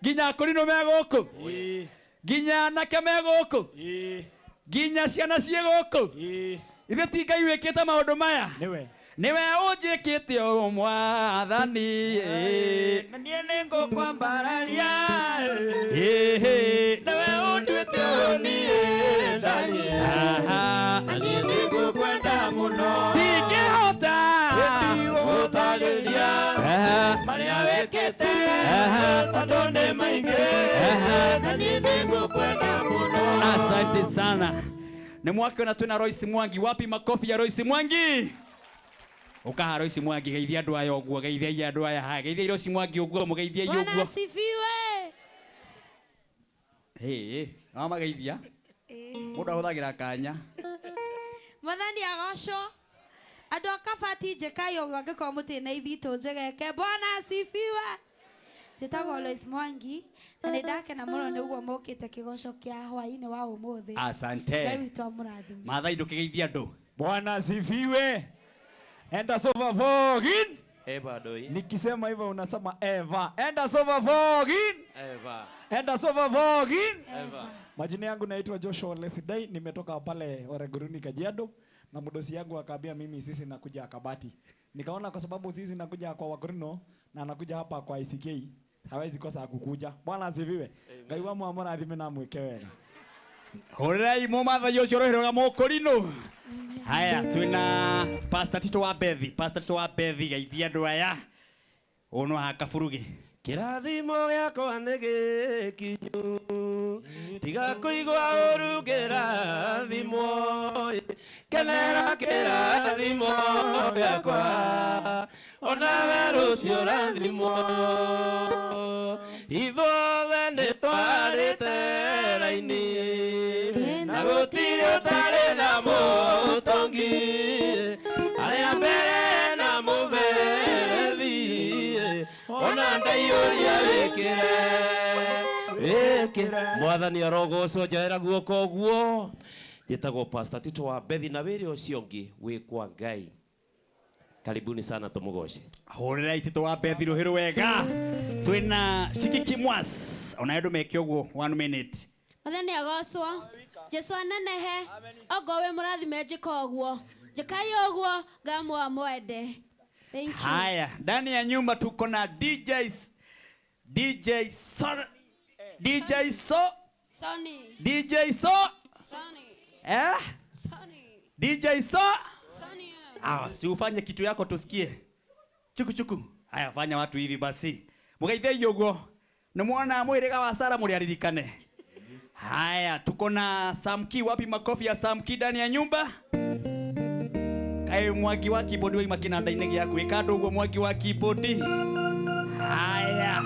Nginya akũrinũ me gũkũ. Nginya anake me gũkũ. Nginya ciana ciĩ gũkũ. Ithe ti Ngai wĩkĩte maũndũ maya. Nĩwe. Nĩwe ũnjĩkĩte ũũ Mwathani. Na niĩ nĩngũkwambararia. Ĩhĩ. Nĩwe ũnduĩte ũũ niĩ ndariĩ. Aha. Na niĩ nĩngũkwenda mũno. Ndingĩhota. Gũtarĩria Aha. marĩa wĩkĩte Aha. tondũ nĩ maingĩ. Aha. Na niĩ nĩngũkwenda mũno. Asante sana. Nĩ mwakiona twĩna Royce Mwangi. Wapi makofi ya Royce Mwangi? Ukaha Royce Mwangi, geithia andũ aya ũguo, geithiai andũ aya haha, geithiai Royce Mwangi ũguo, mũgeithiai Bwana ũguo. asifiwe. Hĩ, no mageithia. Mũndũ ahũthagĩra kanya. Mwathani agocwo. Andũ a Kabati njĩkai ũguo angĩkorwo mũtirĩ na ithitũ njegeke. Bwana asifiwe. Njĩtagwo Lois Mwangi na nĩ ndakena mũno nĩ ũguo mũkĩte kĩgoco kĩa hwaĩ-inĩ wa ũmũthĩ. Ngai Asante. witũ amũrathime. Maathai ndũkĩgeithia andũ. Bwana asifiwe. Enda sova fogin. Eva doi. Nikisema hivyo unasema Eva. Enda sova fogin. Eva. Enda sova fogin. Eva. Majina yangu naitwa Joshua Lesidai, nimetoka pale Oregoruni Kajiado, na mdosi yangu akaambia mimi sisi nakuja Kabati. Nikaona kwa sababu sisi nakuja kwa Wakorino na nakuja hapa kwa ICK, hawezi kosa kukuja. Bwana asifiwe. Ngai wa mwamũrathime na mwĩke wega. Hũrĩrai mũmathai ũcio ũrohĩrũga mũkũrinũ. Haya, twĩna Pastor Tito wa Bethi. Pastor Tito wa Bethi, geithia andũ aya. Ũyũ no haha Kaburugi. Kĩrathimo gĩakwa nĩ gĩkinyu tiga kũigua ũru kĩrathimo kenera kĩrathimo gĩakwa onawe rũciũ rathimwo ithuothe nĩ twarĩte raini na gũtirĩ ũtarĩ na mũtongi arĩa mbere na mũberethi ona ndaiyũria wĩkĩre wĩkĩre Mwathani arogocwo njoera guoko ũguo njĩtagwo Pastor Tito wa Bethi na wĩrĩ ũcio ũngĩ wĩ kwa Ngai. Karibuni sana tũmũgoce. Hũrĩrai Tito wa Bethi rũhĩ rwega. Twĩna Shikiki Mwas. Ona andũ meke ũguo 1 minute. Mwathani agocwo. Jesu anenehe. Ogo wĩ mũrathime njĩka ũguo. Njĩkai ũguo ngamwa mwende. Thank you. Haya, ndani ya nyumba tuko na DJs DJ So DJ So Sony. DJ So Sony. eh? Sony. DJ So Sony. Ah, si ufanye kitu yako tusikie. Chuku chuku. Haya, fanya watu hivi basi. Mugeithie ũguo. Nĩ mwona mwĩrĩga wa Sara mũrĩaririkane. Haya, tuko na Samki. Wapi makofi ya Samki ndani ya nyumba? Kaĩ Mwangi wa keyboard waima kĩnanda-inĩ gĩaku ĩka andũ ũguo Mwangi wa keyboard. Haya,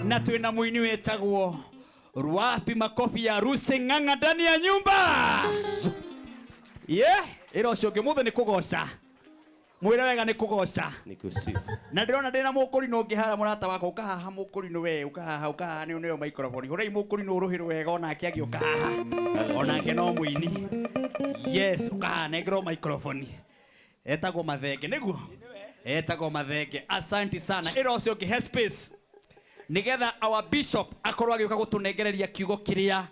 na twĩna mũini wĩtagwo Wapi makofi ya Ruse Ng'ang'a ndani ya nyumba? Yeah, ĩra ũcio ũngĩ mũthĩ nĩ kũgoca. Mwĩre wega nĩ kũgoca. Nĩ kũsifu. Na ndĩrona ndĩna mũkũrinũ ũngĩ harĩa mũrata wakwa ũka haha mũkũrinũ we ũka haha ũka haha nĩ ũneo microphone. Hũrai mũkũrinũ rũhĩ rwega onake agĩũka haha. Onake no mũini. Yes, ũka haha nengerwo microphone. Etagwo Mathenge nĩguo? Etagwo Mathenge. Asante sana. Ĩra ũcio ũngĩ he space. Nigetha our bishop akorwo agĩũka gũtũnengereria kiugo kĩrĩa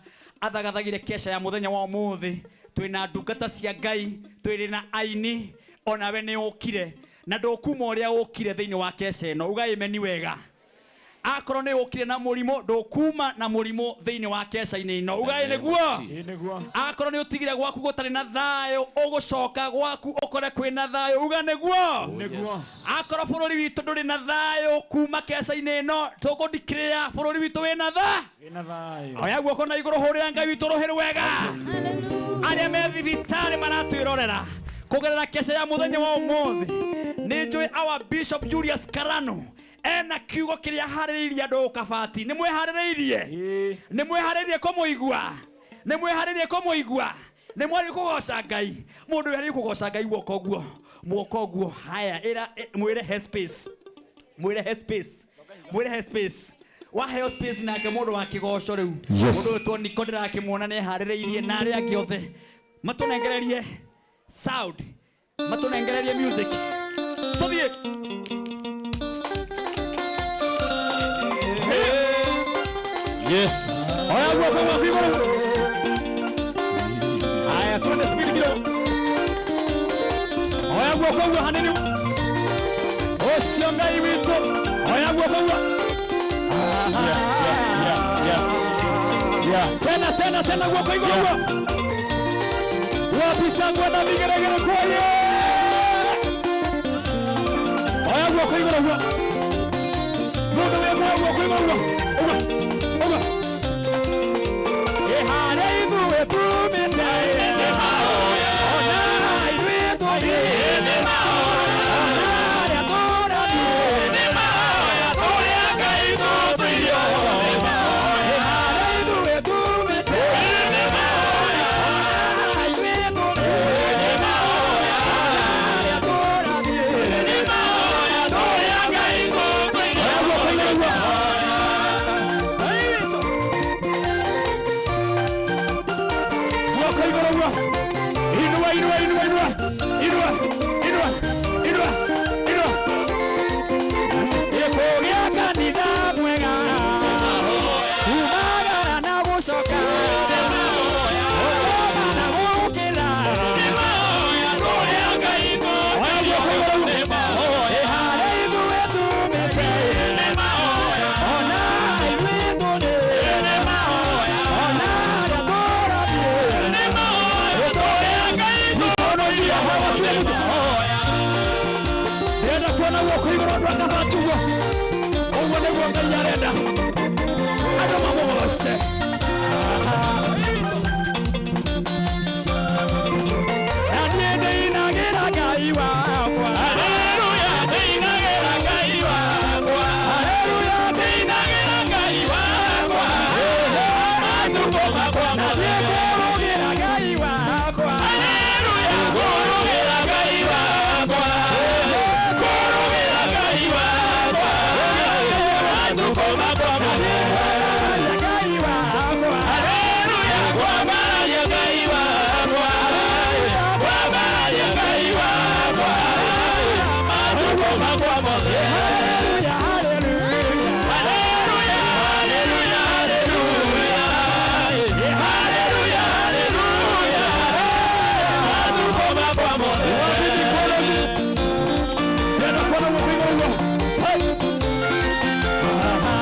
athagathagire kesha ya mũthenya wa ũmũthĩ. Twĩna ndungata cia Ngai, twĩrĩ na aini, onawe nĩ ũkire na ndũkuma ũrĩa ũkire thĩinĩ wa kesha ĩno. Uga amen wega. Akorwo nĩ ũkire na mũrimũ, ndũkuma na mũrimũ thĩinĩ wa kesha-inĩ ĩno. Uga ĩ nĩguo. Ĩ nĩguo. Akorwo nĩ ũtigire gwaku gũtarĩ na thayũ, ũgũcoka gwaku ũkore kwĩna thayũ. Uga nĩguo. Nĩguo. Akorwo bũrũri witũ ndũrĩ na thayũ kuma kesha-inĩ ĩno, tũgũdeclare bũrũri witũ wĩna tha. Wĩna thayũ. Oya guoko na igũrũ hũrĩra Ngai witũ rũhĩ rwega. Arĩa me thibitarĩ maratwĩrorera kũgerera kesha ya mũthenya wa ũmũthĩ, nĩ njũĩ our Bishop Julius Karano ena kiugo kĩrĩa aharĩrĩirie andũ Kabati. Nĩ mwĩharĩrĩirie? Ĩĩ. Nĩ mwĩharĩrĩirie kũmũigua? Nĩ mwĩharĩrĩirie kũmũigua? Nĩ mwarĩ kũgoca Ngai? Mũndũ wĩharĩrĩirie kũgoca Ngai guoko ũguo, guoko ũguo. Haya, ĩra mwĩre he space, mwĩre he space, mwĩre he space. Waheo space nake mũndũ wa kĩgoco rĩu. Yes. Mũndũ wĩtwo Niko ndĩrakĩmuona nĩ eharĩrĩirie na arĩa angĩ othe matũnengererie sound, matũnengererie music. Tũthiĩ. Yes. Oya guoko gwaku igũrũ. Haya, twende speed kidogo. Oya guoko guo hanini. Ũcio Ngai witũ. Oya guoko guo. Yeah. Tena tena tena guoko igũrũ guo. Wapi shangwe na vigeregere kwa ye. Oya guoko igũrũ guo. Mundu wĩ muoyo guoko igũrũ guo. Ũguo. Ũguo. Ĩhare ithuĩ tumĩte. Ona ithuĩ tũthiĩ. Ona arĩa tũrathiĩ. Ĩhare ithuĩ tumĩte. Ona ithuĩ tũthiĩ. Ona arĩa tũrathiĩ. Oya guoko igũrũ guo. Guoko igũrũ guo. Inua, inua, inua, inua. Inua, inua, inua, inua. Gĩkũgĩa kanitha mwega. Kumagara na gũcoka. Gũkoma na gũũkĩra. Oya guoko igũrũ guo. Ĩhare ithuĩ tumĩte. Ona ithuĩ tũrĩ. Ona arĩa tũrathiĩ. Mikono juu ya hewa kila mtu. Ndĩrenda kuona guoko igũrũ andũ a Kabati ũguo. Ũguo nĩguo Ngai arenda. Andũ mamũgoce. Na niĩ ndĩinagĩra Ngai wakwa. Haleluya, ndĩinagĩra Ngai wakwa. Na niĩ ngũrũgĩra Ngai wakwa. Na niĩ ngwambararia Ngai wakwa. Haleluya, haleluya. Wapi mikono juu? Tena kuona guoko igũrũ guo. Hey. Aha.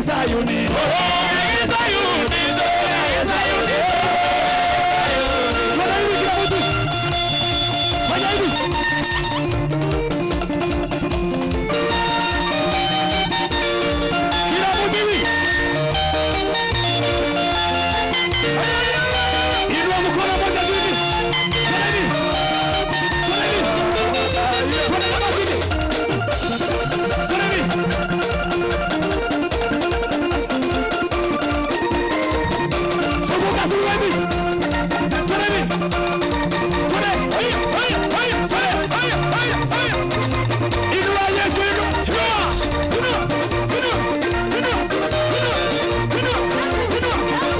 Sayuni, Sayuni, Sayuni. Fanya hivi kila mtu. Fanya hivi. Kila mtu hivi. Inua mkono mmoja juu hivi. Fanya hivi. Fanya hivi. Fanya kama hivi. Fanya hivi. Sogoka suru hivi. Fanya hivi. Fanya. Haya, haya, haya. Fanya, haya, haya, haya. Inua Yesu, inua. Inua. Inua. Inua. Inua. Inua.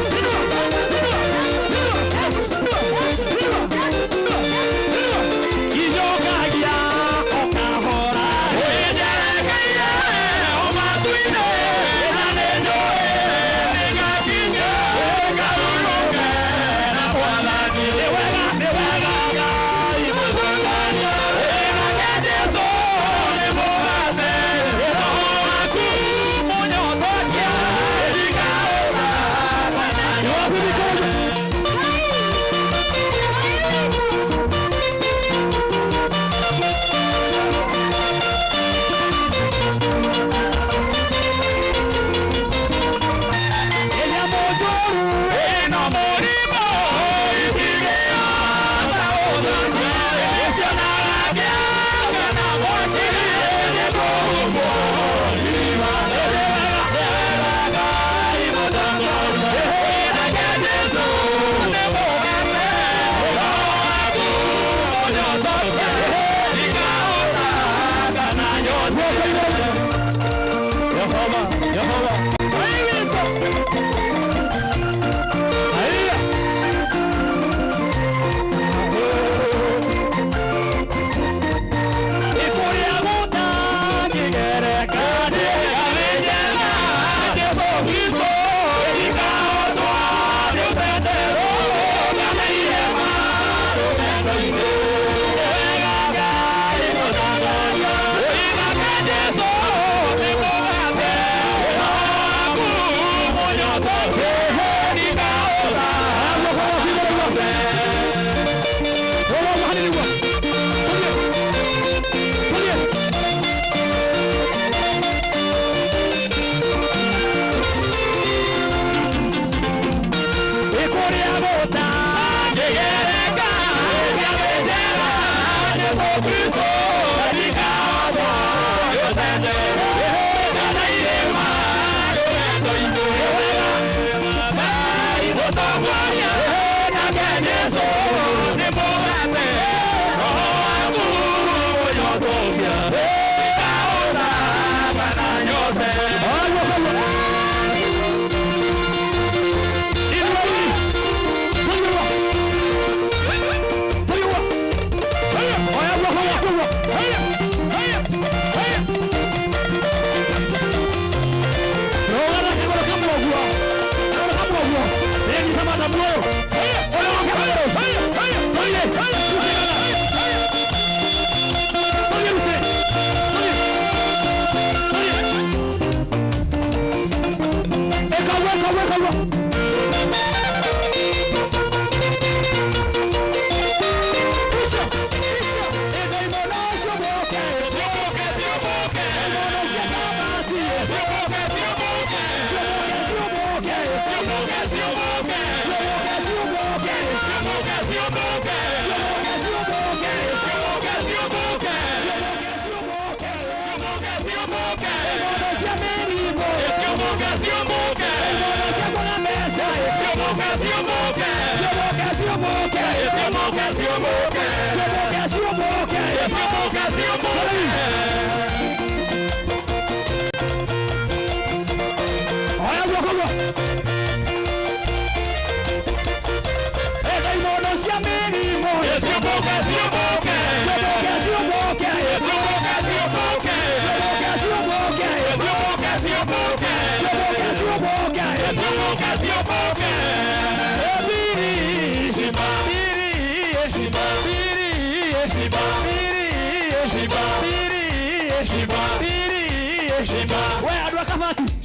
Inua.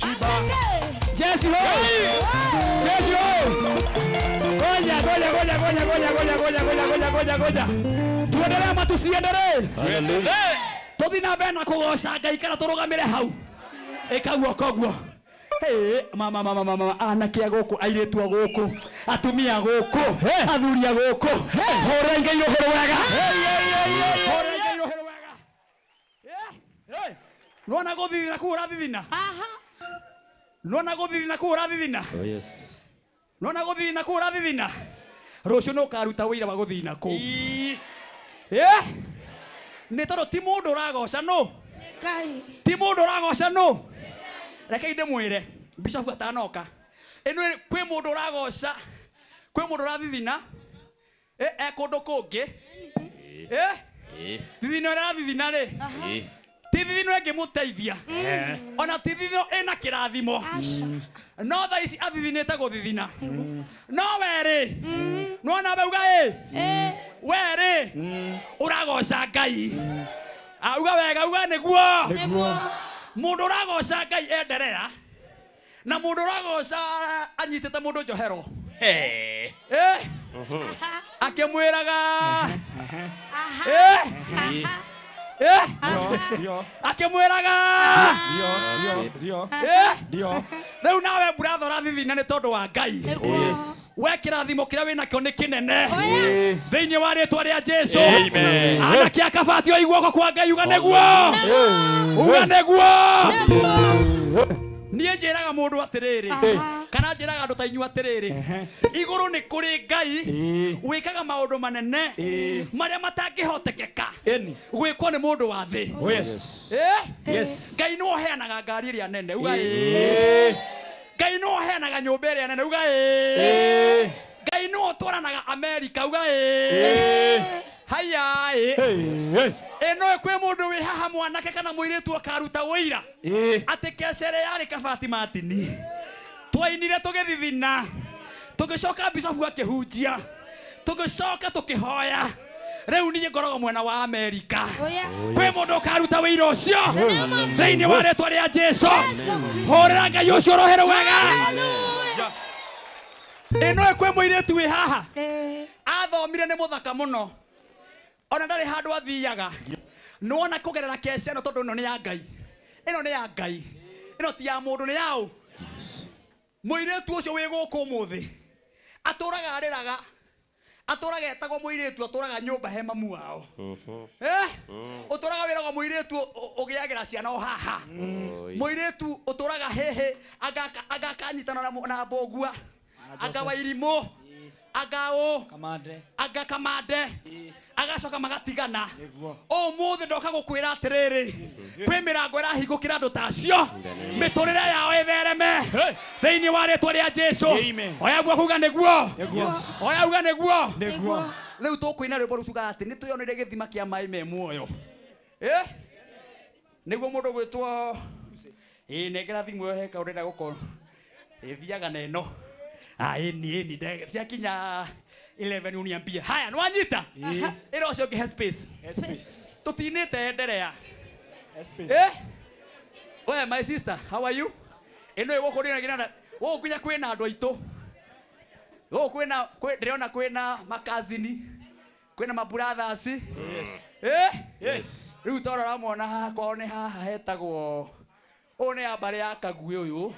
Inua. Jesu hoi! Jesu hoi! Ngoja, ngoja, ngoja, ngoja, ngoja, ngoja, ngoja, ngoja, ngoja, ngoja, ngoja. Tuendelee ama tusiendelee? Hallelujah. Tuthi na mbere na kugoca Ngai kana turugamire hau. Ĩka guoko guo. Hey, mama mama mama anake a gũkũ, airĩtu a gũkũ, atumia a gũkũ, athuri a gũkũ. Hũra Ngai ũhoro wega. Hũra Ngai ũhoro wega. Eh? Nĩwona gũthithina kũu ũrathithina? Aha. Nĩwona gũthithina kũu ũrathithina? Oh yes. Nĩwona gũthithina kũu ũrathithina? Rũciũ nĩ ũkaruta wĩira wa gũthithina kũu. Eh? Nĩ tondũ ti mũndũ ũragoca nũ? Ngai. Ti mũndũ ũragoca nũ? Rekei ndĩmwĩre, Bishop atanoka. Ĩno kwĩ mũndũ ũragoca, kwĩ mũndũ ũrathithina, e kũndũ kũngĩ. Eh? Thithino ĩrĩa arathithina rĩ, ti thithino ĩngĩmũteithia. Ona ti thithino ĩna kĩrathimo. Aca. No thaa ici athithinĩte gũthithina. No we rĩ, nĩwona we uga ĩ? We rĩ, ũragoca Ngai. Auga wega, uga nĩguo. Nĩguo. Mũndũ ũragoca Ngai enderea, na mũndũ ũragoca anyitĩte mũndũ njohero. Eh. Eh? Akĩmwĩraga. Aha. Eh? Eh? Ndio. Akĩmwĩraga. Ndio, ndio, ndio. Eh? Ndio. Rĩu nawe buratha ũrathithina nĩ tondũ wa Ngai. Nĩguo. Yes. We kĩrathimo kĩrĩa wĩnakĩo nĩ kĩnene. Oh yes. Thĩinĩ wa rĩtwa rĩa Jesu. Amen. Anake a Kabati oi guoko kwa Ngai uga nĩguo. Uga nĩguo. Nĩguo. Niĩ njĩraga mũndũ atĩrĩrĩ, Aha. kana njĩraga andũ ta inyuĩ atĩrĩrĩ, igũrũ nĩ kũrĩ Ngai wĩkaga maũndũ manene marĩa matangĩhotekeka Eni. gwĩkwo nĩ mũndũ wa thĩ. Oh yes. Eh? Yes. Ngai nĩwe ũheanaga ngari ĩrĩa nene, uga ĩĩ. Ngai nĩwe ũheanaga nyũmba ĩrĩa nene, uga ĩĩ. Ngai nĩwe ũtwaranaga Amerika, uga ĩĩ. Haya ĩ. Ĩno kwĩ mũndũ wĩ haha mwanake kana mũirĩtu akaruta ũira atĩ kecere yarĩ Kabati Martini. Twainire tũgĩthithina, tũgĩcoka Bishofu akĩhunjia, tũgĩcoka tũkĩhoya. Rĩu niĩ ngoragwo mwena wa Amerika. Oh yes. Kwĩ mũndũ ũkaruta wĩira ũcio thĩinĩ wa rĩtwa rĩa Jesu. Jesu Kristo. Hũrĩra Ngai ũcio ũrohere wega. Hallelujah. Ĩno kwĩ mũirĩtu wĩ haha Eh. athomire nĩ mũthaka mũno, ona ndarĩ handũ athiaga. Nĩwona kũgerera keca ĩno, tondũ ĩno nĩ ya Ngai, ĩno nĩ ya Ngai, ĩno ti ya mũndũ, nĩ yaũ. Mũirĩtu ũcio wĩ gũkũ ũmũthĩ atũraga arĩraga, atũraga etagwo mũirĩtu, atũraga nyũmba he mamu wao. Eh? Ũtũraga wĩragwo mũirĩtu ũgĩagĩra ciana o haha. Mũirĩtu ũtũraga hĩhĩ agakanyitana na mbũgua, anga wairimũ, anga ũ, Kamande. anga kamande, agacoka magatigana. Nĩguo. Ũmũthĩ ndoka gũkwĩra atĩrĩrĩ, kwĩ mĩrango ĩrahingũkĩra andũ ta acio, mĩtũrĩre yao ĩthereme thĩinĩ wa rĩtwa rĩa Jesu. Amen. Oya guoko uga nĩguo. Nĩguo. Oya uga nĩguo. Nĩguo. Rĩu tũkũina rwĩmbo rũu tugaga atĩ nĩ twĩonire gĩthima kĩa maĩ me muoyo. Eh? Nĩguo mũndũ gwĩtwo ĩ nengera thimũ ĩyo he kaũndũ ndĩrenda gũkorwo ĩthiaga na ĩno. Ah, ĩni ĩni ciakinya 11 uniambie. Haya, nĩwanyita? Ĩra ũcio ũngĩ he space. Space. Tũtinĩte enderea. Space. Eh? We my sister, how are you? Ĩno ĩ gũkũ ndĩrona gũkũ nginya kwĩna andũ aitũ. Gũkũ kwĩna ndĩrona kwĩna makazini, kwĩna mabrothers. Yes. Eh? Yes. Rĩu toro ũramwona haha kwao nĩ haha hetagwo ũyũ nĩ ya mbarĩ ya Kaguĩ ũyũ,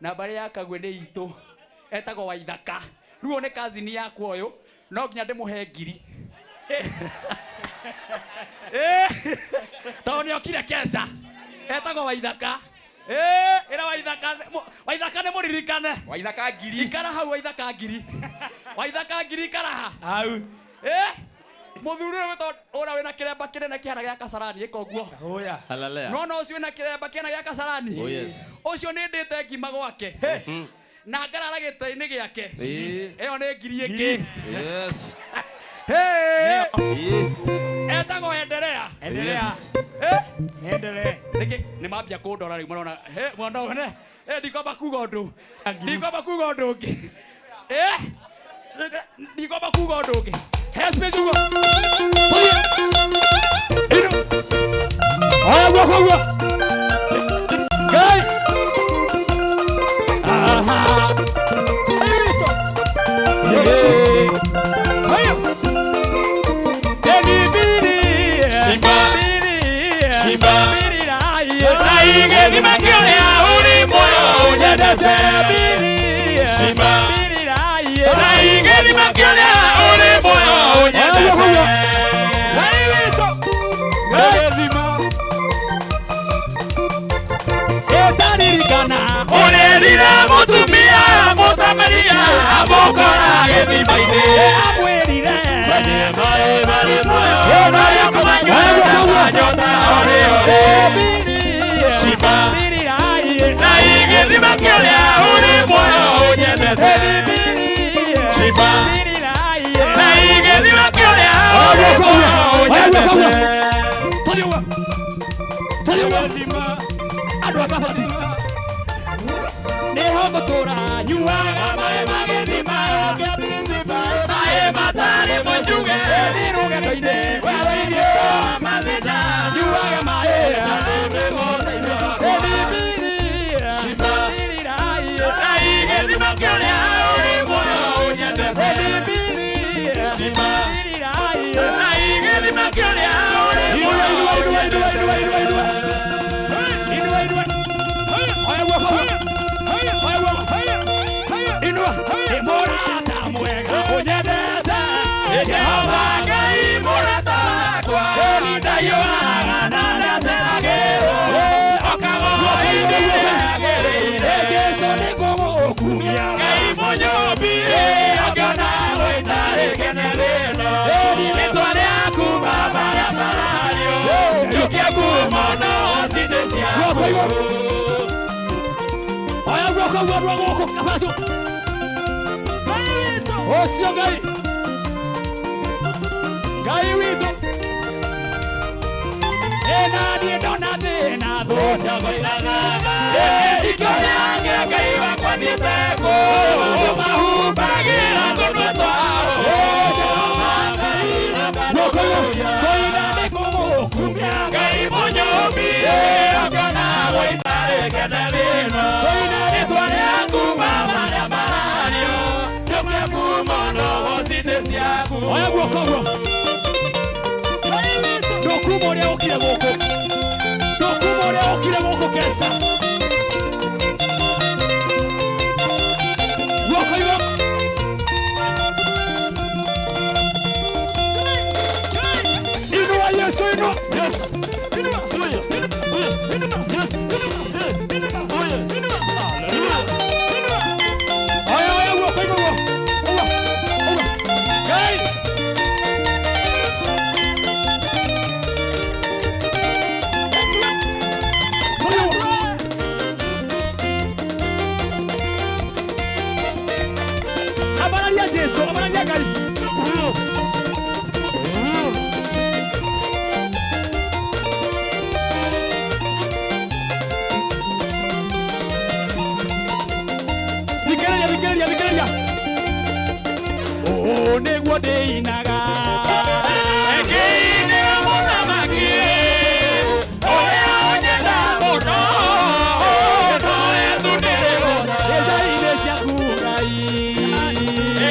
na mbarĩ ya Kaguĩ nĩ itũ, etagwo Waithaka. Rĩu ũyũ nĩ kazini yakwa ũyũ, no nginya ndĩmũhe ngiri. Eh, tondũ nĩ okire keca, etagwo Waithaka. Eh, ĩra Waithaka, Waithaka nĩ mũririkane. Waithaka ngiri. Ikara hau Waithaka ngiri. Waithaka ngiri ikara ha. Hau. Eh, mũthuri ũyũ wĩtagwo ũrĩa wĩna kĩremba kĩnene kĩhana gĩa Kasarani ĩka ũguo. Hoya. Hallelujah. Nona ũcio wĩna kĩremba kĩhana gĩa Kasarani. Oh yes. Ũcio nĩ ndĩte ngima gwake. Na ngarara gĩtĩ-inĩ gĩake. Ĩyo nĩ ngiri ĩngĩ. Yes. Hey! Etagwo Endelea. Endelea. Yes. Eh? Endelea. Nĩkĩ nĩ mambia kũndora rĩu marona he mwana ũyũ ne ndikwamba kuga ũndũ, ndikwamba kuga ũndũ ũngĩ. Eh? Ndikwamba kuga ũndũ ũngĩ. He space uguo. Tũthiĩ. Ino. Oya guoko guo. Ngai. Igethima kĩrĩa ũrĩ muoyo ũnyendete Shiba Na igethima kĩrĩa ũrĩ muoyo ũnyendete Ũrerire mũtumia Mũsamaria amũkora gĩthima-inĩ amwĩrire maĩ marĩ muoyo marĩa kũmanyua nyota orĩ orĩ Shiba Na igethima kĩrĩa ũrĩ muoyo ũnyendete Shiba Na igethima kĩrĩa ũrĩ muoyo ũnyendete Andũ a Kabati nĩho ngũtũra nyuaga maĩ ma gĩthima maĩ matarĩ mũnjuge thiĩ rũgendo-inĩ werũ-inĩ wa mathĩna nyuaga maĩ Shiba Na igethima kĩrĩa ũrĩ muoyo ũnyendete Shiba Na igethima kĩrĩa ũrĩ muoyo ũnyendete Jehova Ngai mũrata wakwa ndaiyũraga na ndaceragĩrwo okagoinĩ agĩrĩire Jesũ nĩngũgũkumia Ngai mũnyũmbi akĩona gũitarĩ rĩno rĩtwa rĩaku Baba rĩambarario rĩũkie ngumo no cinĩ ciaku Oya guoko guo andũ a gũkũ Kabati ũcio Ngai Ngai witũ ĩna niĩ ndona thĩna thũ Ikĩrĩa Ngai wakwa thiĩte kũ mahumbagĩra tũnua twao Koina nĩngũgũkumia Ngai mũnyũmbi akĩona gũitarĩ kene rĩno rĩtwa rĩaku Baba rĩambarario rĩũkie ngumo no cinĩ ciaku Oya guoko guo ndũkuma ũrĩa ũkire gũkũ ndũkuma ũrĩa ũkire gũkũ Kesa guoko igũrũ Inua Yesu inua Yes Inua Yes Yes Yes Hallelujah Oya oya guoko igũrũ uga uga Ngai Abararia Jesu abararia Ngai Thikĩrĩria thikĩrĩria thikĩrĩria Ũũ nĩguo ndĩinaga Ngĩinĩra mũthamaki ũrĩa ũnyenda mũno nowe tu ndĩrĩgoca Mbeca-inĩ ciaku Ngai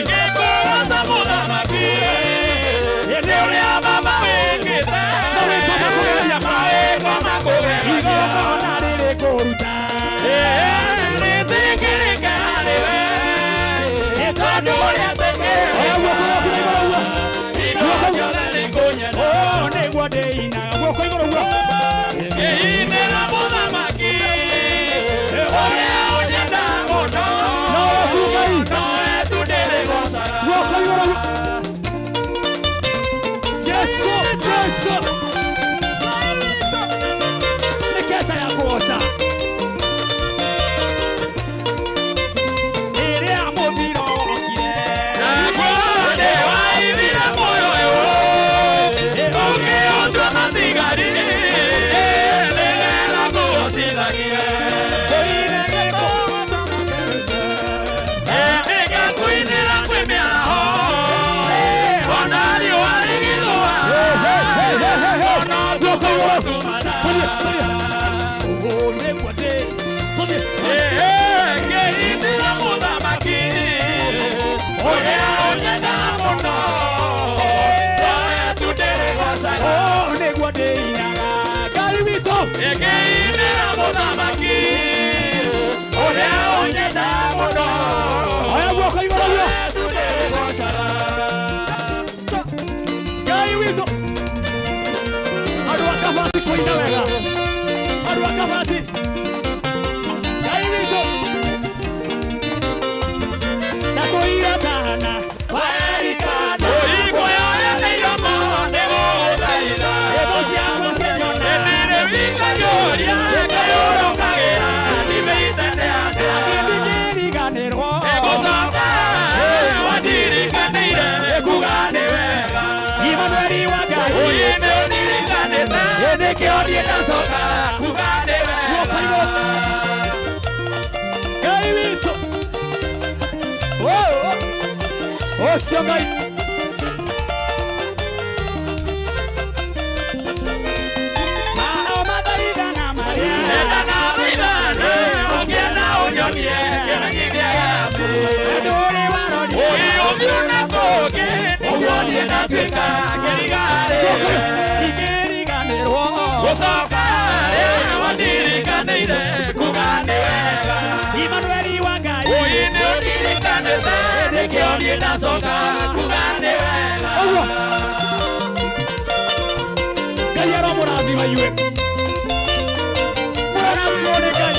Ngĩkũgoca mũthamaki nĩ ũrĩa Baba wĩkĩte Mawĩko makũgeria mawĩko makũgeria Igongona rĩrĩ kũruta Rĩtĩkĩrĩke harĩ we tondũ ũrĩa Oya guoko gwaku na igũrũ ũguo indo ciothe nĩngũnyenda Ũũ nĩguo ndĩinaga guoko igũrũ ũguo Ngĩinĩra mũthamaki ũrĩa ũnyenda mũno Nowe tu Ngai nowe tu ndĩrĩgocaga guoko igũrũ ũguo Jesu Jesu nĩ Kesa ya kũgoca ĩrĩa mũthiro okire Naguo nĩwaithire muoyo ũyũ ũkĩũtua matigari nĩgetha ngũgocithagie Nĩngakũinĩra kwĩ mĩaraho ona riũa rĩgĩthũa ona Guoko igũrũ ũtukũ Tũthiĩ tũthiĩ Ũũ nĩguo ndĩ tũthiĩ Ngĩinĩra mũthamaki ũrĩa ũnyenda mũno nowe tu ndĩrĩgocaga Ũũ nĩguo ndĩinaga Ngai witũ Ngĩinĩra mũthamaki Kabati. Ngai witũ. Ndakũiratana. Werikana. Ĩthũ ciakwa cianyona. Ndingĩriganĩrwo. Imanueli wa Ngai. Nĩkĩo niĩ ndacoka kuga nĩ wega. Ngai witũ. Ũcio Ngai. Mao mathaithana marĩa. Ndũrĩ waroria. Ndingĩriganĩrwo. Imanueli wa Ngai. Nĩkĩo niĩ ndacoka kuga nĩ wega. Ũguo. Ngai aromũrathima inyuĩ. Mũrathimwo nĩ Ngai.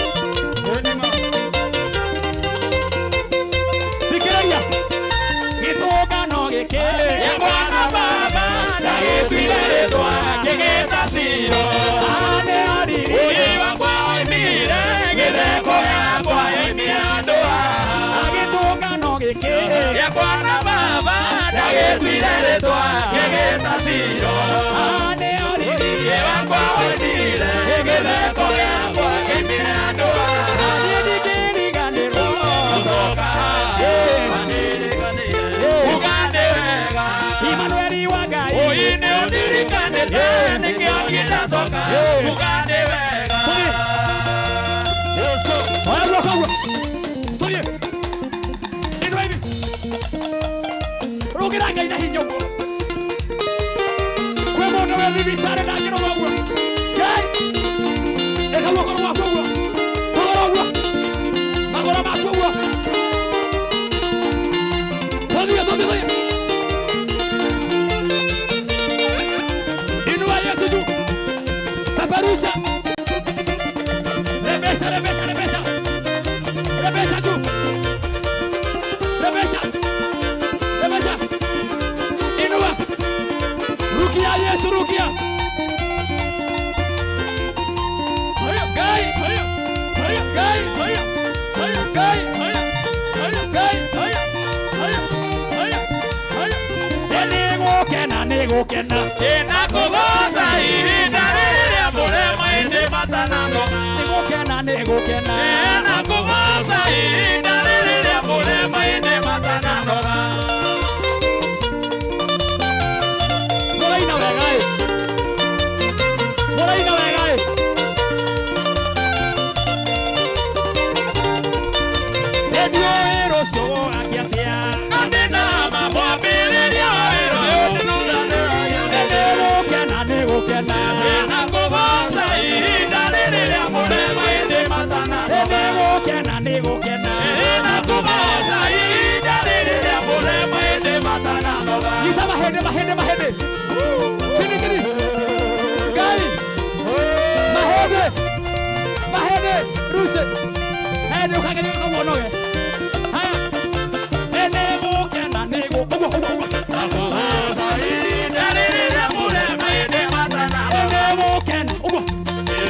Thikĩrĩria. Gĩtũngano gĩkĩ. Mwana baba ndagĩtuire rĩtwa ngĩgĩta Ciro. Haha nĩho riri. Ũi wakwa oimire gĩtheko gĩakwa yoimire andũ haha. Gĩtũngano gĩkĩ. Gĩa mwana baba ndagĩtuire rĩtwa ngĩgĩta Ciro. Haha nĩho riri. Ũi wakwa oimire gĩtheko gĩakwa yoimire andũ haha. Niĩ ndingĩriganĩrwo. Gũcoka kuga nĩ wega. Imanueli wa Ngai. Ũi nĩ ũndirikanĩte nĩkĩo niĩ ndacoka kuga nĩ wega. Oya guoko ũguo. Tũthiĩ. Inua hivi. Rũgĩra Ngai na hinya ũguo. Kwĩ mũndũ wĩ thibitarĩ ndangĩrũga ũguo. Ngai. Ĩka guoko gwaku ũguo. Kũgũrũ ũguo. Magũrũ maku ũguo. Tũthiĩ, tũthiĩ, tũthiĩ. Inua Yesu juu. Peperusha. Rebesha, rebesha, rebesha. Rebesha juu. Rebesha. Rebesha. Inua. Rukia Yesu, rukia. Ngai. Ngai. Ngai. Ngai. Nĩngũkena, nĩngũkena. Ndĩnakũgooca ihinda rĩrĩ rĩa mũrema-inĩ matananoga. Nĩngũkena, nĩngũkena. Ndĩnakũgooca ihinda rĩrĩ rĩa mũrema-inĩ matananoga. Mũraina wega ĩ. Mũraina wega ĩ. Nĩndiũĩ rũciũ gũgakĩa atĩa. Na ndĩna ma mwambĩrĩria wa wĩra ũyũ Nĩngũkena, nĩngũkena. Ndĩnakũgooca ihinda rĩrĩ rĩa mũrema-inĩ matananoga. Nĩngũkena, nĩngũkena. Ndĩnakũgooca ihinda rĩrĩ rĩa mũrema-inĩ matananoga. Nyita mahĩndĩ, mahĩndĩ, mahĩndĩ. Chini, chini. Ngai. Mahĩndĩ. Mahĩndĩ. Ruce. Hĩndĩ ũkageria ũguo noge. Haya. Nĩngũkena, nĩngũ. Ũguo, ũguo, ũguo. Ndĩnakũgooca ihinda rĩrĩ rĩa mũrema-inĩ matananoga. Nĩngũkena. Ũguo.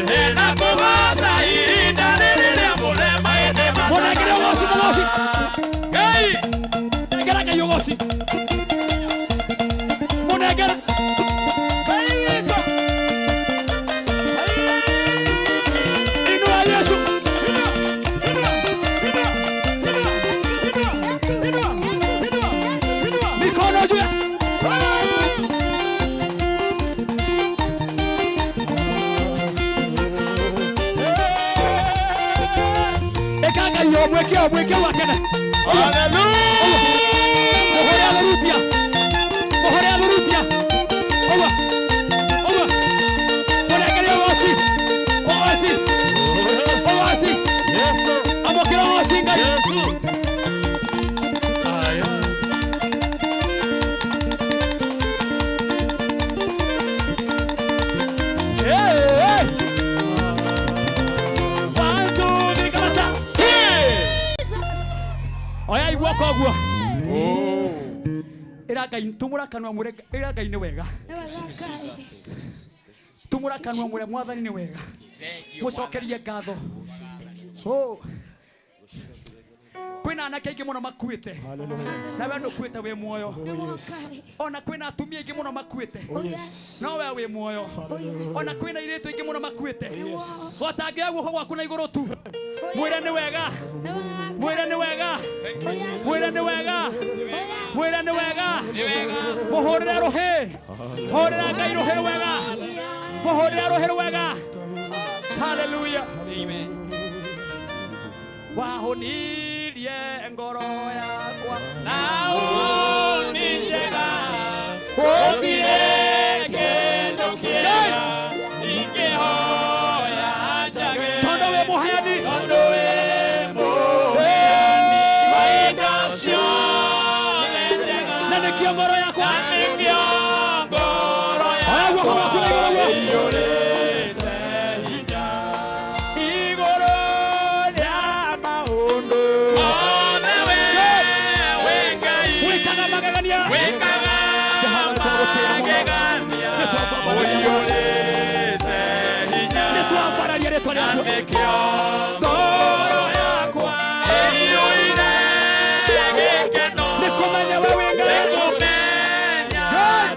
Ndĩnakũgooca ihinda rĩrĩ rĩa mũrema-inĩ Mũnengere ũgoci, mũgoci. Ngai. Nengera Ngai ũgoci. Mũnengere. Ngai witũ. Inua Yesu. Mikono juu ya. Ĩka Ngai o mwĩke o mwĩke wakene. Mũhũre athurutia. Mũhũre athurutia. Ũguo. Ũguo. Mũnengere ũgoci. Ũgoci. Ũgoci. Amũkĩra ũgoci Ngai. Hey, hey. Oyai guoko ũguo. Ĩra Ngai tumũra kanua mwĩre ĩra Ngai nĩ wega. Tumũra kanua mwĩre Mwathani nĩ wega. Mũcokerie ngatho. Oh. Kwĩna anake aingĩ mũno makuĩte na we ndũkuĩte wĩ muoyo. Ona kwĩna atumia aingĩ mũno makuĩte no we wĩ muoyo. Ona kwĩna airĩtu aingĩ mũno makuĩte gotangĩoya guoko gwaku na igũrũ tu mwĩre nĩ wega, mwĩre nĩ wega, mwĩre nĩ wega, mwĩre nĩ wega. Mũhũrĩre rũhĩ, hũrĩra Ngai rũhĩ rwega, mũhũrĩre rũhĩ rwega. Hallelujah. Wahonirie ngoro yakwa na uni njega gũtirĩ kĩndũ kĩega ingĩhoya njage tondũ wĩ mũheani, tondũ wĩ mũheani wa indo ciothe njega na nĩkĩo ngoro yakwa, na nĩkĩo ngoro Oya guoko yakwa gwaku na igũrũ ũguo. ĩiyũrĩte hinya igũrũ rĩa maũndũ mothe we wĩ Ngai Wĩkaga magegania, wĩkaga magegania ũiyũrĩte hinya nĩtwambararia rĩtwa na rĩaku. nĩkĩo ngoro yakwa ĩiyũire gĩkeno Nĩkũmenya we wĩ Ngai. nĩkũmenya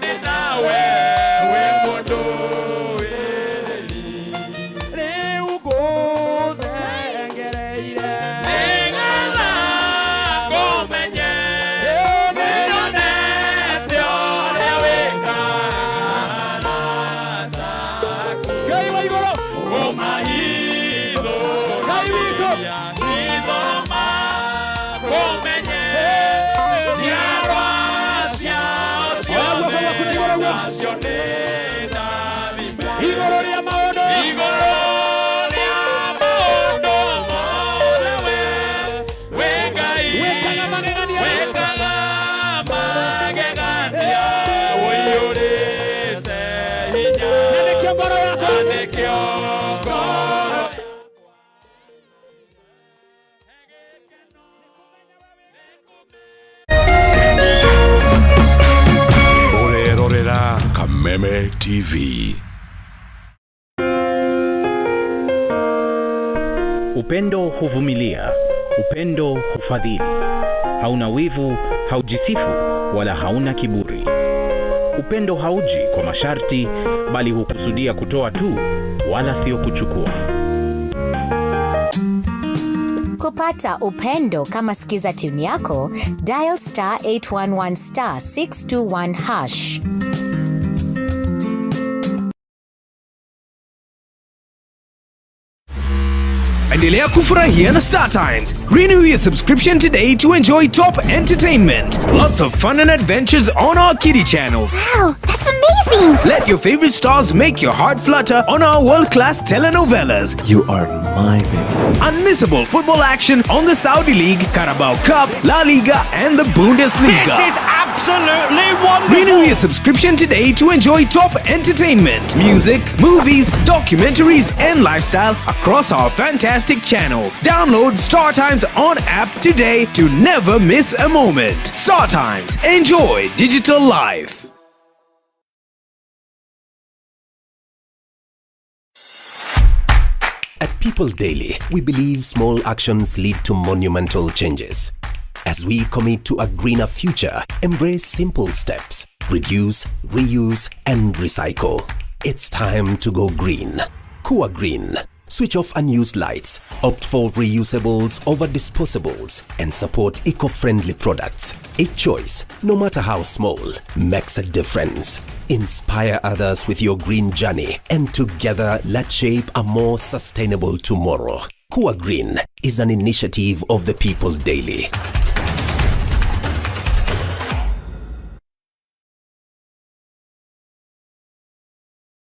nĩ tawe wĩ mũndũ wĩrĩri Rĩu ngũthengereire nĩgetha ngũmenye nĩnyonete ũrĩa wĩkaga arata aku Ngai wa igũrũ, Ngai witũ, ithoma kũmenye ciarwa ciao Oya guoko gwaku na igũrũ ũguo. nacio nĩ ndathime Igũrũ rĩa maũndũ, igũrũ rĩa maũndũ mothe we wĩ Ngai wĩkaga magegania, wĩkaga magegania ũiyũrĩte hinya na nĩkĩo ngoro yakwa na nĩkĩo ngoro Ũrerorera Kameme TV. Upendo huvumilia, upendo hufadhili, hauna wivu, haujisifu wala hauna kiburi. Upendo hauji kwa masharti, bali hukusudia kutoa tu, wala sio kuchukua. Kupata upendo kama skiza tune yako, dial star 811 star 621 hash. Endelea kufurahia na Star Times. Renew your subscription today to enjoy top entertainment, lots of fun and adventures on our kiddie channels. Wow, that's amazing! Let your favorite stars make your heart flutter on our world-class telenovelas. You are my baby. Unmissable football action on the Saudi League, Carabao Cup, La Liga, and the Bundesliga. This is absolutely wonderful! Renew your subscription today to enjoy top entertainment, music, movies, documentaries, and lifestyle across our fantastic channels. Download Star Times on app today to never miss a moment. Star Times, enjoy digital life. At People Daily, we believe small actions lead to monumental changes. As we commit to a greener future, embrace simple steps: reduce, reuse, and recycle. It's time to go green. Kua Green. Switch off unused lights, opt for reusables over disposables, and support eco friendly products. Each choice, no matter how small, makes a difference. Inspire others with your green journey, and together let's shape a more sustainable tomorrow. Kua Green is an initiative of the People Daily.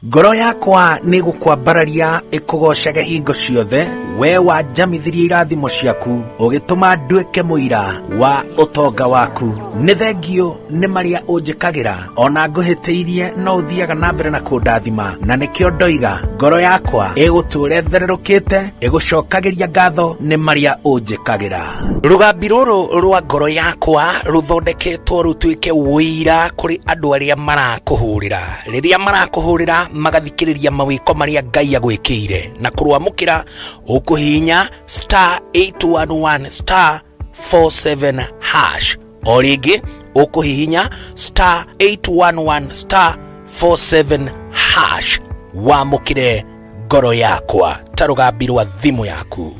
Ngoro yakwa nĩ gũkwambararia ĩkũgocage hingo ciothe, we wanjamithirie irathimo ciaku, ũgĩtũma nduĩke mũira wa ũtonga waku. Nĩ thengio nĩ marĩa ũnjĩkagĩra, ona ngũhĩtĩirie no ũthiaga na mbere na kũndathima, na nĩkĩo ndoiga ngoro yakwa ĩgũtũũra ĩthererũkĩte, ĩgũcokagĩria ngatho nĩ marĩa ũnjĩkagĩra. Rũgambi rũrũ rwa ngoro yakwa rũthondeketwo rũtuĩke ũira kũrĩ andũ arĩa marakũhũrĩra. Rĩrĩa marakũhũrĩra magathikĩrĩria mawĩko marĩa Ngai agwĩkĩire, na kũrwamũkĩra ũkũhihinya star 811 star 47 hash. O rĩngĩ ũkũhihinya star 811 star 47 hash wamũkĩre ngoro yakwa ta rũgambi rwa thimũ yaku.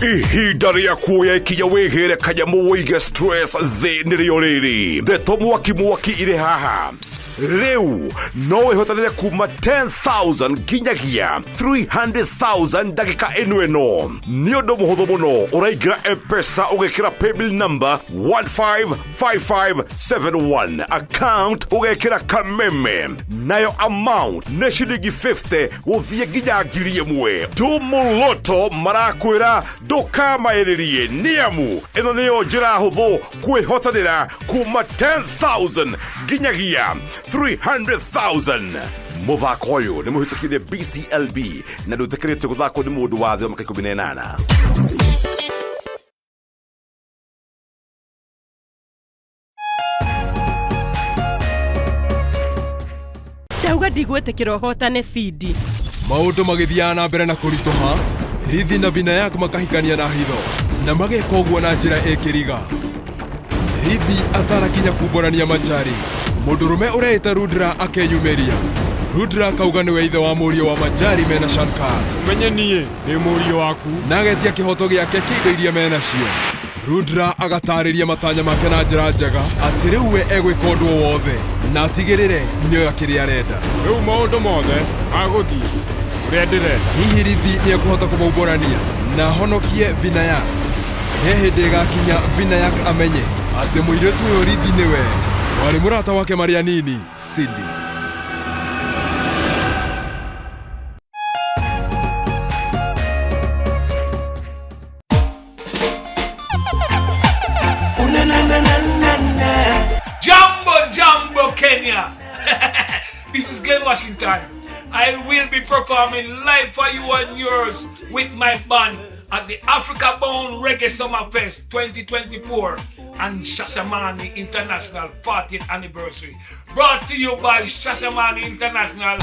Ihinda rĩa kuoya ikinya wĩgĩre kanyamũ wĩige stress thĩ nĩrĩo rĩrĩ. Ndeto mwaki mwaki irĩ haha. Rĩu no wĩhotanĩre kuma 10,000 nginyagia 300,000 ndagĩka ĩno ĩno. Nĩ ũndũ mũhũthũ mũno, ũraingĩra M-Pesa ũgekĩra paybill number 155571, account ũgekĩra Kameme, nayo amount nĩ ciringi 50 gũthiĩ nginya 1,000. Tumuloto marakwĩra ndũkamaĩrĩrie, nĩamu ĩno nĩyo njĩra hũthũ kwĩhotanĩra kuma 10,000 nginyagia 300,000. Mũthako ũyũ nĩ mũhĩtũkire BCLB na ndũĩtĩkĩrĩtio gũthakwo nĩ mũndũ wa thĩ wa mĩaka 18. Ndauga ndigwĩtĩkĩra ũhotane Cindy. Maũndũ magĩthiaga na mbere na kũritũha, Rithi na Vinayak makahikania na hitho na mageka ũguo na njĩra ĩkĩriga. Rithi atanakinya kumbũrania Manjari, mũndũrũme ũreĩta Rudra akeyumĩria. Rudra akauga nĩwe ithe wa mũriũ wa Manjari mena Shankar. Menye niĩ nĩ mũriũ waku. Na agetia kĩhoto gĩake kĩa indo iria menacio. Rudra agatarĩria matanya make na njĩra njega atĩ rĩu we egwĩka ũndũ o wothe na atigĩrĩre nĩoya kĩrĩa arenda. Rĩu maũndũ mothe magũthiĩ ũrĩa ndĩrenda. Hihi Rithi nĩekũhota kũmaumbũrania na ahonokie Vinayak? He hĩndĩ ĩgakinya Vinayak amenye atĩ mũirĩtu ũyũ Rithi nĩwe warĩ mũrata wake marĩ anini Cindy. Jambo Jambo Kenya. This is Glenn Washington. I will be performing live for you and yours with my band at the Africa Bound Reggae Summer Fest 2024 and Shashamane International 40th Anniversary. Brought to you by Shashamane International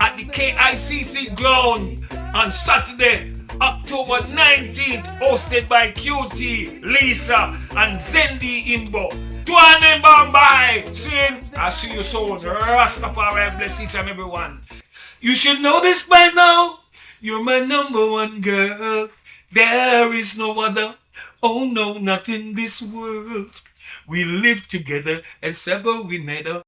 at the KICC ground on Saturday, October 19th, hosted by QT, Lisa, and Zendi Imbo. Tuane Bombay! I see you soon. Rastafari bless each and every one. You should know this by now. You're my number one girl. There is no other. Oh no, not in this world. We live together and sever we made up.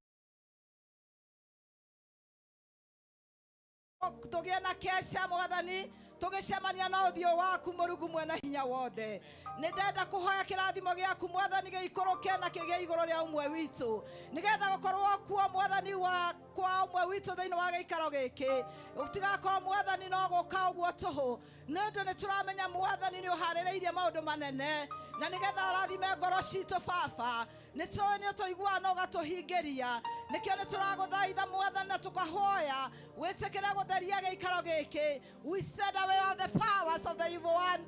Tugie na kesha mwathani, tugicemania na ũthiũ waku Mũrungu mwene hinya wothe. Nĩ ndenda kũhoya kĩrathimo gĩaku mwathani gĩikũrũke na kĩgĩe igũrũ rĩa ũmwe witũ, nĩgetha gũkorwo kuo mwathani wa kwa ũmwe witũ thĩinĩ wa gĩikaro gĩkĩ gũtigakorwo mwathani no gũka ũguo tũhũ, nĩ ũndũ nĩ tũramenya mwathani nĩ ũharĩrĩirie maũndũ manene, na nĩgetha ũrathime ngoro citũ baba. Nĩ tũĩ nĩ ũtũiguaga na ũgatũhingĩria, nĩkĩo nĩ tũragũthaitha mwathani na tũkahoya wĩtĩkĩre gũtheria gĩikaro gĩkĩ. We send away all the powers of the evil one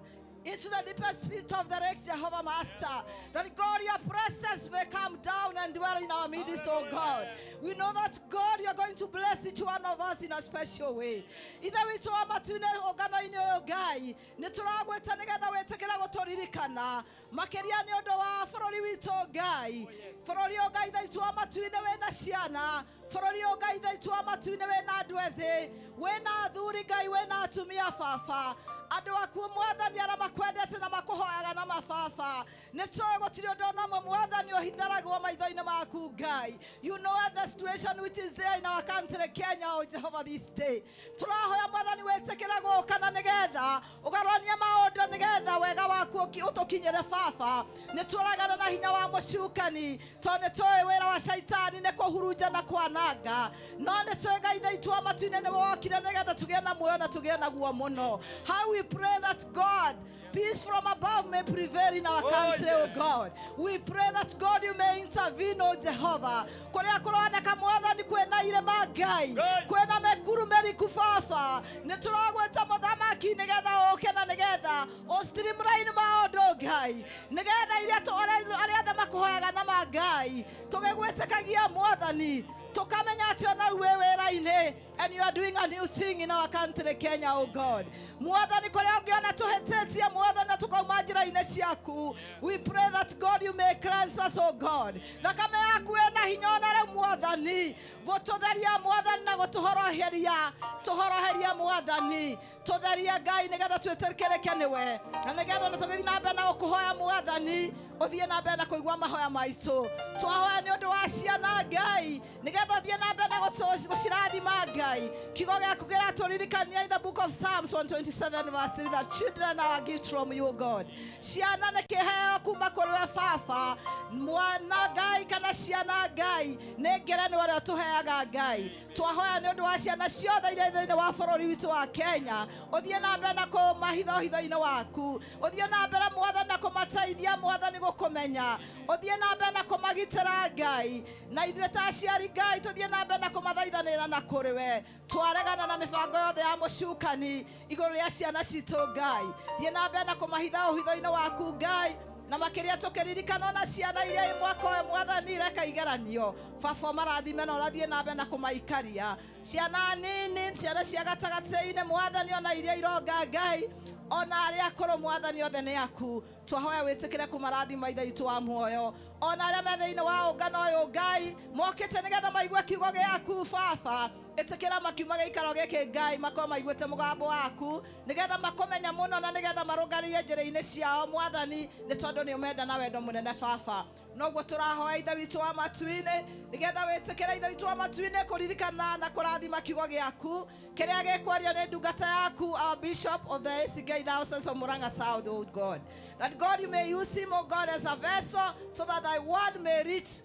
into the deepest pit of the lake, Jehovah Master, that God, your presence may come down and dwell in our midst, oh God. We know that God, you are going to bless each one of us in a special way. Ithe witũ wa matu-inĩ ũngano-inĩ ũyũ Ngai, nĩ tũragwĩta nĩgetha wĩtĩkĩre gũtũririkana makĩria nĩ ũndũ wa bũrũri witũ Ngai. Bũrũri ũyũ Ngai, ithe witũ wa matu-inĩ wĩna ciana Bũrũri ũyũ Ngai Ithe witũ wa matu-inĩ wĩna andũ ethĩ, wĩna athuri Ngai, wĩna atumia baba. Andũ aku mwathani arĩa makwendete na makũhoyaga na mababa. Nĩ tũĩ gũtirĩ ũndũ ona ũmwe mwathani ũhitharagwo maitho-inĩ maku Ngai. You know the situation which is there in our country Kenya, O Jehovah, this day. Tũrahoya mwathani wĩtĩkĩre gũka na nĩgetha ũgarũranie maũndũ nĩgetha wega waku ũtũkinyĩre baba. Nĩ tũragana na hinya wa mũcukani tondũ nĩ tũĩ wĩra wa caitani nĩ kũhurunja na kwananga. No nĩ tũĩ Ngai Ithe witũ wa matu-inĩ nĩwe wokire nĩgetha tũgĩe na muoyo na tũgĩe naguo mũno. How we pray that God, peace from above may prevail in our country, yes. O God. We pray that God, you may intervene, O Jehovah. Kũrĩa kũroneka mwathani kwĩna irĩma Ngai, kwĩna mĩkuru mĩriku baba. Nĩ tũragwĩta mũthamaki nĩgetha ũke na nĩgetha ũ streamline maũndũ Ngai, nĩgetha iria arĩa othe makũhoyaga na ma Ngai tũgĩgwĩtĩkagia mwathani, tũkamenya atĩ ona rĩu wĩ wĩra-inĩ, and you are doing a new thing in our country Kenya, oh God. Mwathani kũrĩa ũngĩona tũhĩtĩtie mwathani na tũkauma njĩra-inĩ ciaku, we pray that God, you may cleanse us, oh God. Thakame yaku ĩna hinya ona rĩu mwathani gũtũtheria mwathani na gũtũhoroheria, tũhoroheria mwathani, tũtherie Ngai nĩgetha twĩtĩkĩrĩke nĩwe, na nĩgetha ona tũgĩthiĩ na mbere na gũkũhoya mwathani ũthiĩ na mbere na kũigua mahoya maitũ. Twahoya nĩ ũndũ wa ciana Ngai nĩgetha ũthiĩ na mbere na gũcirathima Ngai. Kiugo gĩaku kĩratũririkania in the book of Psalms 127 verse 3 that children are a gift from you, God. Ciana nĩ kĩheo kuma kũrĩ we baba. Mwana Ngai kana ciana Ngai nĩ ngerenwa ĩrĩa ũtũheaga Ngai. Twahoya nĩ ũndũ wa ciana ciothe iria thĩinĩ wa bũrũri witũ wa Kenya, ũthiĩ na mbere na kũmahitha ũhitho-inĩ waku, ũthiĩ na mbere mwathani na kũmateithia mwathani gũkũmenya, ũthiĩ na mbere na kũmagitĩra Ngai, na ithuĩ ta aciari Ngai tũthiĩ na mbere na kũmathaithanĩra na kũrĩ we. Twaregana na mĩbango yothe ya mũcukani igũrũ rĩa ciana citũ Ngai. Thiĩ na mbere na kũmahitha ũhitho-inĩ waku Ngai, na makĩria tũkĩririkana ona ciana iria i mwaka ũyũ mwathani ireka igeranio baba marathime na ũrathiĩ na mbere na kũmaikaria. Ciana nini, ciana cia gatagatĩ-inĩ mwathani, ona iria ironga Ngai, ona arĩa akũrũ mwathani othe nĩ aku. Twahoya wĩtĩkĩre kũmarathima Ithe witũ wa muoyo, ona arĩa me thĩinĩ wa ũngano ũyũ Ngai mokĩte nĩgetha maigue kiugo gĩaku baba. Ĩtĩkĩra makiuma gĩikaro gĩkĩ Ngai makorwo maiguĩte mũgambo waku nĩgetha makũmenya mũno na nĩgetha marũngarĩrie njĩra-inĩ ciao mwathani, nĩ tondũ nĩ ũmenda na wendo mũnene baba. Noguo tũrahoya Ithe witũ wa matu-inĩ nĩgetha wĩtĩkĩre Ithe witũ wa matu-inĩ kũririkana na kũrathima kiugo gĩaku kĩrĩa gĩkwario nĩ ndungata yaku, our Bishop of the ACK Diocese of Murang'a South, O God. That God, you may use him, O God, as a vessel so that thy word may reach,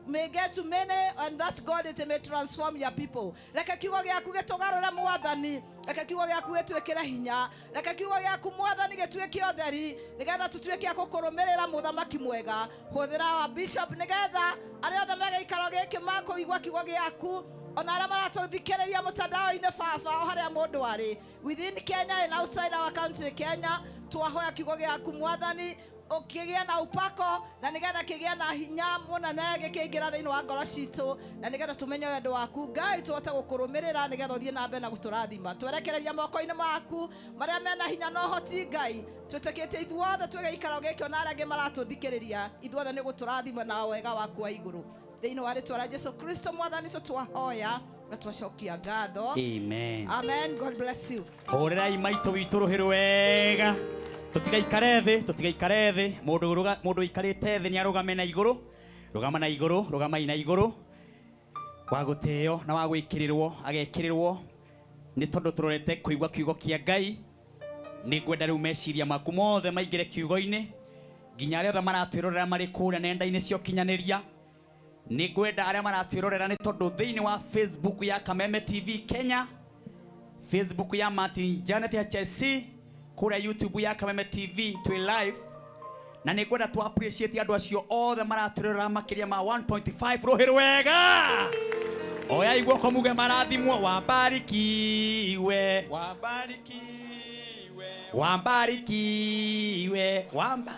may get to many, and that God, it may transform your people. Reke kiugo gĩaku gĩtũgarũre mwathani, reke kiugo gĩaku gĩtwĩkĩre hinya, reke kiugo gĩaku mwathani gĩtuĩke ũtheri nĩgetha tũtuĩke a gũkũrũmĩrĩra mũthamaki mwega. Hũthĩra wa bishop nĩgetha arĩa othe me gĩikaro gĩkĩ makũigua kiugo gĩaku, ona arĩa maratũthikĩrĩria mũtandao-inĩ baba, o harĩa mũndũ arĩ within Kenya and outside our country Kenya, twahoya kiugo gĩaku mwathani ũkĩgĩa na upako na nĩgetha kĩgĩe na hinya mũnene gĩkĩingĩra thĩinĩ wa ngoro citũ, na nĩgetha tũmenye wendo waku Ngai, tũhote gũkũrũmĩrĩra nĩgetha ũthiĩ na mbere na gũtũrathima. Twerekereria moko-inĩ maku marĩa mena hinya na ũhoti Ngai, twĩtĩkĩtie ithuothe twĩ gĩikaro gĩkĩ ona arĩa angĩ maratũthikĩrĩria, ithuothe nĩ gũtũrathima na wega waku wa igũrũ. Thĩinĩ wa rĩtwa rĩa Jesu Kristo mwathani witũ twahoya na twacokia ngatho. Amen. Amen. God bless you. Hũrĩrai maitũ witũ rũhĩ rwega. Tũtigaikare thĩ, tũtigaikare thĩ. Mũndũ ũikarĩte thĩ nĩ arũgame na igũrũ. Rũgama na igũrũ, rũgamai na igũrũ. Wa gũtĩo na wa gwĩkĩrĩrwo, agekĩrĩrwo nĩ tondũ tũrorete kũigua kiugo kĩa Ngai. Nĩ ngwenda rĩu meciria maku mothe maingĩre kiugo-inĩ, nginya arĩa othe maratwĩrorera marĩ kũrĩa nenda-inĩ cia ũkinyanĩria. Nĩ ngwenda arĩa maratwĩrorera nĩ tondũ thĩinĩ wa Facebook ya Kameme TV Kenya, Facebook ya Martin Janet HSC, kũrĩa YouTube ya Kameme TV twĩ live, na nĩ ngwenda tũ appreciate andũ acio othe maratwĩrorera makĩria ma 1.5 rũhĩ rwega. Oyai guoko muge marathimwo, wabarikiwe, wabarikiwe, wabarikiwe, wamba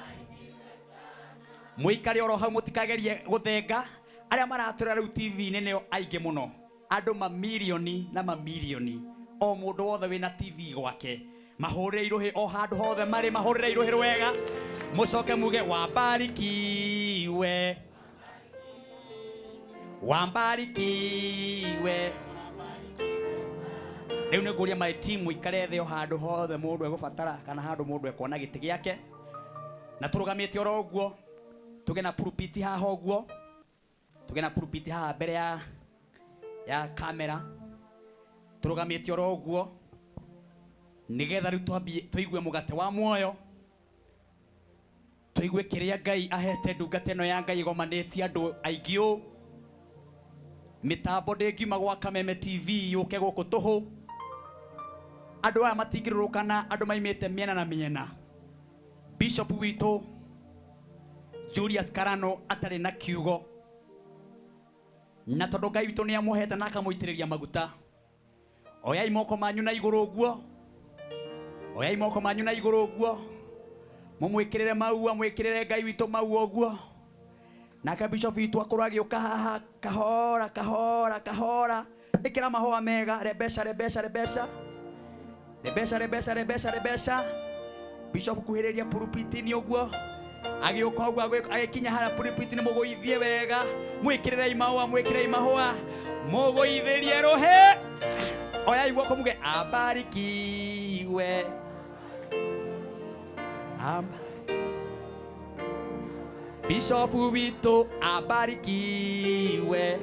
muikare oro hau mutikagerie guthenga. Aria maratwĩrora rĩu TV-inĩ nĩo aingĩ mũno, andũ mamirioni na mamirioni, o mũndũ wothe wĩna TV gwake mahũrĩre irũhĩ o handũ hothe marĩ, mahũrĩre irũhĩ rwega, mũcoke muge wabarikiwe, Wambarikiwe. Rĩu nĩ ngũria my team ikare thĩ o handũ hothe mũndũ egũbatara kana handũ mũndũ ekuona gĩtĩ gĩake. Na tũrũgamĩte oro ũguo, tũge na pulpit haha ũguo, tũge na pulpit haha mbere ya kamera. Tũrũgamĩte oro ũguo nĩgetha rĩu twambie tũigue mũgate wa muoyo, tũigue kĩrĩa Ngai ahete ndungata ĩno ya Ngai ĩgomanĩtie andũ aingĩ ũũ. Mĩtambo ndĩngiuma gwa Kameme TV yũke gũkũ tũhũ. Andũ aya matingĩrũrũkana, andũ maimĩte mĩena na mĩena. Bishop witũ Julius Karano atarĩ na kiugo, na tondũ Ngai witũ nĩ amũhete na akamũitĩrĩria maguta. Oyai moko manyu na igũrũ ũguo, oyai moko manyu na igũrũ ũguo, mũmwĩkĩrĩre maua, mwĩkĩrĩre Ngai witũ maua ũguo. Nake bishop witũ akorwo agĩũka haha kahora kahora kahora, ĩkĩra mahũa mega, rebeca rebeca rebeca rebeca rebeca rebeca rebeca. Bishop kuhĩrĩria pulpit-inĩ ũguo, agĩũka ũguo agĩkinya harĩa pulpit-inĩ, mũgũithie wega, mwĩkĩrĩrei mahũa, mwĩkĩrĩrei mahũa, mũgũithĩrie rũhĩ. Oyai guoko muge abarikiwe. Bishop witũ abarikiwe.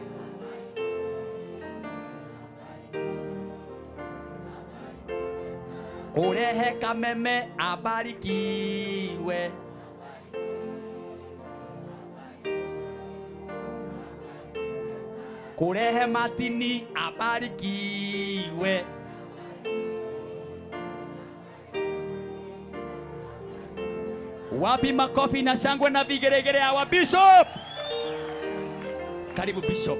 Kũrehe Kameme abarikiwe. Kũrehe Martini abarikiwe. Wapi makofi na shangwe na vigeregere hawa Bishop. Karibu Bishop.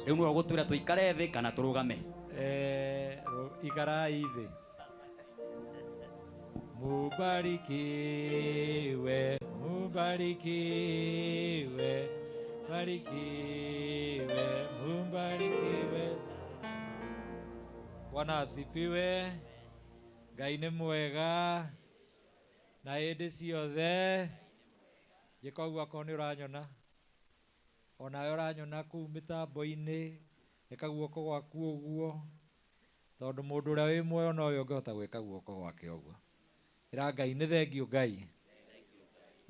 Rĩu nĩwe ũgũtwĩra tũikare thĩ kana tũrũgame. Ikarai thĩ. Mubarikiwe, mubarikiwe, barikiwe, mubarikiwe. Bwana asifiwe. Ngai nĩ mwega na hĩndĩ ciothe. Njĩka ũguo akorwo nĩ ũranyona, onawe ũranyona kũu mĩtambo-inĩ, ĩka guoko gwaku ũguo, tondũ mũndũ ũrĩa wĩ muoyo nowe ũngĩhota gwĩka guoko gwake ũguo. Ĩra Ngai nĩ thengiũ Ngai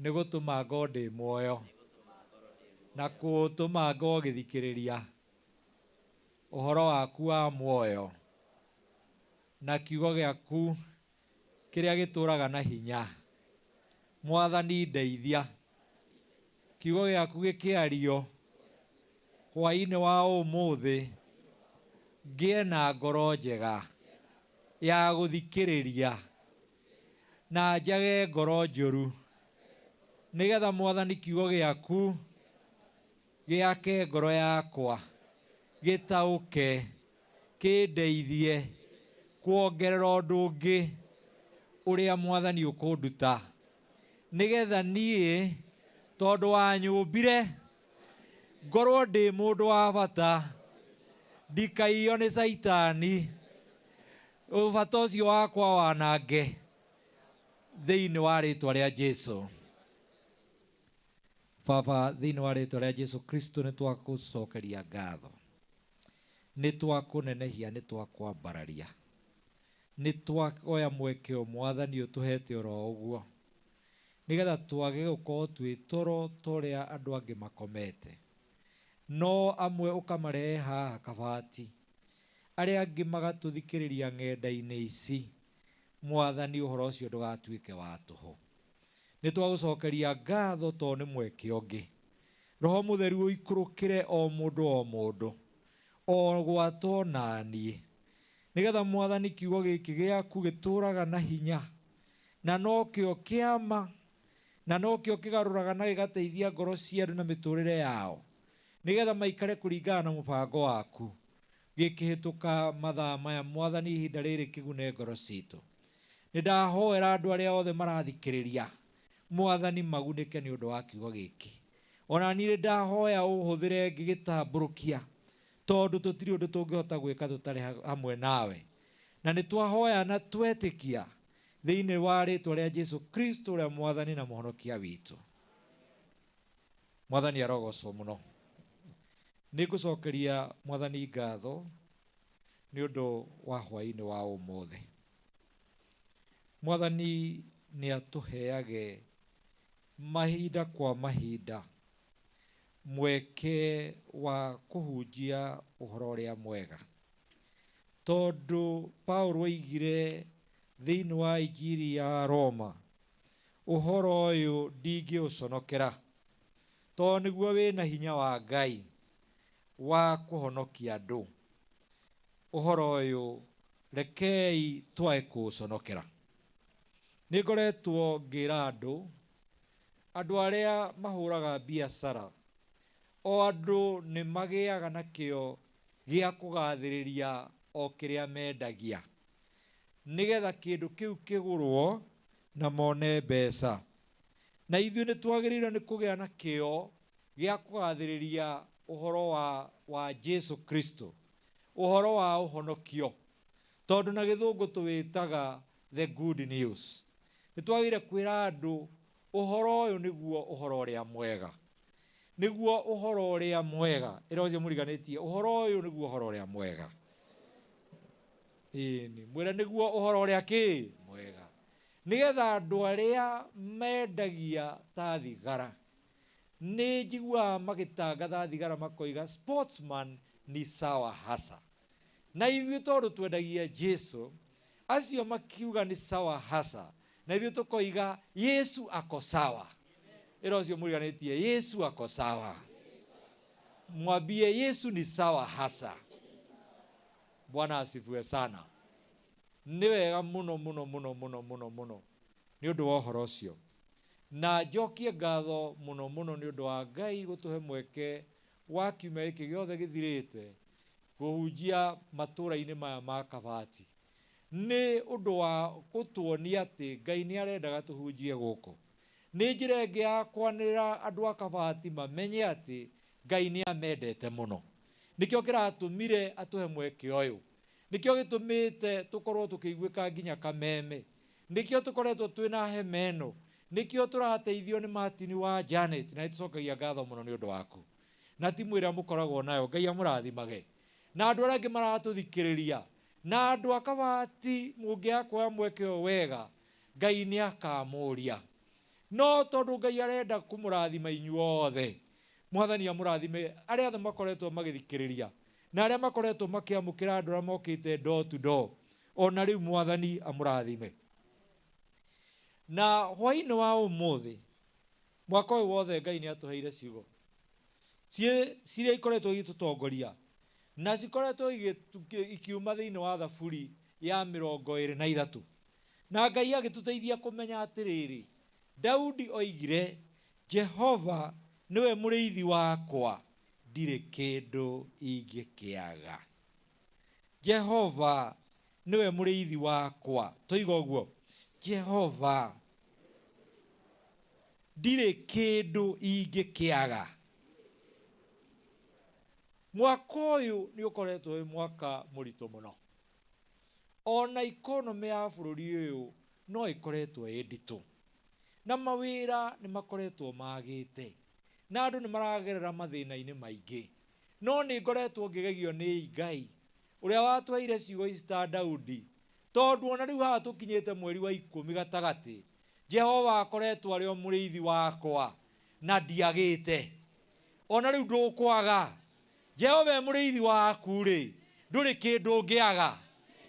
nĩ gũtũma ngorwo ndĩ muoyo na gũtũma ngorwo ngĩthikĩrĩria ũhoro waku wa muoyo na kiugo gĩaku kĩrĩa gĩtũraga na hinya. Mwathani ndeithia, kiugo gĩaku gĩkĩario hwaĩ-inĩ wa ũmũthĩ, ngĩe na ngoro njega ya gũthikĩrĩria na njage ngoro njũru, nĩgetha Mwathani kiugo gĩaku gĩake ngoro yakwa gĩtaũke, kĩndeithie kuongerera ũndũ ũngĩ ũrĩa Mwathani ũkũnduta, nĩgetha niĩ tondũ wanyũmbire ngorwo ndĩ mũndũ wa bata, ndikaiywo nĩ Caitani, ũbata ũcio wakwa wanange thĩinĩ wa rĩtwa rĩa Jesu. Baba, thĩinĩ wa rĩtwa rĩa Jesu Kristo nĩ twakũcokeria ngatho, nĩ twakũnenehia, nĩ twakwambararia, nĩ twaoya mweke o Mwathani ũtũhete oro ũguo, nĩgetha twage gũkorwo twĩ toro ta ũrĩa andũ angĩ makomete, no amwe ũkamarehe haha kabati, arĩa angĩ magatũthikĩrĩria ng'enda-inĩ ici. Mwathani ũhoro ũcio ndũgatuĩke wa tũhũ. Nĩ twagũcokeria ngatho tondũ nĩ mweke ũngĩ. Roho Mũtheru ũikũrũkĩre o mũndũ o mũndũ, o gwata ona niĩ, nĩgetha Mwathani kiugo gĩkĩ gĩaku gĩtũraga na hinya, na nokĩo kĩama, na nokĩo kĩgarũraga na gĩgateithia ngoro cia andũ na mĩtũrĩre yao, nĩgetha maikare kũringana na mũbango waku. Gĩkĩhĩtũka mathaa maya Mwathani, ihinda rĩrĩ kĩgune ngoro citũ. Nĩ ndahoera andũ arĩa othe marathikĩrĩria Mwathani magunĩke nĩ ũndũ wa kiugo gĩkĩ. Ona niĩ nĩ ndahoya ũhũthĩre ngĩgĩtambũrũkia, tondũ tũtirĩ ũndũ tũngĩhota gwĩka tũtarĩ hamwe nawe. Na nĩ twahoya na twetĩkia thĩinĩ wa rĩtwa rĩa Jesu Kristo ũrĩa Mwathani na Mũhonokia witũ. Mwathani arogocwo muno. Nĩ ngũcokeria Mwathani ngatho nĩ ũndũ wa hwaĩ-inĩ wa ũmũthĩ. Mwathani nĩ atũheage mahinda kwa mahinda mweke wa kũhunjia ũhoro ũrĩa mwega. Tondũ Paulo oigire thĩinĩ wa Injiri ya Roma, ũhoro ũyũ ndingĩũconokera, tondũ nĩguo wĩna hinya wa Ngai wa kũhonokia andũ. Ũhoro ũyũ rekei twae kũũconokera. Nĩ ngoretwo ngĩra andũ arĩa mahũraga biacara, o andũ nĩ magĩaga na kĩo gĩa kũgathĩrĩria o kĩrĩa mendagia, nĩgetha kĩndũ kĩu kĩgũrwo na mone mbeca. Na ithuĩ nĩ twagĩrĩirwo nĩ kũgĩa na kĩo gĩa kũgathĩrĩria ũhoro wa Jesu Kristo, ũhoro wa ũhonokio, tondũ na gĩthũngũ tũwĩtaga the good news. Nĩ twagĩrĩire kwĩra andũ ũhoro ũyũ nĩguo ũhoro ũrĩa mwega, nĩguo ũhoro ũrĩa mwega. Ĩra ũcio mũriganĩtie, ũhoro ũyũ nĩguo ũhoro ũrĩa mwega. Ĩni mwĩre nĩguo ũhoro ũrĩa kĩ mwega, nĩgetha andũ arĩa mendagia ta thigara, nĩ njiguaga magĩtangatha thigara makoiga sportsman ni sawa hasa. Na ithuĩ tondũ twendagia Jesu, acio makiuga ni sawa hasa, na ithuĩ tũkoiga Yesu ako sawa. Ĩra ũcio mũriganĩtie, Yesu ako sawa. Mwambie Yesu ni sawa hasa. Bwana asifiwe sana. Nĩ wega mũno mũno mũno mũno mũno mũno nĩ ũndũ wa ũhoro ũcio. Na njokie ngatho mũno mũno nĩ ũndũ wa Ngai gũtũhe mweke wa kiumia gĩkĩ gĩothe gĩthirĩte kũhunjia matũũra-inĩ maya ma Kabati, nĩ ũndũ wa gũtuonia atĩ Ngai nĩ arendaga tũhunjie gũkũ. Nĩ njĩra ĩngĩ ya kwanĩrĩra andũ a Kabati mamenye atĩ Ngai nĩ amendete mũno. Nĩkĩo kĩratũmire atũhe mweke ũyũ, nĩkĩo gĩtũmĩte tũkorwo tũkĩiguĩka nginya Kameme, nĩkĩo tũkoretwo twĩna hema ĩno, nĩkĩo tũrateithio nĩ Martin wa Janet, na nĩtũcokagia ngatho mũno nĩ ũndũ waku na timu ĩrĩa mũkoragwo nayo. Ngai amũrathimage. Na andũ arĩa angĩ maratũthikĩrĩria, na andũ a Kabati, mũngĩaga kuoya mweke ũyũ wega, Ngai nĩ akamũria. No tondũ Ngai arenda kũmũrathima inyuothe, Mwathani amũrathime arĩa othe makoretwo magĩthikĩrĩria na arĩa makoretwo makĩamũkĩra andũ arĩa mokĩte door to door, ona rĩu Mwathani amũrathime. Na hwaĩ-inĩ wa ũmũthĩ, mwaka ũyũ wothe Ngai nĩ atũheire ciugo ciria ikoretwo igĩtũtongoria na cikoretwo ikiuma thĩinĩ wa Thaburi ya 23, na Ngai agĩtũteithia kũmenya atĩrĩrĩ, Daudi oigire, Jehova nĩwe mũrĩithi wakwa, ndirĩ kĩndũ ingĩkĩaga. Jehova nĩwe mũrĩithi wakwa, tũiga ũguo, Jehova ndirĩ kĩndũ ingĩkĩaga. Mwaka ũyũ nĩ ũkoretwo wĩ mwaka mũritũ mũno. Ona ikonomĩ ya bũrũri ũyũ no ĩkoretwo ĩ nditũ, na mawĩra nĩ makoretwo magĩte, na andũ nĩ maragerera mathĩna-inĩ maingĩ. No nĩ ngoretwo ngĩgegio nĩ Ngai ũrĩa watũheire ciugo ici ta Daudi, tondũ ona rĩu haha tũkinyĩte mweri wa 10 gatagatĩ, Jehova akoretwo arĩ o mũrĩithi wakwa na ndiagĩte. Ona rĩu ndũkwaga. Jehova e mũrĩithi waku rĩ, ndũrĩ kĩndũ ũngĩaga.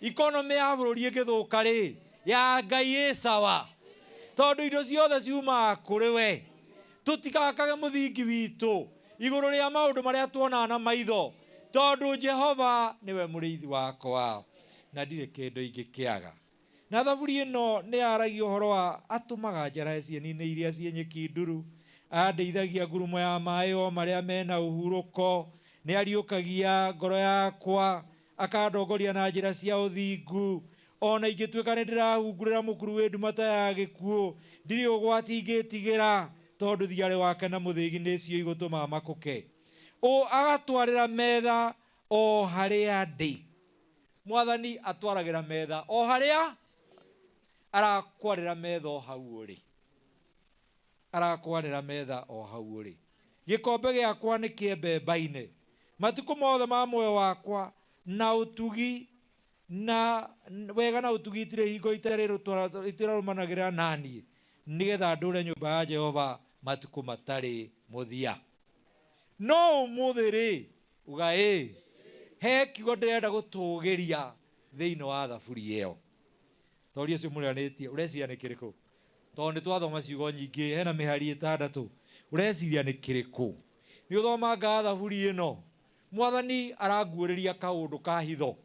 Ikonomĩ ya bũrũri ĩngĩthũka rĩ, ya Ngai ĩ sawa, tondũ indo ciothe ciumaga kũrĩ we. Tũtikakage mũthingi witũ igũrũ rĩa maũndũ marĩa tuonaga na maitho, tondũ Jehova nĩwe mũrĩithi wakwa na ndirĩ kĩndũ ingĩkĩaga. Na thaburi ĩno nĩ yaragia ũhoro wa atũmaga njarahe cieni-inĩ iria ciĩ nyeki nduru, andeithagia ngurumo ya maĩ o marĩa mena ũhurũko, nĩ ariũkagia ngoro yakwa, akandongoria na njĩra cia ũthingu. Ona ingĩtuĩka nĩ ndĩrahungurĩra mũkuru wĩ nduma ta ya gĩkuũ, ndirĩ ũgwati ingĩtigĩra, tondũ thiarĩ wake na mũthĩgi nĩcio igũtũma makũke. O agatwarĩra metha o harĩa ndĩ. Mwathani atwaragĩra metha o harĩa arakwarĩra metha o hau ũrĩ. Arakwarĩra metha o hau ũrĩ. Gĩkombe gĩakwa nĩ kĩembembaine. Matukũ mothe ma muoyo wakwa na ũtugi na wega na ũtugi itirĩ hingo itarũmanagĩrĩra naniĩ, nĩgetha ndũre nyũmba ya Jehova matukũ matarĩ mũthia. No ũmũthĩ rĩ, uga ĩ, he kiugo ndĩrenda gũtũgĩria thĩinĩ wa thaburi ĩyo. Toria ũcio mũrĩanĩtie, ũreciria nĩ kĩrĩkũ? Tondũ nĩ twathoma ciugo nyingĩ, hena mĩhari 6. Ũreciria nĩ kĩrĩkũ? Nĩ ũthomanga thaburi ĩno, Mwathani aranguũrĩria kaũndũ ka hitho.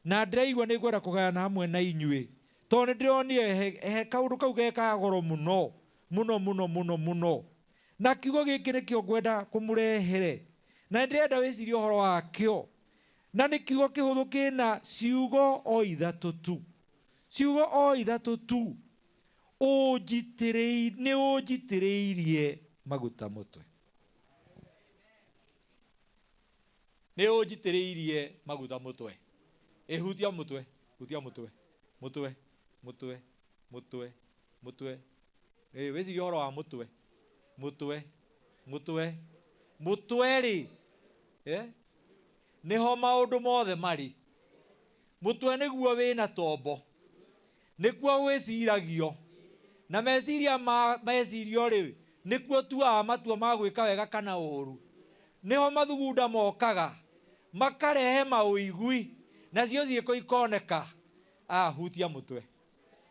Na ndĩraigua nĩ ngwenda kũgayana hamwe na inyuĩ, tondũ nĩ ndĩronire he kaũndũ kau ge ka goro mũno, mũno mũno mũno mũno. Na kiugo gĩkĩ nĩkĩo ngwenda kũmũrehere. Na ndĩrenda wĩcirie ũhoro wakĩo. Na nĩ kiugo kĩhũthũ kĩna ciugo o ithatũ tu. Ciugo o ithatũ tu. Nĩ ũnjitĩrĩirie maguta mũtwe. Nĩ ũnjitĩrĩirie maguta mũtwe. Ĩhutia mũtwe, hutia mũtwe, mũtwe, mũtwe, mũtwe, mũtwe. Wĩcirie ũhoro wa mũtwe. Mũtwe, mũtwe, mũtwe rĩ, nĩho maũndũ mothe marĩ. Mũtwe nĩguo wĩna tombo, nĩkuo gwĩciragio, na meciria ma mecirio rĩ, nĩkuo tuaga matua ma gwĩka wega kana ũũru. Nĩho mathugunda mokaga, makarehe maũigui, nacio ciĩko ikoneka. Hutia mũtwe,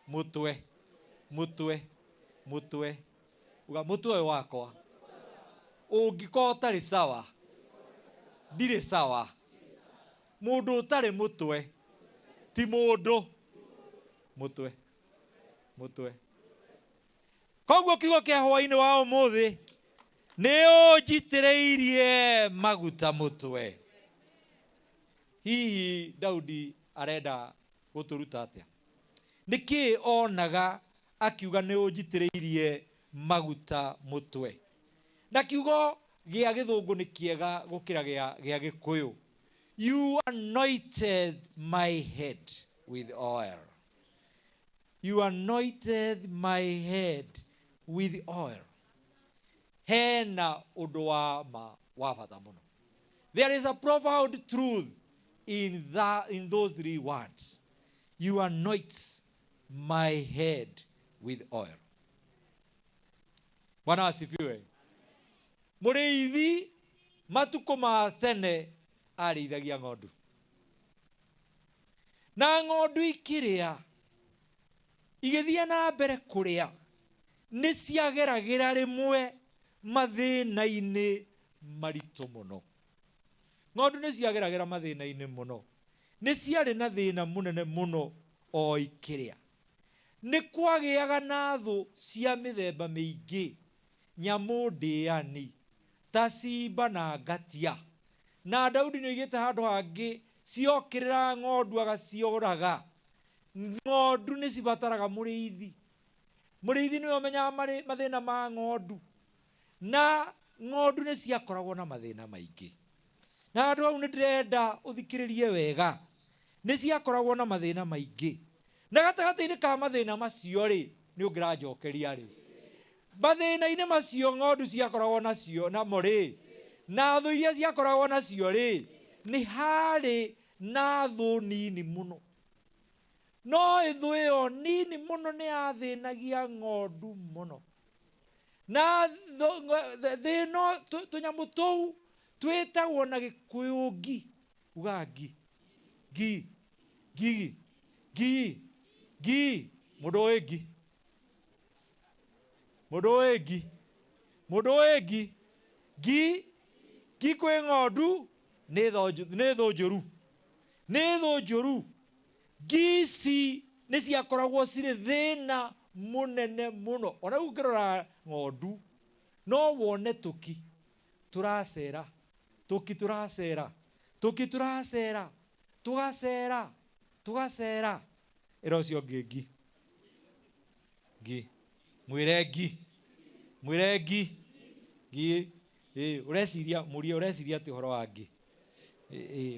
mũtwe, mũtwe, mũtwe. Uga mũtwe ũyũ wakwa ũngĩkorwo ũtarĩ sawa, ndirĩ sawa. Mũndũ ũtarĩ mũtwe ti mũndũ. Mũtwe, mũtwe. Koguo kiugo kĩa hwaĩ-inĩ wa ũmũthĩ nĩ ũnjitĩrĩirie maguta mũtwe. Hihi Daudi arenda gũtũruta atĩa? Nĩkĩ onaga akiuga nĩ ũnjitĩrĩirie maguta mũtwe? Na kiugo gĩa gĩthũngũ nĩ kĩega gũkĩra gĩa gĩkũyũ. You anointed my head with oil. You anointed my head with oil. Hena ũndũ wa ma wa bata mũno. There is a profound truth in those three words. You anoint my head with oil. Bwana asifiwe. Mũrĩithi matukũ ma tene arĩithagia ng'ondu. Na ng'ondu ikĩrĩa, igĩthiĩ na mbere kũrĩa, nĩ ciageragĩra rĩmwe mathĩna-inĩ maritũ mũno. Ng'ondu nĩ ciageragĩra mathĩna-inĩ mũno. Nĩ ciarĩ na thĩna mũnene mũno o ikĩrĩa. Nĩ kwagĩaga na thũ cia mĩthemba mĩingĩ, nyamũ ndĩani, ta simba na ngatia. Na Daudi nĩ oigĩte handũ hangĩ, ciokĩrĩra ng'ondu agacioraga. Ng'ondu nĩ cibataraga mũrĩithi. Mũrĩithi nĩwe ũmenyaga mathĩna ma ng'ondu. Na ng'ondu nĩ ciakoragwo na mathĩna maingĩ. Na handũ hau nĩ ndĩrenda ũthikĩrĩrie wega. Nĩ ciakoragwo na mathĩna maingĩ. Na gatagatĩ-inĩ ka mathĩna macio rĩ, nĩ ũngĩranjokeria rĩ. Mathĩna-inĩ macio ng'ondu ciakoragwo nacio namo rĩ, na thũ iria ciakoragwo nacio rĩ, nĩ harĩ na thũ nini mũno. No thũ ĩyo nini mũno nĩ yathĩnagia ng'ondu mũno. Na thĩna tũnyamũ tũu twĩtagwo na gĩkũyũ ngi. Uga ngi, ngi, ngi, ngi, ngi. Mũndũ ũĩ ngi, mũndũ ũĩ ngi, mũndũ ũĩ ngi, ngi, ngi kwĩ ng'ondu nĩ thũ njũru, nĩ thũ njũru. Ngi ici nĩ ciakoragwo cirĩ thĩna mũnene mũno. Ona rĩu ũngĩrora ng'ondu no wone tũki tũracera, tũki tũracera, tũki tũracera, tũgacera, tũgacera. Ĩra ũcio ũngĩ ngi, ngi, mwĩre ngi, mwĩre ngi, ngi. Ũreciria, mũrie ũreciria atĩ ũhoro wa ngi.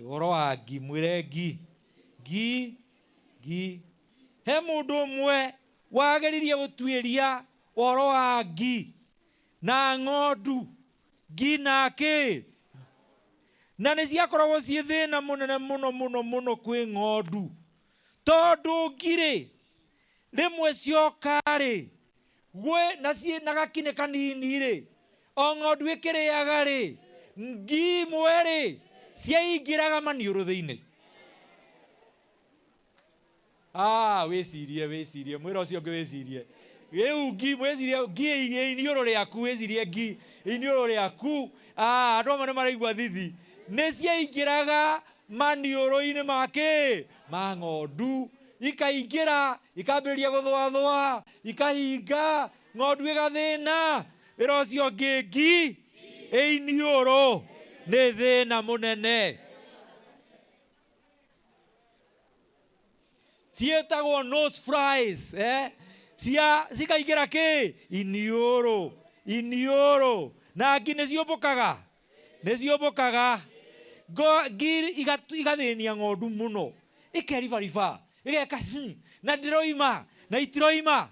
Ũhoro wa ngi, mwĩre ngi, ngi, ngi. He mũndũ ũmwe wageririe gũtuĩria ũhoro wa ngi na ng'ondu. Ngi na kĩ na nĩ ciakoragwo ciĩ thĩna mũnene mũno mũno mũno kwĩ ng'ondu tondũ ngirĩ rĩmwe cioka-rĩ gwĩ na ciĩ na gakinĩ kanini-rĩ o ng'ondu ĩkĩrĩaga-rĩ ngi imwe-rĩ ciaingĩraga maniũrũ thĩinĩ. Ah, wĩcirie wĩcirie mwĩra ũcio ũngĩ wĩcirie rĩu ngi mwĩcirie ngi iniũrũ rĩaku wĩcirie ngi iniũrũ rĩaku. Ah, andũ amwe nĩ maraigua thithi nĩ ciaingĩraga maniũrũ-inĩ ma kĩ ma ng'ondu ikaingĩra ikambĩrĩria gũthũathũa ikahinga ng'ondu ĩgathĩna wĩra ũcio ũngĩ ngi ĩiniũrũ nĩ thĩna mũnene. Ciĩtagwo nose flies cia cikaingĩra kĩ iniũrũ iniũrũ na ngi nĩ ciũmbũkaga nĩ ciũmbũkaga ngi igathĩnia ng'ondu mũno ikeribariba igeka na ndĩroima na itiroima.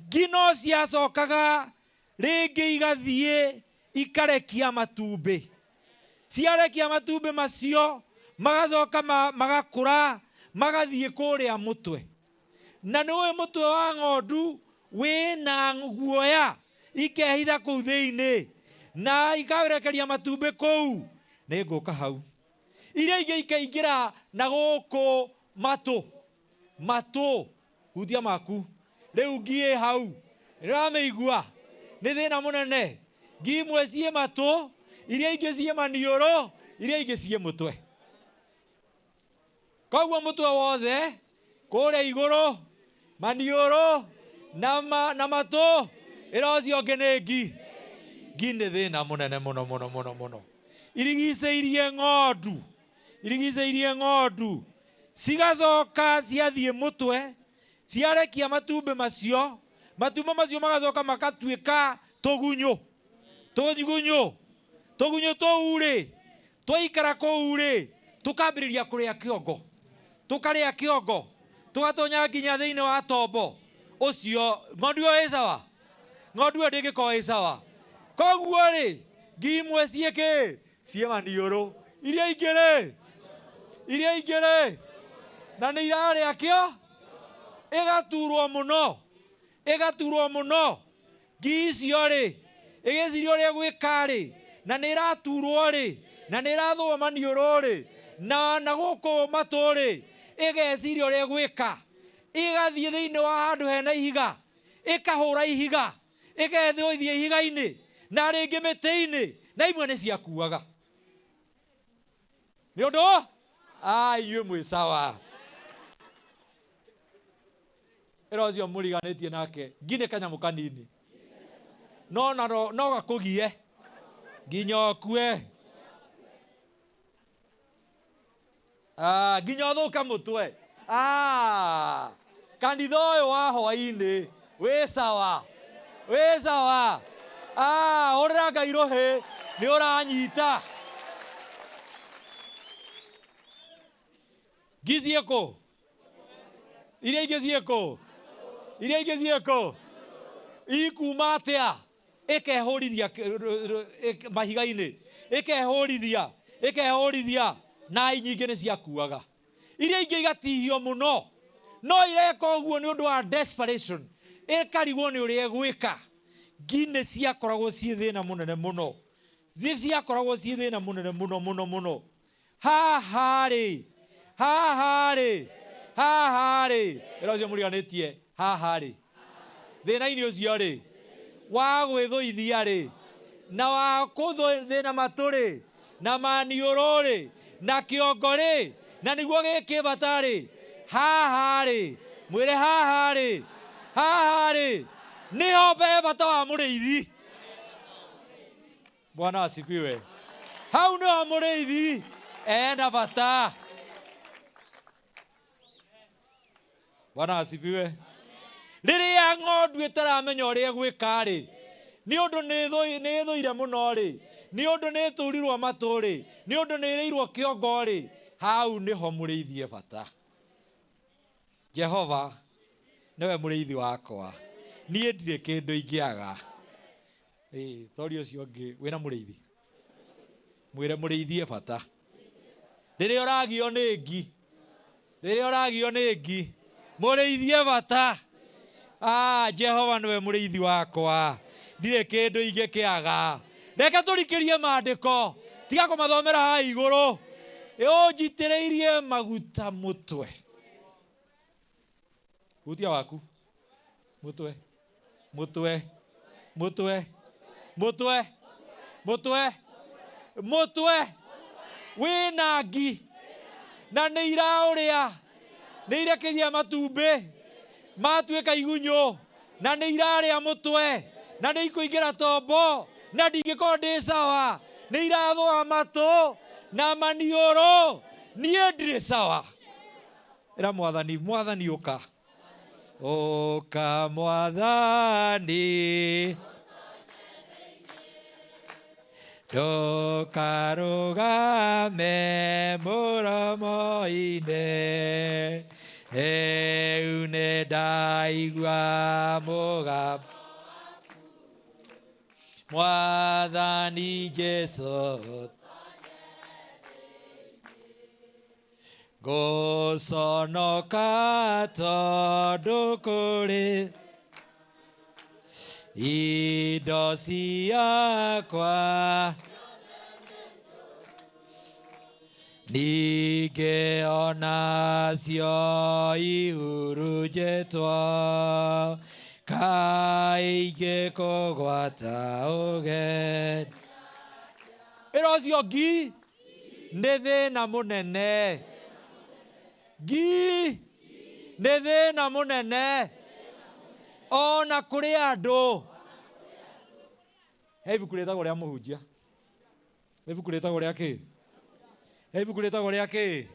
Ngi no ciacokaga rĩngĩ igathiĩ ikarekia matumbĩ ciarekia matumbĩ macio magacoka magakũra magathiĩ kũrĩa mũtwe na nĩ ũĩ mũtwe wa ng'ondu wĩna guoya ikehitha kũu thĩinĩ na ikarekeria matumbĩ kũu nĩ ngũka hau iria ingĩ ikaingĩra na gũkũ matũ matũ hutia maku rĩu ngi ĩ hau nĩũramĩigua nĩ thĩna mũnene. Ngi imwe ciĩ matũ iria ingĩ ciĩ maniũrũ iria ingĩ ciĩ mũtwe koguo mũtwe wothe kũrĩa igũrũ maniũrũ na matũ ĩra ũcio ũngĩ nĩ ngi. Ngi nĩ thĩna mũnene mũno mũno mũno mũno irigicĩirie ng'ondu irigicĩirie ng'ondu cigacoka ciathiĩ mũtwe ciarekia matumbĩ macio matumbĩ macio magacoka makatuĩka tũgunyũ tũgunyũ tũgunyũ tũu rĩ twaikara kũu rĩ tũkambĩrĩria kũrĩa kĩongo tũkarĩa kĩongo tũgatonya nginya thĩinĩ wa tombo ũcio ng'ondu ĩyo ĩ sawa ng'ondu ĩyo ndĩngĩkorwo ĩ sawa. Koguo rĩ ngi imwe ciĩ kĩ ciĩ maniũrũ iria ingĩ rĩ iria ingĩ rĩ na nĩ irarĩa kĩo ĩgaturwo mũno ĩgaturwo mũno ngi icio rĩ ĩgĩciria ũrĩa gwĩka rĩ na nĩ ĩraturwo rĩ na nĩ ĩrathũa maniũrũ rĩ na gũkũ matũ rĩ ĩgeciria ũrĩa gwĩka ĩgathiĩ thĩinĩ wa handũ hena ihiga ĩkahũra ihiga ĩgethũithia ihiga-inĩ na rĩngĩ mĩtĩ-inĩ na imwe nĩ ciakuaga nĩ ũndũ inyuĩ mwĩ sawa. Ĩra ũcio mũriganĩtie nake ngi nĩ kanyamũ kanini no no gakũgie nginya ũkue nginya ũthũke mũtwe. Kanitha ũyũ wa hwaĩ-inĩ wĩ sawa wĩ sawa. Hũrĩra Ngai rũhĩ nĩ ũranyita. Ngi ciĩ kũ iria ingĩ ciĩ kũ iria ingĩ ciĩ kũ ikuma atĩa ĩkehũrithia mahiga-inĩ ĩkehũrithia ĩkehũrithia na nyingĩ nĩ ciakuaga iria ingĩ igatihio mũno no ireka ũguo nĩ ũndũ wa desperation ĩkarigwo nĩ ũrĩa ĩgwĩka. Ngi nĩ ciakoragwo ciĩ thĩna mũnene mũno nĩ ciakoragwo ciĩ thĩna mũnene mũno mũno mũno. Haha rĩ haha rĩ haha rĩ ĩra ũcio mũriganĩtie haha rĩ thĩna-inĩ ũcio rĩ wa gwĩthũithia rĩ na wa kũthĩna matũ rĩ na maniũrũ rĩ na kĩongo rĩ na nĩguo gĩkĩ bata rĩ haha rĩ mwĩre haha rĩ haha rĩ nĩho he bata wa mũrĩithi. Bwana asifiwe. Hau nĩho mũrĩithi ena bata. Bwana asifiwe. Rĩrĩa ng'ondu ĩtaramenya ũrĩa ĩgwĩka rĩ nĩ ũndũ nĩ ĩthũire mũno rĩ nĩ ũndũ nĩ ĩtũrirwo matũ rĩ nĩ ũndũ nĩ ĩrĩirwo kĩongo rĩ hau nĩho mũrĩithi e bata. Jehova nĩwe mũrĩithi wakwa niĩ ndirĩ kĩndũ ingĩaga. Ĩĩ, tori ũcio ũngĩ wĩna mũrĩithi. Mwĩre mũrĩithi e bata. Rĩrĩa ũragio nĩ ngi. Rĩrĩa ũragio nĩ ngi. Mũrĩithi e bata. Ah, Jehova nĩwe mũrĩithi wakwa. Ndirĩ kĩndũ ingĩkĩaga. Reke tũrikĩrie maandĩko. Tiga kũmathomera haha igũrũ. Ũnjitĩrĩirie maguta mũtwe. Hutia waku. Mũtwe. Mũtwe. Mũtwe. Mũtwe. Mũtwe. Mũtwe. Wĩna ngi. Na nĩ iraũrĩa. Nĩ irekeria matumbĩ. Matuĩka igunyũ. Na nĩ irarĩa mũtwe. Na nĩ ikũingĩra tombo. Na ndingĩkorwo ndĩ sawa. Nĩ irathũa matũ. Na maniũrũ. Niĩ ndirĩ sawa. Ĩra mwathani, mwathani ũka. Ũka mwathani. Ndũkarũgame mũromo-inĩ. Rĩu nĩ ndaigua mũgambo. Mwathani Jesũ. Ngũconoka tondũ kũrĩ indo ciakwa. Ningĩ onacio ihurunjĩtwo kaĩ ingĩkũgwata ũgeni. Ĩra ũcio ngi nĩ thĩna mũnene. Ngi nĩ thĩna mũnene ona kũrĩ andũ. He ibuku rĩtagwo rĩa mũhunjia. He ibuku rĩtagwo rĩa kĩ? He ibuku rĩtagwo rĩa kĩ?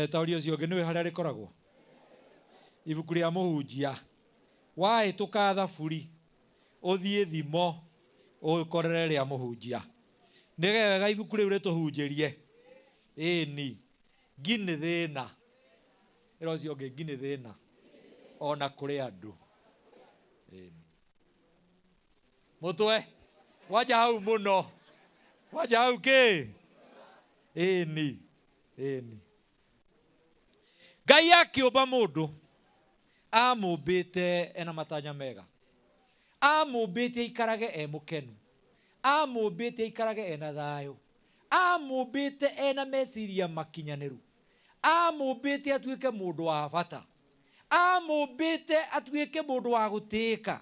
Taũri ũcio ũngĩ nĩwe harĩa rĩkoragwo. Ibuku rĩa mũhunjia. Wahĩtũka thaburi ũthiĩ thimo ũkorere rĩa mũhunjia. Nĩ wega ibuku rĩu rĩtũhunjĩrie. Ĩni. Ngi nĩ thĩna. Ĩra ũcio ũngĩ ngi nĩ thĩna. Ona kũrĩ andũ. Ĩni. Mũtwe. Wanja hau mũno. Wanja hau kĩ? Ĩni. Ĩni. Ngai akĩũmba mũndũ amũmbĩte ena matanya mega. Amũmbĩte aikarage e mũkenu. Amũmbĩte aikarage ena thayũ. Amũmbĩte ena meciria makinyanĩru. Amũmbĩte atuĩke mũndũ wa bata. Amũmbĩte atuĩke mũndũ wa gũtĩĩka.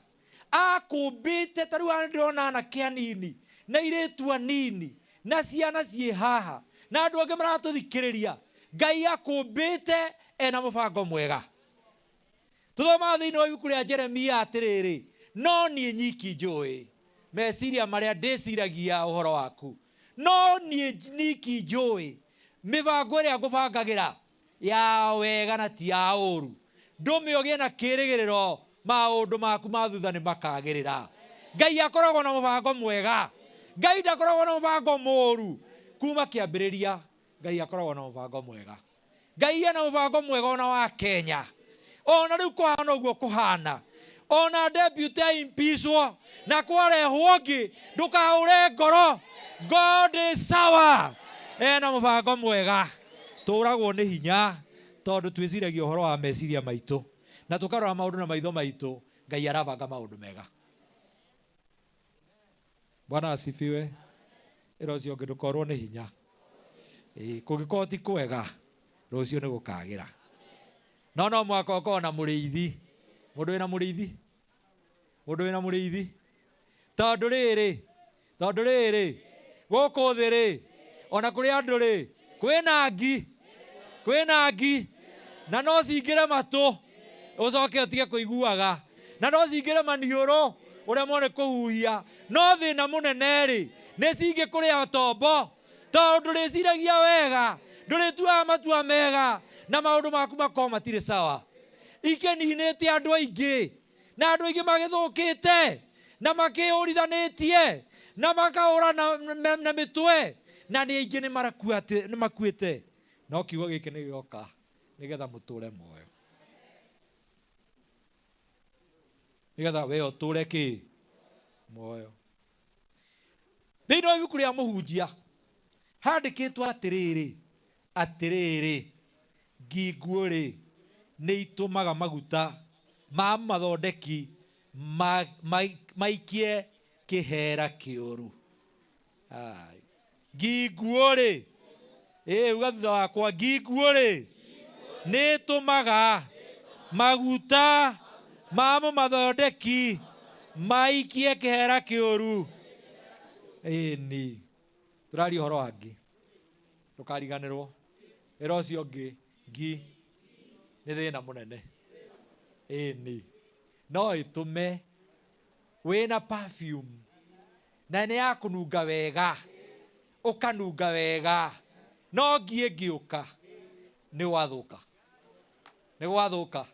Akũmbĩte ta rĩu haha nĩndĩrona anake anini na airĩtu anini na ciana ciĩ haha na andũ angĩ maratũthikĩrĩria. Ngai akũmbĩte ena mũbango mwega. Tũthomaga thĩinĩ wa ibuku rĩa Jeremia atĩrĩrĩ, no niĩ nyiki njũĩ meciria marĩa ndĩciragia ũhoro waku. No niĩ nyiki njũĩ mĩbango ĩrĩa ngũbangagĩra ya wega na ti ya ũru. Ndũme ũgĩe na kĩĩrĩgĩrĩro maũndũ maku ma thutha nĩ makagĩrĩra. Ngai akoragwo na mũbango mwega. Ngai ndakoragwo na mũbango mũũru. Kuma kĩambĩrĩria Ngai akoragwo na mũbango mwega. Ngai ena mũbango mwega ona wa Kenya. Ona rĩu kũhana ũguo kũhana. Ona deputy aimpeachwo na kwarehwo ũngĩ ndũkahũre ngoro. God is sawa. Ena mũbango mwega. Tũragwo nĩ hinya tondũ twĩciragia ũhoro wa meciria maitũ na tũkarora maũndũ na maitho maitũ. Ngai arabanga maũndũ mega. Bwana asifiwe. Ĩra ũcio ũngĩ ndũkorwo nĩ hinya. Kũngĩkorwo ti kwega rũciũ nĩ gũkagĩra. No no mũhaka ũkorwo na mũrĩithi. Mũndũ wĩna mũrĩithi. Mũndũ wĩna mũrĩithi. Tondũ rĩrĩ, tondũ rĩrĩ, gũkũ thĩ rĩ, ona kũrĩ andũ rĩ, kwĩna ngi. Kwĩna ngi. Na no cingĩre matũ ũcoke ũtige kũiguaga. Na no cingĩre maniũrũ ũremwo nĩ kũhuhia. No thĩna mũnene rĩ, nĩ cingĩkũrĩa tombo. Tondũ ndũrĩciragia wega, ndũrĩtuaga matua mega, na maũndũ maku makorwo matirĩ sawa. Ikĩninĩte andũ aingĩ, na andũ aingĩ magĩthũkĩte, na makĩũrithanĩtie, na makahũra na mĩtwe, na nĩ aingĩ nĩ makuĩte. No kiugo gĩkĩ nĩ gĩoka nĩgetha mũtũre muoyo. Nĩgetha we ũtũre kĩ? Muoyo. Thĩinĩ wa ibuku rĩa mũhunjia handĩkĩtwo atĩrĩrĩ, atĩrĩrĩ, nginguũ rĩ nĩ itũmaga maguta ma mathondeki maikie kĩhera kĩũru. Nginguũ rĩ, uga thutha wakwa, nginguũ rĩ nĩ ĩtũmaga maguta ma mũmathondeki maikie kĩhera kĩũru. Ĩni tũraria ũhoro wa ngi, ndũkariganĩrwo ĩra ũcio ũngĩ ngi nĩ thĩna mũnene. Ĩni no ĩtũme wĩna perfume na nĩ ya kũnunga wega, ũkanunga wega, no ngi ĩngĩũka nĩ gwathũka, nĩ gwathũka,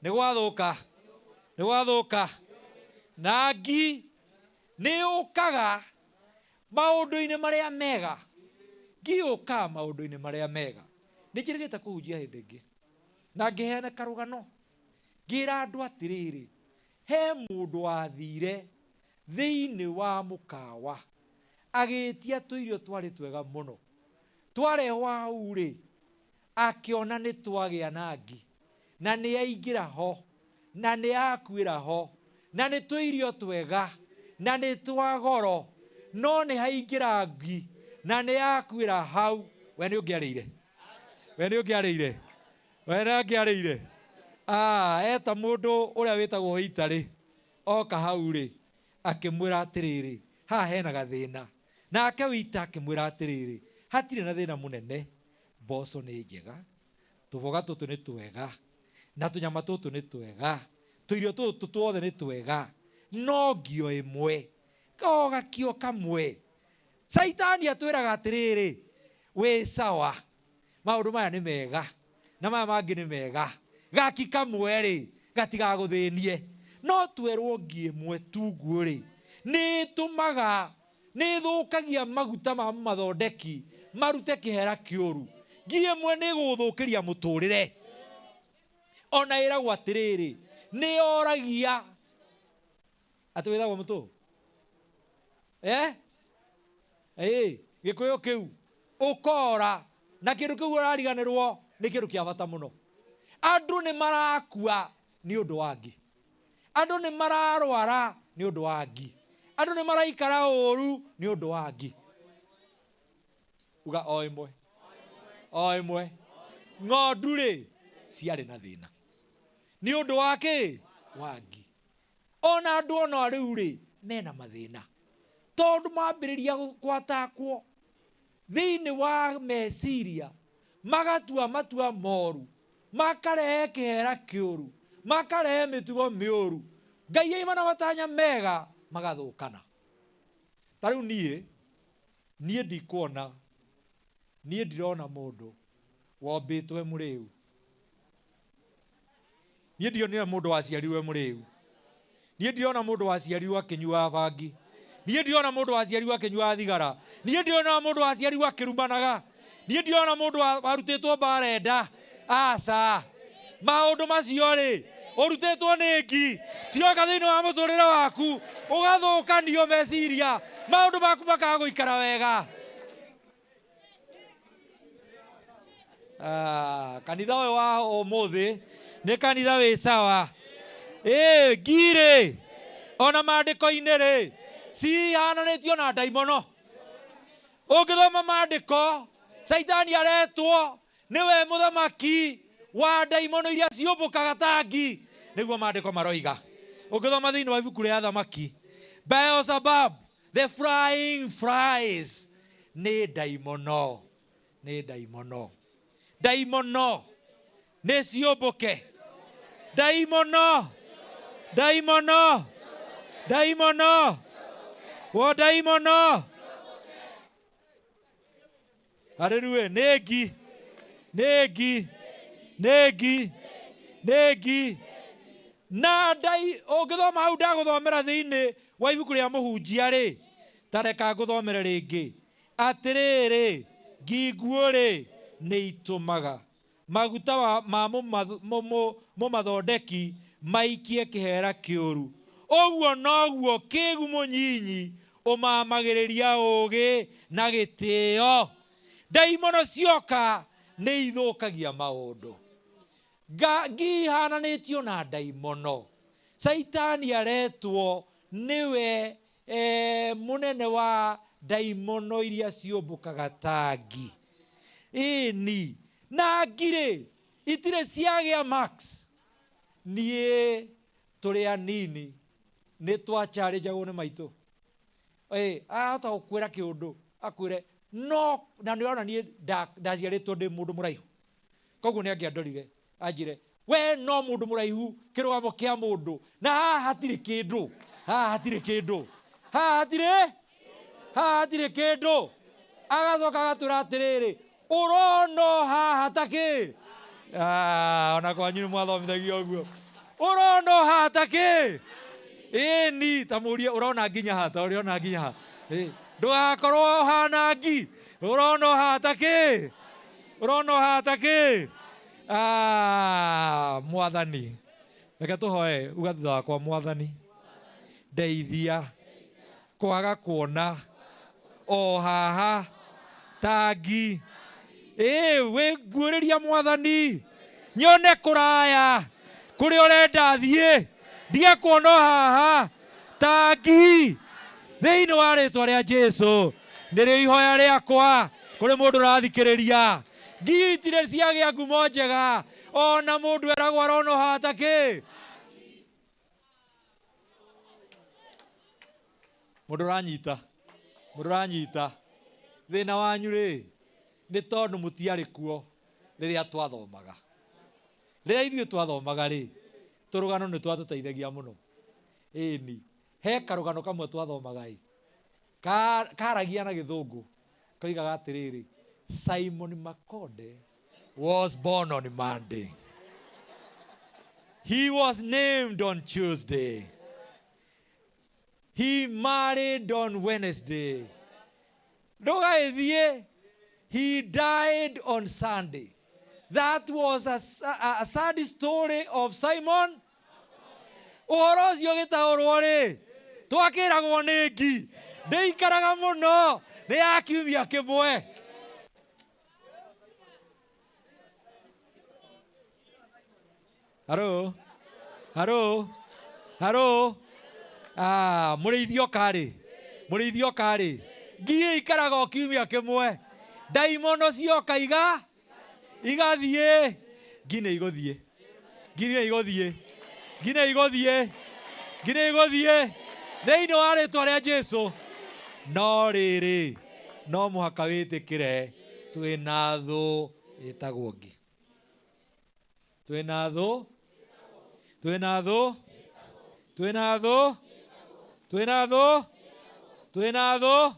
nĩ gwathũka, nĩ gwathũka. Na ngi nĩ yũkaga maũndũ-inĩ marĩa mega, ngi yũkaga maũndũ-inĩ marĩa mega. Nĩ njĩrĩgĩte kũhunjia hĩndĩ ĩngĩ na ngĩheana karũgano, ngĩra andũ atĩrĩrĩ, he mũndũ wathire thĩinĩ wa mũkawa agĩtia tũirio twarĩ twega mũno, twarehwo hau rĩ akĩona nĩ twagĩa na ngi, na nĩ aingĩra ho, na nĩ akuĩra ho, na nĩ tũirio twega, na nĩ twa goro, no nĩ haingĩra ngi na nĩ akuĩra hau. We nĩ ũngĩarĩire, we nĩ ũngĩarĩire, we nĩ ũngĩarĩire. Eta mũndũ ũrĩa wĩtagwo Itarĩ oka hau rĩ akĩmwĩra atĩrĩrĩ, haha hena gathĩna. Nake Wita akĩmwĩra atĩrĩrĩ, hatirĩ na thĩna mũnene, mboco nĩ njega, tũboga tũtũ nĩ twega, na tũnyama tũtũ nĩ twega, tũirio tũtũ tuothe nĩ twega, no ngio ĩmwe, o gakio kamwe. Caitani atwĩraga atĩrĩrĩ, wĩ sawa, maũndũ maya nĩ mega na maya mangĩ nĩ mega, gaki kamwe rĩ gatigagũthĩnie. No twerwo ngi ĩmwe tunguũ rĩ nĩ ĩtũmaga, nĩ ĩthũkagia maguta ma mathondeki marute kĩhera kĩũru. Ngi ĩmwe nĩ ĩgũgũthũkĩria mũtũrĩre. Ona ĩragwo atĩrĩrĩ, nĩ yoragia atĩ wĩtagwo mũtũ gĩkũyũ kĩu ũkora na kĩndũ kĩu ũrariganĩrwo nĩ kĩndũ kĩa bata mũno. Andũ nĩ marakua nĩ ũndũ wa ngi, andũ nĩ mararwara nĩ ũndũ wa ngi, andũ nĩ maraikara ũru nĩ ũndũ wa ngi. Uga o ĩmwe, o ĩmwe. Ng'ondu rĩ ciarĩ na thĩna nĩ ũndũ wa kĩ? Wa ngi. Ona andũ ona rĩu rĩ mena mathĩna tondũ mambĩrĩria gwatakwo thĩinĩ wa meciria, magatua matua moru, makarehe kĩhera kĩũru, makarehe mĩtugo mĩũru. Ngai aima na matanya mega magathũkana. Ta rĩu niĩ ndikuona, niĩ ndirona mũndũ wombĩtwo e mũrĩu. Niĩ ndionire mũndũ waciarirwo e mũrĩu. Niĩ ndirona mũndũ waciarirwo akĩnyuaga bangi. Niĩ ndirona mũndũ waciarirwo akĩnyuaga thigara. Niĩ ndirona mũndũ waciarirwo akĩrumanaga. Niĩ ndirona mũndũ warutĩtwo mbara enda. Aca, maũndũ macio rĩ ũrutĩtwo nĩ ngi cioka thĩinĩ wa mũtũrĩre waku, ũgathũkanio meciria, maũndũ maku makaga gũikara wega. Kanitha ũyũ wa ũmũthĩ nĩ kanitha wĩ sawa. Ngi rĩ ona maandĩko-inĩ rĩ cihananĩtio na ndaimono. Ũngĩthoma maandĩko, Caitani aretwo nĩwe mũthamaki wa ndaimono iria ciũmbũkaga ta ngi, nĩguo maandĩko maroiga. Ũngĩthoma thĩinĩ wa ibuku rĩa Thamaki, Beelzebub, the flying flies, nĩ ndaimono, nĩ ndaimono, ndaimono nĩ ciũmbũke, ndaimono, ndaimono, ndaimono, wo ndaimono. Haleluya, nĩ ngi, nĩ ngi, nĩ ngi, nĩ ngi. Na ndai ũngĩthoma hau ndagũthomera thĩinĩ wa ibuku rĩa mũhunjia rĩ, ta reka ngũthomere rĩngĩ. Atĩrĩrĩ, nginguũ rĩ nĩ itũmaga maguta ma mũmathondeki maikie kĩhera kĩũru, Ũguo noguo kĩgumo nyinyi ũmamagĩrĩria ũũgĩ na gĩtĩo. Ndaimono cioka nĩ ithũkagia maũndũ. Ngi ihananĩtio na ndaimono. Caitani aretwo nĩwe mũnene wa ndaimono iria ciũmbũkaga ta ngi. Ĩni na ngi-rĩ itirĩ ciagĩa max. Niĩ tũrĩ anini nĩ twacharĩnjagwo nĩ maitũ. Ahota gũkwĩra kĩũndũ akwĩre no, na nĩ ũrona niĩ ndaciarĩtwo ndĩ mũndũ mũraihu, koguo nĩ angĩandorire anjĩre we no mũndũ mũraihu kĩrũgamo kĩa mũndũ, na haha hatirĩ kĩndũ, haha hatirĩ kĩndũ, haha hatirĩ, haha hatirĩ kĩndũ. Agacoka agatwĩra atĩrĩrĩ, ũrono haha ta kĩ? Ona kwanyu nĩ mwathomithagio ũguo. Ũrono haha ta kĩ? Ĩni ta mũrie ũrona nginya haha, ta ũrĩona nginya haha. Ndũgakorwo ũhana ngi. Ũrono haha ta kĩ? Ũrono haha ta kĩ? Mwathani, reke tũhoe uga thutha wakwa, Mwathani ndeithia kwaga kuona o haha ta ngi. Wĩnguũrĩria Mwathani nyone kũraya kũrĩa ũrenda thiĩ, ndige kuona o haha ta ngi. Thĩinĩ wa rĩtwa rĩa Jesũ nĩrĩo ihoya rĩakwa kũrĩ mũndũ ũrathikĩrĩria. Ngi itirĩ ciagĩa ngumo njega, ona mũndũ eragwo arona o haha ta kĩ. Mũndũ ũranyita, mũndũ ũranyita. Thĩna wanyu rĩ nĩ tondũ mũtiarĩ kuo rĩrĩa twathomaga. Rĩrĩa ithuĩ twathomaga rĩ, tũrũgano nĩ twatũteithagia mũno. Ĩni he karũgano kamwe twathomaga ĩ, karagia na gĩthũngũ, koigaga atĩrĩrĩ, Simon Makonde was born on Monday. He was named on Tuesday. He married on Wednesday. Ndũgaĩthiĩ, he died on Sunday. That was a sad story of Simon. Ũhoro ũcio ũgĩtaũrwo rĩ, twakĩragwo nĩ ngi. Ndĩikaraga mũno, nĩ ya kiumia kĩmwe. Haro, haro, haro. Mũrĩithi oka rĩ, mũrĩithi oka rĩ, ngi ĩikaraga o kiumia kĩmwe. Ndaimono cioka igathiĩ, ngi nĩ igũthiĩ, ngi nĩ igũthiĩ, ngi nĩ igũthiĩ, ngi nĩ igũthiĩ thĩinĩ wa rĩtwa rĩa Jesũ. No rĩrĩ, no mũhaka wĩtĩkĩre twĩna thũ ĩtagwo ngi. Twĩna thũ, twĩna thũ, twĩna thũ, twĩna thũ, twĩna thũ.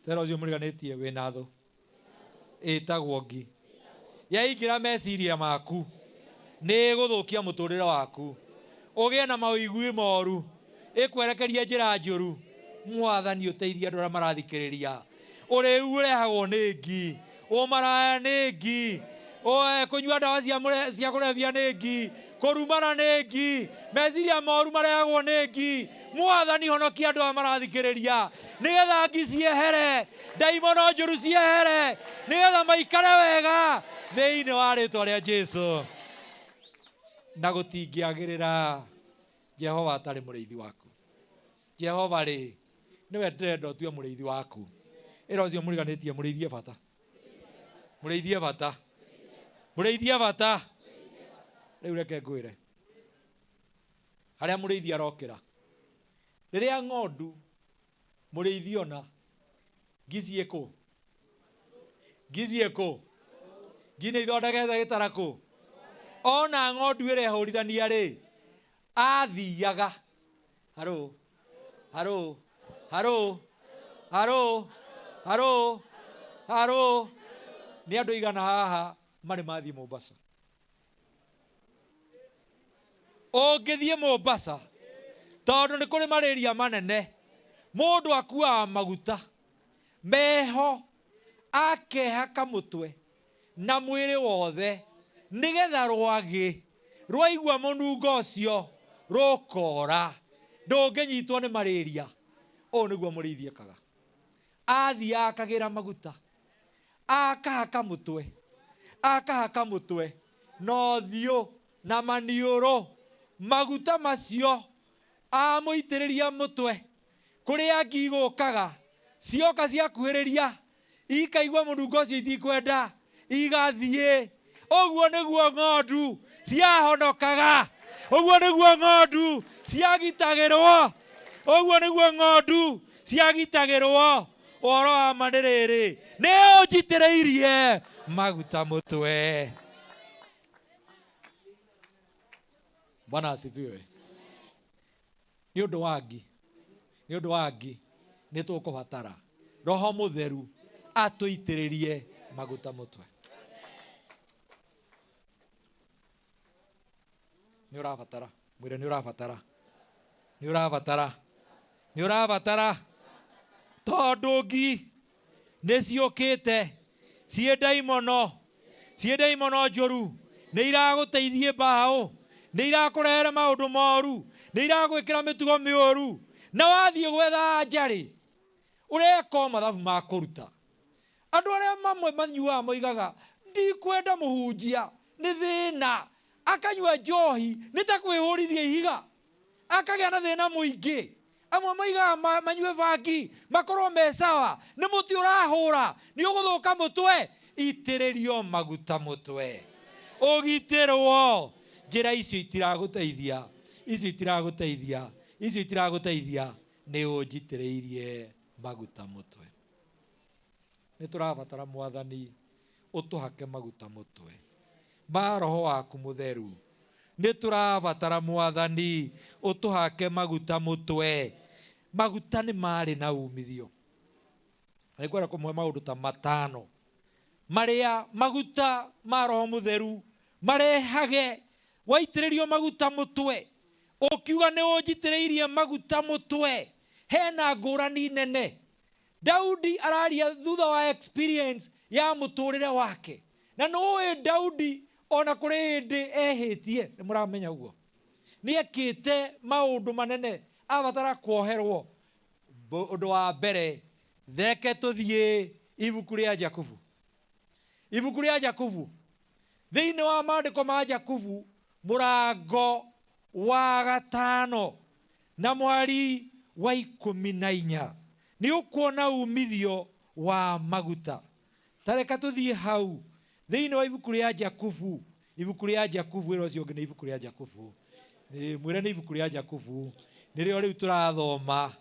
Tera ũcio mũriganĩtie wĩna thũ ĩtagwo ngi. Yaingĩra meciria maku nĩ ĩgũthũkia mũtũrĩre waku, ũgĩe na mawĩigui moru, ĩkwerekeria njĩra njũru. Mwathani ũteithie andũ arĩa marathikĩrĩria. Ũrĩu ũrehagwo nĩ ngi, ũmaraya nĩ ngi, kũnyua ndawa cia kũrebia nĩ ngi, kũrumana nĩ ngi, meciria moru marehagwo nĩ ngi. Mwathani honokia andũ arĩa marathikĩrĩria nĩgetha ngi ciehere, ndaimono njũru ciehere, nĩgetha maikare wega thĩinĩ wa rĩtwa rĩa Jesũ. Na gũtingĩagĩrĩra Jehova atarĩ mũrĩithi waku. Jehova rĩ nĩwe ndĩrenda ũtue mũrĩithi waku. Ĩra ũcio mũriganĩtie, mũrĩithie bata, mũrĩithie bata, mũrĩithie bata. Rĩu reke ngwĩre harĩa mũrĩithi arokĩra. Rĩrĩa ng'ondu mũrĩithi ona ngi ciĩkũ, ngi ciĩkũ, ngi nĩ ithondekete gĩtara kũ. Ona ng'ondu ĩrehũrithania rĩ, athiaga harũ harũ harũ harũ harũ harũ. Nĩ andũ igana haha marĩ mathiĩ Mombasa. Ũngĩthiĩ Mombasa tondũ nĩ kũrĩ marĩria manene, mũndũ akuaga maguta meho akehaka mũtwe na mwĩrĩ wothe nĩgetha rwagĩ rwaigua mũnungo ũcio rũkora. Ndũngĩnyitwo nĩ malaria. Ũũ nĩguo mũrĩithi ekaga. Athiĩ akagĩra maguta. Akahaka mũtwe. Akahaka mũtwe. Na ũthiũ na maniũrũ. Maguta macio amũitĩrĩria mũtwe. Kũrĩa ngi igũkaga cioka ciakuhĩrĩria ikaigua mũnungo ũcio itikwenda igathiĩ. Ũguo nĩguo ng'ondu ciahonokaga. Ũguo nĩguo ng'ondu ciagitagĩrwo. Ũguo nĩguo ng'ondu ciagitagĩrwo. Ũhoro wa ma nĩ rĩrĩ, nĩ ũnjitĩrĩirie maguta mũtwe. Bwana asifiwe. Nĩ ũndũ wa ngi, nĩ ũndũ wa ngi nĩ tũkũbatara Roho Mũtheru atũitĩrĩrie maguta mũtwe. Nĩ ũrabatara, mwĩre nĩ ũrabatara, nĩ ũrabatara, nĩ ũrabatara, tondũ ngi nĩ ciũkĩte ciĩ ndaimono, ciĩ ndaimono njũru, nĩ iragũteithie mbaũ, nĩ irakũrehere maũndũ moru, nĩ iragwĩkĩra mĩtugo mĩũru, na wathiĩ gwetha njarĩ ũreka o mathabu ma kũruta. Andũ arĩa mamwe manyuaga moigaga ndikwenda mũhunjia nĩ thĩna, akanyua njohi nĩ ta kwĩhũrithia ihiga, akagĩa na thĩna mũingĩ. Amwe moigaga manyue bangi makorwo me sawa, nĩ mũtĩ ũrahũra nĩ ũgũthũka mũtwe. Itĩrĩrio maguta mũtwe, ũgitĩrwo. Njĩra icio itiragũteithia, icio itiragũteithia, icio itiragũteithia, nĩ ũnjitĩrĩirie maguta mũtwe. Nĩ tũrabatara Mwathani ũtũhake maguta mũtwe ma Roho waku Mũtheru. Nĩ tũrabatara Mwathani ũtũhake maguta mũtwe. Maguta nĩ marĩ na umithio. Na nĩngwenda kũmũhe maũndũ ta matano marĩa maguta ma Roho Mũtheru marehage. Waitĩrĩrio maguta mũtwe, ũkiuga nĩ ũnjitĩrĩirie maguta mũtwe, hena ngũrani nene. Daudi araria thutha wa experience ya mũtũrĩre wake. Na nĩũĩ Daudi ona kũrĩ hĩndĩ ehĩtie, nĩ mũramenya ũguo. Nĩ ekĩte maũndũ manene, abatara kuoherwo. Ũndũ wa mbere, reke tũthiĩ ibuku rĩa Jakubu. Ibuku rĩa Jakubu. Thĩinĩ wa maandĩko ma Jakubu, mũrango wa 5 na mwari wa 14. Nĩ ũkuona umithio wa maguta. Ta reke tũthiĩ hau thĩinĩ wa ibuku rĩa Jakubu. Ibuku rĩa Jakubu, wĩra ũcio ũngĩ nĩ ibuku rĩa Jakubu. Mwĩre nĩ ibuku rĩa Jakubu. Nĩrĩo rĩu tũrathoma.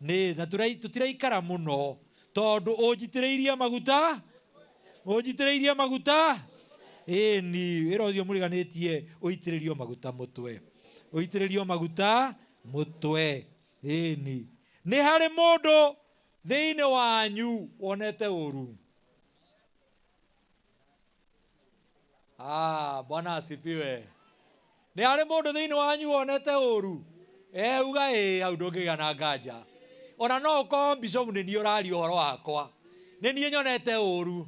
Na tũtiraikara mũno tondũ ũnjitĩrĩirie maguta, ũnjitĩrĩirie maguta. Ĩni, wĩra ũcio mũriganĩtie ũitĩrĩrio maguta mũtwe. Ũitĩrĩrio maguta mũtwe. Ĩni. Nĩ harĩ mũndũ thĩinĩ wanyu wonete ũru. Bwana asifiwe. Nĩ harĩ mũndũ thĩinĩ wanyu wonete ũru. Uga ĩ, hau ndũngĩgĩa na nganja. Ona no ũkorwo bishop nĩ niĩ ũraria ũhoro wakwa. Nĩ niĩ nyonete ũru.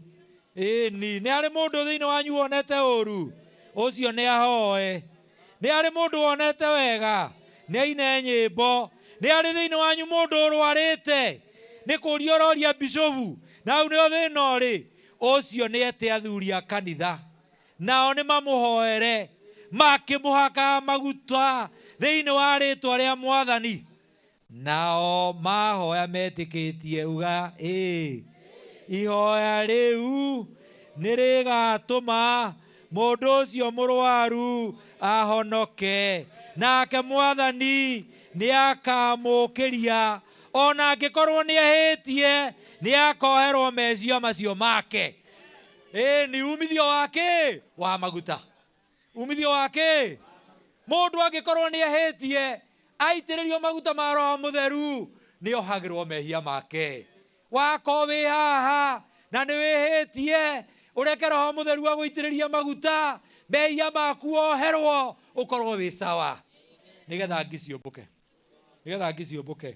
Ĩni, nĩ harĩ mũndũ thĩinĩ wanyu wonete ũru. Ũcio nĩ ahoe. Nĩ harĩ mũndũ wonete wega. Nĩ aine nyĩmbo. Nĩ harĩ thĩinĩ wanyu mũndũ ũrwarĩte. Nĩ kũũria ũroria bishofu. Na hau nĩho thĩna ũrĩ. Ũcio nĩ ete athuri a kanitha. Nao nĩ mamũhoere makĩmũhakaga maguta thĩinĩ wa rĩtwa rĩa Mwathani. Nao mahoya metĩkĩtie uga ĩ, ihoya rĩu nĩ rĩgatũma mũndũ ũcio mũrwaru ahonoke, nake Mwathani nĩ akamũkĩria, ona angĩkorwo nĩ ehĩtie nĩ akoherwo meciria macio make. Ĩ, ni umithio wake wa maguta, umithio wake. Mũndũ angĩkorwo nĩ ehĩtie aitĩrĩrio maguta ma Roho Mũtheru nĩ ohagĩrwo mehia make. Wakorwo wĩ haha na nĩ wĩhĩtie, ũreke Roho Mũtheru agũitĩrĩrie maguta, mehia maku oherwo, ũkorwo wĩ sawa, nĩgetha ngi ciũmbũke, nĩgetha ngi ciũmbũke.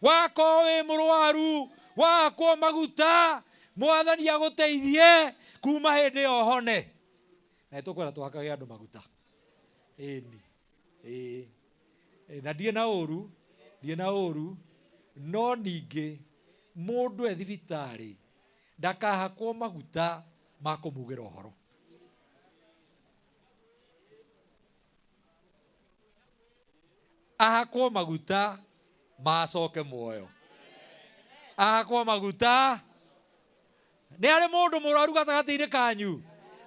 Wakorwo wĩ mũrwaru, wakwo maguta, Mwathani agũteithie kuma hĩndĩ ĩyo hone. Na nĩtũkwenda tũhakage andũ maguta. Ĩni, ĩĩ, na ndirĩ na ũru, Ndirĩ na ũru, no ningĩ mũndũ e thibitarĩ ndakahakwo maguta ma kũmugĩra ũhoro. Ahakwo maguta macoke muoyo. Ahakwo maguta. Nĩ harĩ mũndũ mũrwaru gatagatĩ-inĩ kanyu.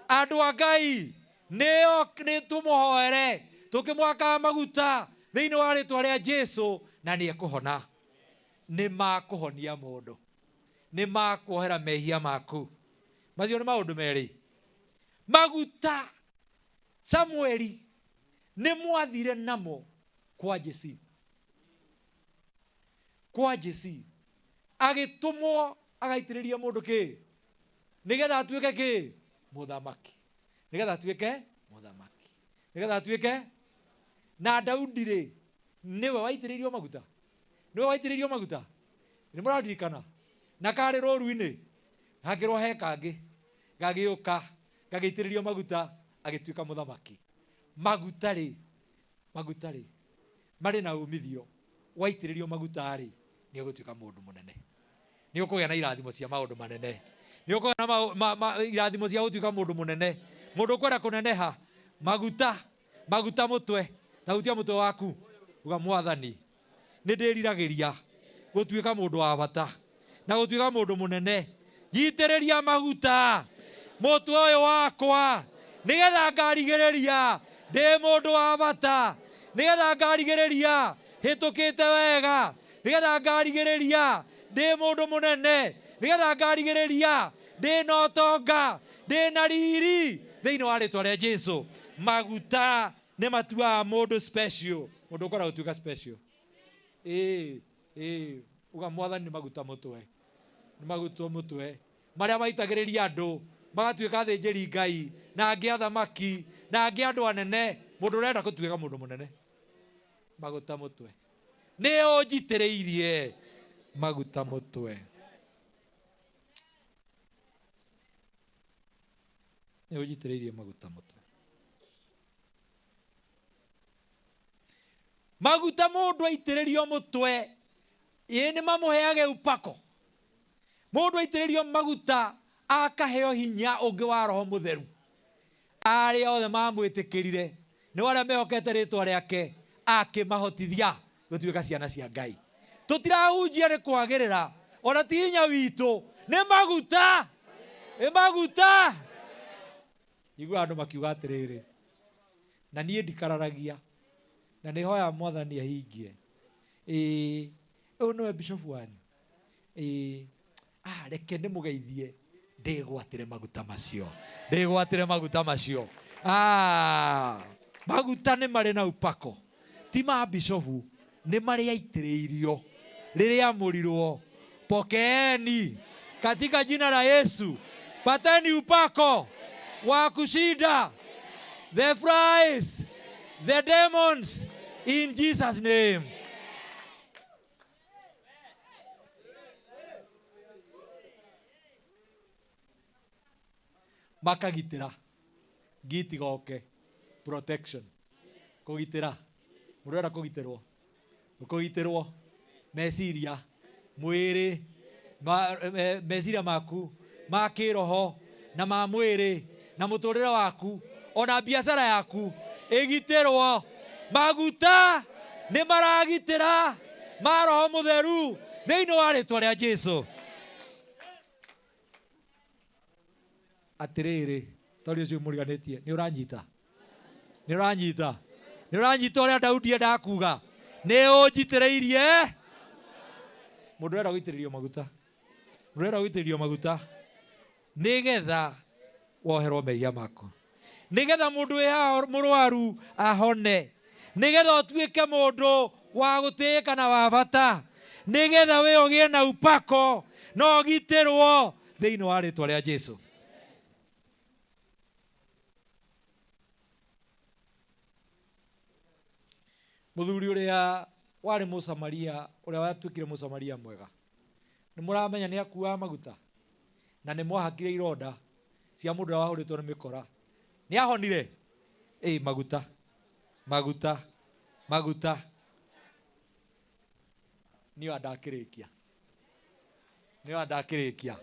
Andũ a Ngai nĩ tũmũhoere tũkĩmwakaga maguta thĩinĩ wa rĩtwa rĩa Jesu na nĩ ekũhona. Nĩ makũhonia mũndũ, nĩ makuohera mehia maku. Macio nĩ maũndũ merĩ. Maguta Samueli nĩ mwathire namo kwa Jesi. Kwa Jesi agĩtũmwo agaitĩrĩrie mũndũ kĩ nĩgetha atuĩke kĩ mũthamaki, nĩgetha atuĩke mũthamaki, nĩgetha atuĩke. Na Daudi rĩ nĩwe waitĩrĩirio maguta, nĩwe waitĩrĩirio maguta, nĩ mũraririkana? Na karĩ rũru-inĩ hakĩrwo he kangĩ gagĩũka gagĩitĩrĩrio maguta agĩtuĩka mũthamaki. Maguta rĩ, maguta rĩ marĩ na umithio. Waitĩrĩrio maguta rĩ nĩ ũgũtuĩka mũndũ mũnene, nĩ ũkũgĩa na irathimo cia maũndũ manene, nĩ ũkũgĩa na irathimo cia gũtuĩka mũndũ mũnene, mũndũ ũkwenda kũneneha. Maguta, maguta mũtwe, tahutia mũtwe waku uga Mwathani nĩ ndĩriragĩria gũtuĩka mũndũ wa bata na gũtuĩka mũndũ mũnene. Nyitĩrĩria maguta mũtwe ũyũ wakwa nĩgetha ngarigĩrĩria ndĩ mũndũ wa bata, nĩgetha ngarigĩrĩria hĩtũkĩte wega, nĩgetha ngarigĩrĩria ndĩ mũndũ mũnene, nĩgetha ngarigĩrĩria ndĩ na ũtonga, ndĩ na riri thĩinĩ wa rĩtwa rĩa Jesu. Maguta nĩ matuaga mũndũ special, mũndũ ũkwenda gũtuĩka special. Ĩĩ uga Mwathani nĩ maguta mũtwe, nĩ maguta mũtwe marĩa maitagĩrĩria andũ magatuĩka athĩnjĩri Ngai na angĩ athamaki na angĩ andũ anene. Mũndũ ũrenda gũtuĩka mũndũ mũnene, maguta mũtwe nĩ ũnjitĩrĩirie maguta mũtwe, nĩ ũnjitĩrĩirie maguta mũtwe. Maguta mũndũ aitĩrĩrio mũtwe ĩ nĩ mamũheage upako. Mũndũ aitĩrĩrio maguta akaheo hinya ũngĩ wa Roho Mũtheru. Arĩa othe mamwĩtĩkĩrire nĩ arĩa mehokete rĩtwa rĩake akĩmahotithia gũtuĩka ciana cia Ngai. Tũtirahunjia nĩ kwagĩrĩra ona ti hinya witũ, nĩ maguta, nĩ maguta. Igua andũ makiuga atĩrĩrĩ, na niĩ ndikararagia na nĩ hoya Mwathani ahingie. Ĩĩ ũyũ nĩwe bishofu wanyu, ĩĩ reke ndĩmũgeithie ndĩgwatĩre maguta macio, ndĩgwatĩre maguta macio. Maguta nĩ marĩ na upako, ti ma bishofu, nĩ marĩa aitĩrĩirio rĩrĩa amũrirwo. Pokeeni katika jina la Yesu, pateni upako wa kushinda the flies, the demons in Jesus name. Makagitĩra ngitigoke, protection, kũgitĩra. Mũndũ ũrenda kũgitĩrwo, kũgitĩrwo meciria, mwĩrĩ, meciria maku ma kĩroho na ma mwĩrĩ na mũtũrĩre waku ona biacara yaku ĩgitĩrwo. Maguta nĩ maragitĩra ma Roho Mũtheru thĩinĩ wa rĩtwa rĩa Jesu. Atĩrĩrĩ, tondũ ũcio mũriganĩtie, nĩ ũranyita, nĩ ũranyita, nĩ ũranyita ũrĩa Daudi endaga kuga, nĩ ũnjitĩrĩirie. Mũndũ ũrenda gũitĩrĩrio maguta, mũndũ ũrenda gũitĩrĩrio maguta nĩgetha woherwo mehia maku, nĩgetha mũndũ wĩ haha mũrwaru ahone, nĩgetha ũtuĩke mũndũ wa gũtĩĩka na wa bata, nĩgetha we ũgĩe na upako na ũgitĩrwo thĩinĩ wa rĩtwa rĩa Jesu. Mũthuri ũrĩa warĩ Mũsamaria, ũrĩa watuĩkire Mũsamaria mwega, nĩ mũramenya nĩ akuaga maguta na nĩ mwahakire ironda cia mũndũ ũrĩa wahũrĩtwo nĩ mĩkora. Nĩ ahonire. Ĩ maguta, maguta, maguta. Niyo ndakĩrĩkia. Niyo ndakĩrĩkia.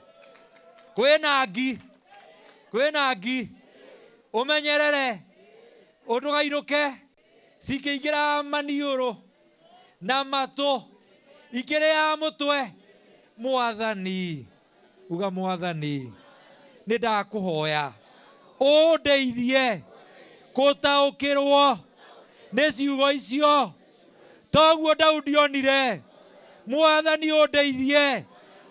Kwĩna ngi. Kwĩna ngi. Ũmenyerere. Ũndũgainũke. Cikĩingĩra maniũrũ na matũ. Ikĩrĩa mũtwe. Mwathani. Uga mwathani. Nĩ ndakũhoya. Ũndeithie gũtaũkĩrwo nĩ ciugo icio. Toguo Daudi onire. Mwathani ũndeithie.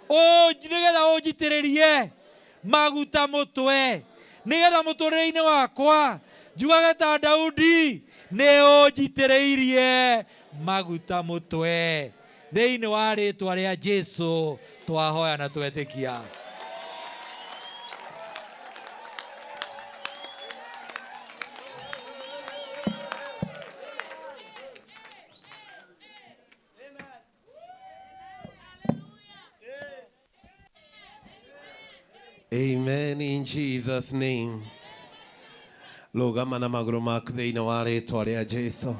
Nĩgetha ũnjitĩrĩrie maguta mũtwe. Nĩgetha mũtũrĩre-inĩ wakwa njugage ta Daudi nĩ ũnjitĩrĩirie maguta mũtwe. Thĩinĩ wa rĩtwa rĩa Jesu twahoya na twetĩkia. Amen in Jesus name. Rũgama na magũrũ maku thĩinĩ wa rĩtwa rĩa Jesu.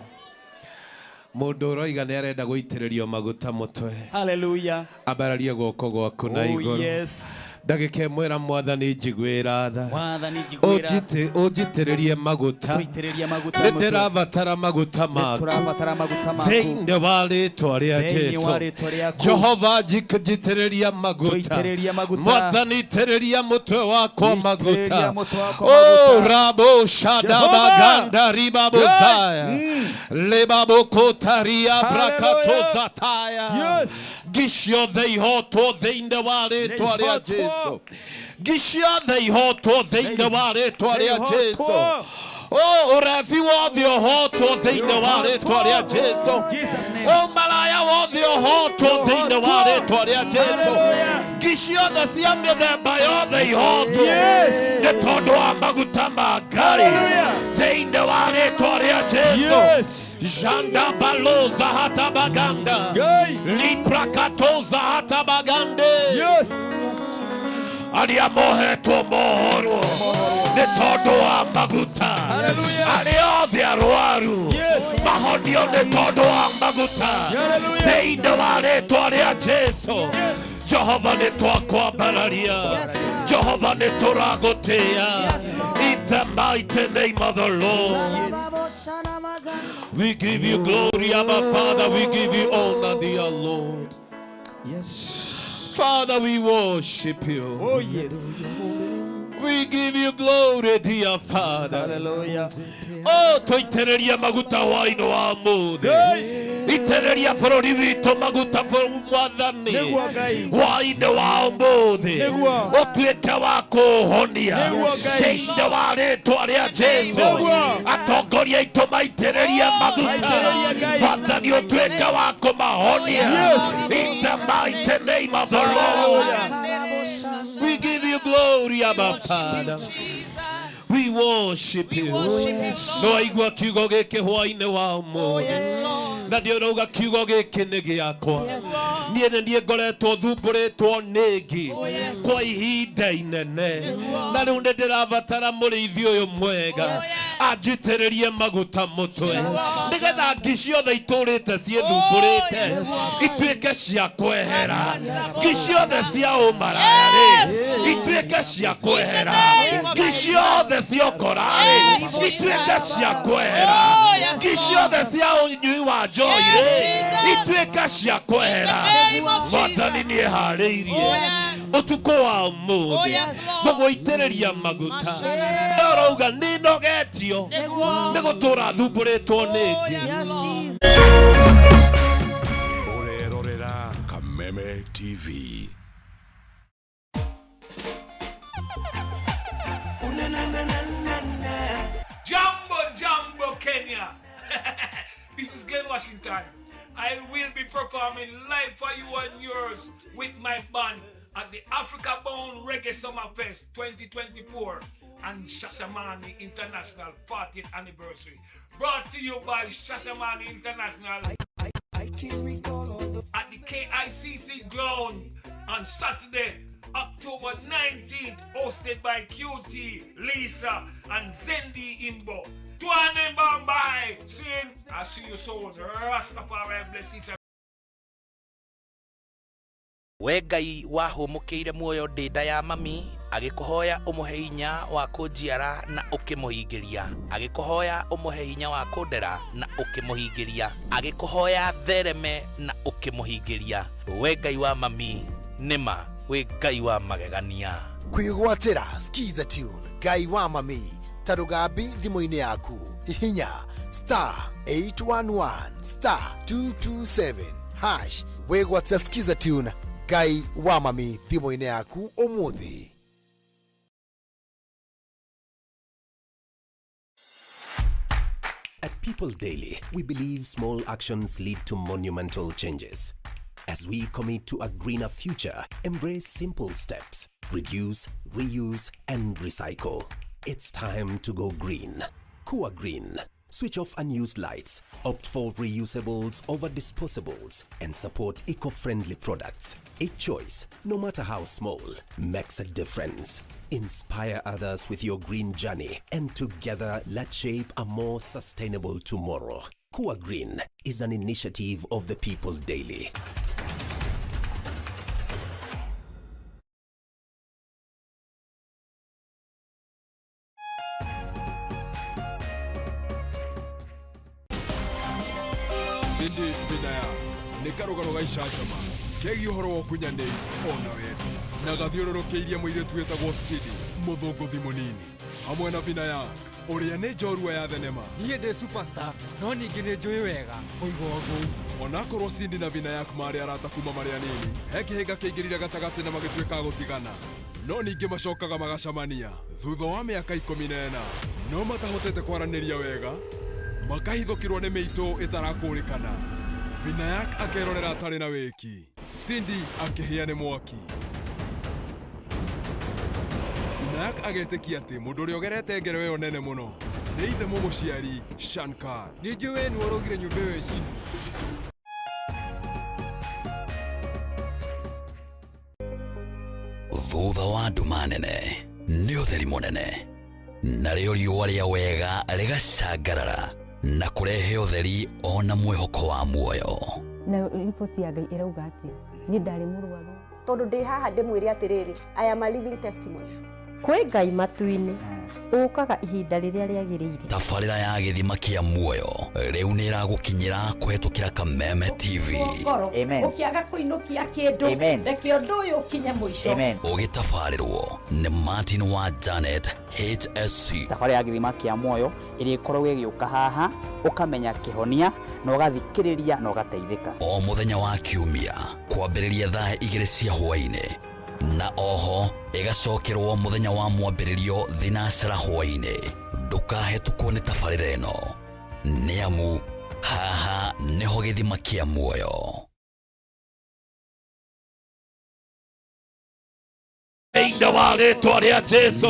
Mũndũ ũroiga nĩ arenda gũitĩrĩrio maguta mũtwe. Hallelujah. Ambararia guoko gwaku na Oh, igũrũ. yes. Ndagĩka ĩmwe ĩra Mwathani njiguĩra tha. Mwathani njiguĩra. Ũnjitĩrĩrie maguta. Tũitĩrĩrie maguta Nĩ mũtwe. ndĩrabatara maguta maku. Tũrabatara maguta maku. Thĩinĩ wa rĩtwa rĩa Thĩinĩ wa Jesu. rĩtwa rĩaku. Jehova njitĩrĩria maguta. Tũitĩrĩrie maguta. Mwathani itĩrĩria mũtwe wakwa maguta. Itĩrĩria mũtwe wakwa Oh, maguta. rabo shadabaganda ribabozaya. Lebabokotaria brakatozataya. Ngi ciothe ihotwo thĩinĩ wa rĩtwa rĩa Jesu. Ngi ciothe ihotwo thĩinĩ wa rĩtwa rĩa Jesu. Oh, ũrebi wothe ũhotwo thĩinĩ wa rĩtwa rĩa Jesu. Oh, maraya wothe ũhotwo thĩinĩ wa rĩtwa rĩa Jesu. Ngi ciothe cia mĩthemba yothe ihotwo nĩ tondũ wa maguta ma Ngai thĩinĩ wa rĩtwa rĩa Jesu. Janda baloza hatabaganda. Liprakatoza hatabagande. Yes. Arĩa mohetwo mohorwo nĩ tondũ wa maguta. Arĩa othe arwaru mahonio nĩ tondũ wa maguta. Thĩinĩ wa rĩtwa rĩa Jesu. Jehova nĩ twakwambararia. Jehova nĩ tũragũtĩĩa. In the mighty name of the Lord. We give you glory, Abba Father. We give you honor, dear Lord. Yes. Father, we worship you. Oh, yes. We give you glory, dear Father. Hallelujah. Oh, tuitĩrĩrie maguta hwaĩ-inĩ wa ũmũthĩ. Itĩrĩria bũrũri witũ maguta Mwathani. Nĩguo Ngai. Hwaĩ-inĩ wa ũmũthĩ. Nĩguo. Ũtuĩke wa kũũhonia. Nĩguo Ngai. Thĩinĩ wa rĩtwa rĩa Jesu. Nĩguo. Atongoria aitũ maitĩrĩrie maguta. Maitĩrĩrie Ngai. Mwathani ũtuĩke wa kũmahonia. Yes. In the mighty name of the Lord. We give you glory, Abba Father. We worship you. No aigua kiugo gĩkĩ hwaĩ-inĩ wa ũmũthĩ. Na nĩ ũrauga kiugo gĩkĩ nĩ gĩakwa. Niĩ nĩ niĩ ngoretwo thumbũrĩtwo nĩ ngi kwa ihinda inene. Na rĩu nĩ ndĩrabatara mũrĩithi ũyũ mwega anjitĩrĩrie maguta mũtwe nĩgetha ngi ciothe itũrĩte ciĩthumbũrĩte ituĩke cia kwehera. Ngi ciothe cia ũmaraya rĩ ituĩke cia kwehera. Ngi ciothe cia ũkora rĩ ituĩke cia kwehera. Ngi ciothe cia ũnyui wa njohi rĩ ituĩke cia kwehera. Mwathani nĩ eharĩirie ũtukũ wa ũmũthĩ gũgũitĩrĩria maguta. Na ũrauga nĩ nogetio nĩ gũtũra thumbũrĩtwo nĩ ngi. Ũrerorera Kameme TV. Jambo, Jambo, Kenya. This is Glenn Washington. I will be performing live for you and yours with my band at the Africa Bound Reggae Summer Fest 2024 and Shashamane International 40th Anniversary. Brought to you by Shashamane International at the KICC Ground on Saturday, October 19th, hosted by QT, Lisa, and Zendi Imbo. Tuane Bombay. See, I see you soon. Rastafari bless each We Ngai wahũmũkĩire muoyo ndĩ nda ya mami, agĩkũhoya ũmũhe hinya wa kũnjiara na ũkĩmũhingĩria, agĩkũhoya ũmũhe hinya wa kũndera na ũkĩmũhingĩria, agĩkũhoya thereme na ũkĩmũhingĩria. We Ngai wa mami, nĩma wĩ Ngai wa magegania. Kwĩgwatĩra Skiza Tune Ngai wa mami ta rũgambi thimũ-inĩ yaku, hihinya star 811 star 227 hash wĩgwatĩra Skiza Tune Ngai wa mami thimũ-inĩ yaku ũmũthĩ. At People Daily, we believe small actions lead to monumental changes. As we commit to a greener future, embrace simple steps. Reduce, reuse, and recycle. It's time to go green. Kua Green. Switch off unused lights, opt for reusables over disposables, and support eco-friendly products. Each choice, no matter how small, makes a difference. Inspire others with your green journey, and together let's shape a more sustainable tomorrow. Kua Green is an initiative of the People Daily. Cindy Vinaya nĩ karũgano ga icanjama kegiĩ ũhoro wa ũkunyanĩri ona wendo na gathiũrũrũkĩirie mũirĩtu wĩtagwo Cindy mũthũngũthi mũnini hamwe na Vinayak ũrĩa nĩ njorua ya thenema. Niĩ ndĩ superstar no ningĩ nĩ njũĩ wega kũiga ũguo. Onakorwo Cindy na Vinayak marĩ arata kuma marĩ anini, he kĩhĩnga kĩingĩrire gatagatĩ na magĩtuĩka a gũtigana, no ningĩ macokaga magacemania thutha wa mĩaka 14 no matahotete kwaranĩria wega, makahithũkĩrwo nĩ mĩitũ ĩtarakũrĩkana. Vinayak akerorera atarĩ na wĩki, Cindy akĩhĩa nĩ mwaki. Vinayak agetĩkia atĩ mũndũ ũrĩa ũgerete ngero ĩyo nene mũno nĩ ithe mũmũciari Shankar. Nĩ njũĩ we nĩwe ũrogire nyũmba ĩyo ĩcinwo. Thutha wa nduma nene nĩ ũtheri mũnene, narĩo riũa rĩa wega rĩgacangarara na kũrehe ũtheri ona mwĩhoko wa muoyo. Na riboti ya Ngai ĩrauga atĩa? Niĩ ndarĩ mũrwaru. Tondũ ndĩ haha ndĩmwĩre atĩrĩrĩ, I am a living testimony. Kwĩ Ngai matu-inĩ ũkaga ihinda rĩrĩa rĩagĩrĩire. Tabarĩra ya gĩthima kĩa muoyo rĩu nĩ ĩragũkinyĩra kũhetũkĩra Kameme TV. Ũkĩaga kũinũkia kĩndũ, reke ũndũ ũyũ ũkinye mũico. Ũgĩtabarĩrwo nĩ Martin wa Janet HSC. Tabarĩra ya gĩthima kĩa muoyo ĩrĩa ĩkoragwo ĩgĩũka haha ũkamenya kĩhonia na ũgathikĩrĩria na ũgateithĩka. O mũthenya wa kiumia kwambĩrĩria thaa 2 cia hwaĩ-inĩ, na oho ĩgacokerwo mũthenya wa mwambĩrĩrio thinacera hwaĩ-inĩ. Ndũkahetũkwo nĩ tabarĩra ĩno, nĩ amu haha nĩho gĩthima kĩa muoyo. Thĩinĩ wa rĩtwa rĩa Jesu,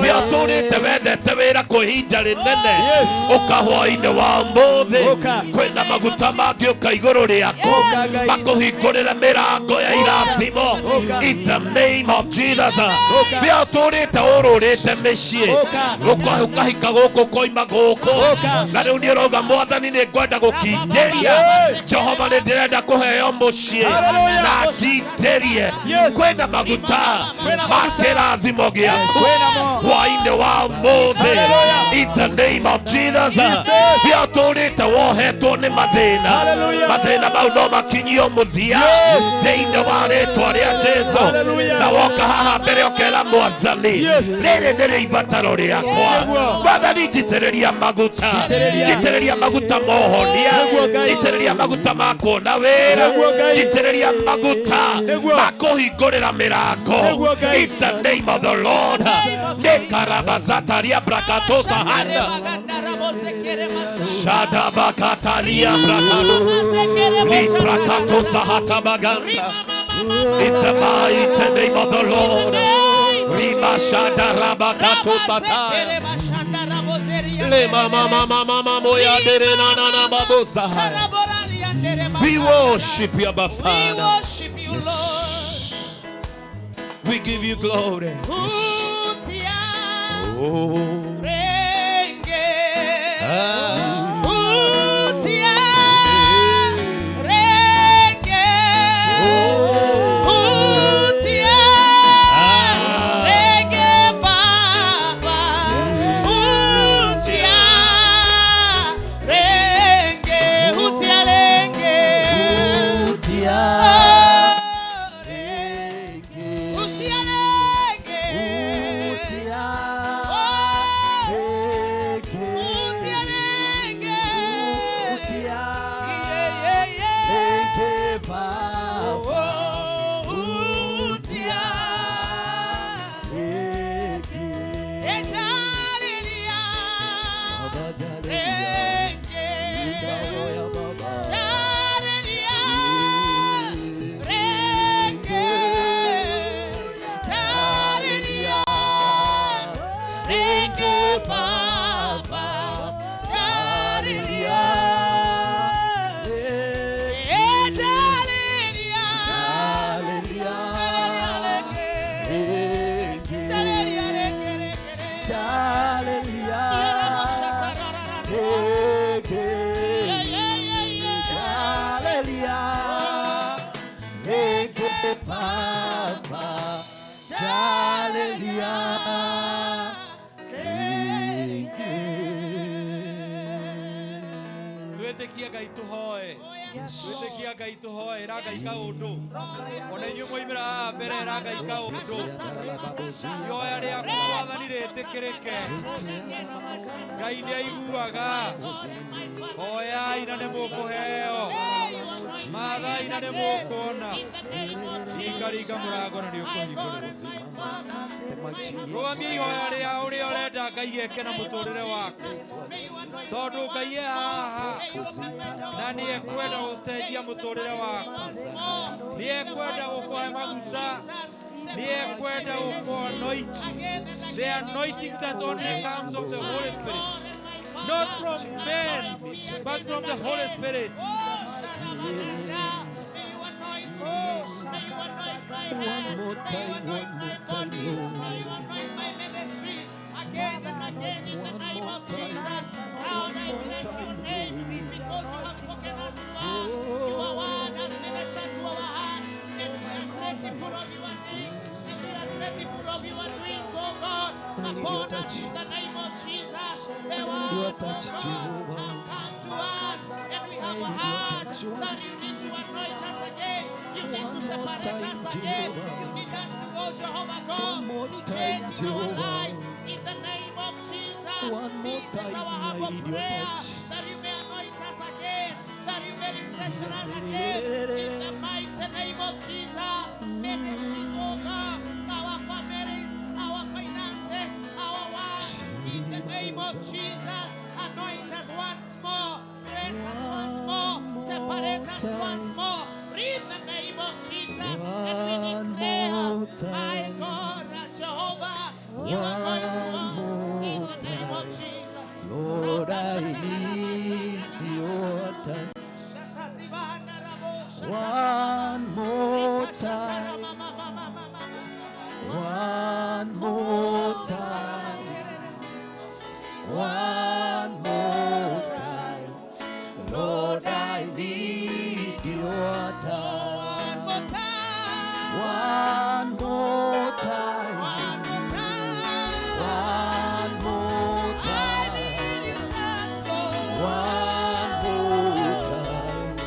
nĩ ũtũrĩte wendete wĩra kwa ihinda rĩnene, ũka hwaĩ-inĩ wa ũmũthĩ, kwĩna maguta mangĩũka igũrũ rĩaku makũhingũrĩre mĩrango ya irathimo in the name of Jesus. Nĩ ũtũrĩte ũrũrĩte mĩciĩ, ũkahika gũkũ ũkoima gũkũ, na rĩu nĩ ũrauga Mwathani nĩ ngwenda gũkindĩria, Jehova nĩ ndĩrenda kũheo mũciĩ na ndindĩrie. Kwĩna maguta makĩrathimo gĩaku hwaĩ-inĩ wa ũmũthĩ in the name of Jesus. Nĩ ũtũrĩte wohetwo nĩ mathĩna, mathĩna mau no makinyio mũthia thĩinĩ wa rĩtwa rĩa Jesu. Na woka haha mbere ũkera Mwathani, rĩrĩ nĩrĩo ibataro rĩakwa. Mwathani njitĩrĩria maguta, njitĩrĩria maguta mohonia, njitĩrĩria maguta ma kuona wĩra, njitĩrĩria maguta ma kũhingũrĩra mĩrango in the name of the Lord. Nekarabazataria brakatosa handa Shadabakataria brakado Librakatosa hatabaganda in the mighty name of the Lord. Rima shadarabakatosa taya Le mama mama mama moya dere na na na babosa. We worship you, Abba Father. Yes. We give you glory. Yes. Oh. Ah. Oh. Baba Hallelujah Twĩtĩkie Ngai tũhoe. Twĩtĩkie Ngai tũhoe ĩra Ngai kaũndũ. Ona inyuĩ mwaimĩra haha mbere ĩra Ngai kaũndũ. Ihoya rĩaku Mwathani rĩtĩkĩrĩke. Ngai nĩ aiguaga. Hoyai na nĩ mũkũheo. Mathai na nĩ mũkuona. Ringaringa mũrango na nĩ ũkũhingũrĩrwo. Rũgamia ihoya rĩa ũrĩa ũrenda Ngai eke na mũtũrĩre waku. Tondũ Ngai e haha na nĩ ekwenda gũcenjia mũtũrĩre waku. Nĩ ekwenda gũkũhe maguta. Nĩ ekwenda gũkũ-anoint. The anointing that only comes of the Holy Spirit. Not from men, but from the Holy Spirit. One more time, Lord. Again and again in the name of Jesus. Lord, I bless your name because you have spoken unto us. Your word has ministered to our heart, and we are grateful of your deeds, and we are grateful of your doings, oh God, upon us in the name of Jesus. The words, oh God, have come to us, and we have heard that you need to anoint us again. You need to separate us again. You need us to go, Jehovah God, to change in our lives. In the name of Jesus, this is our humble prayer, that you may anoint us again, that you may refresh us again. In the mighty name of Jesus, ministries, oh God, our families, our finances, our work, in the name of Jesus, anoint us once more, bless us once more, separate us once more. In the name of Jesus, and we declare, my God, Jehovah, you are going to in the name of Jesus. Lord, I need your touch. One more time. One more time. One more time. Lord, I need your touch. One more time. One more time. One more time.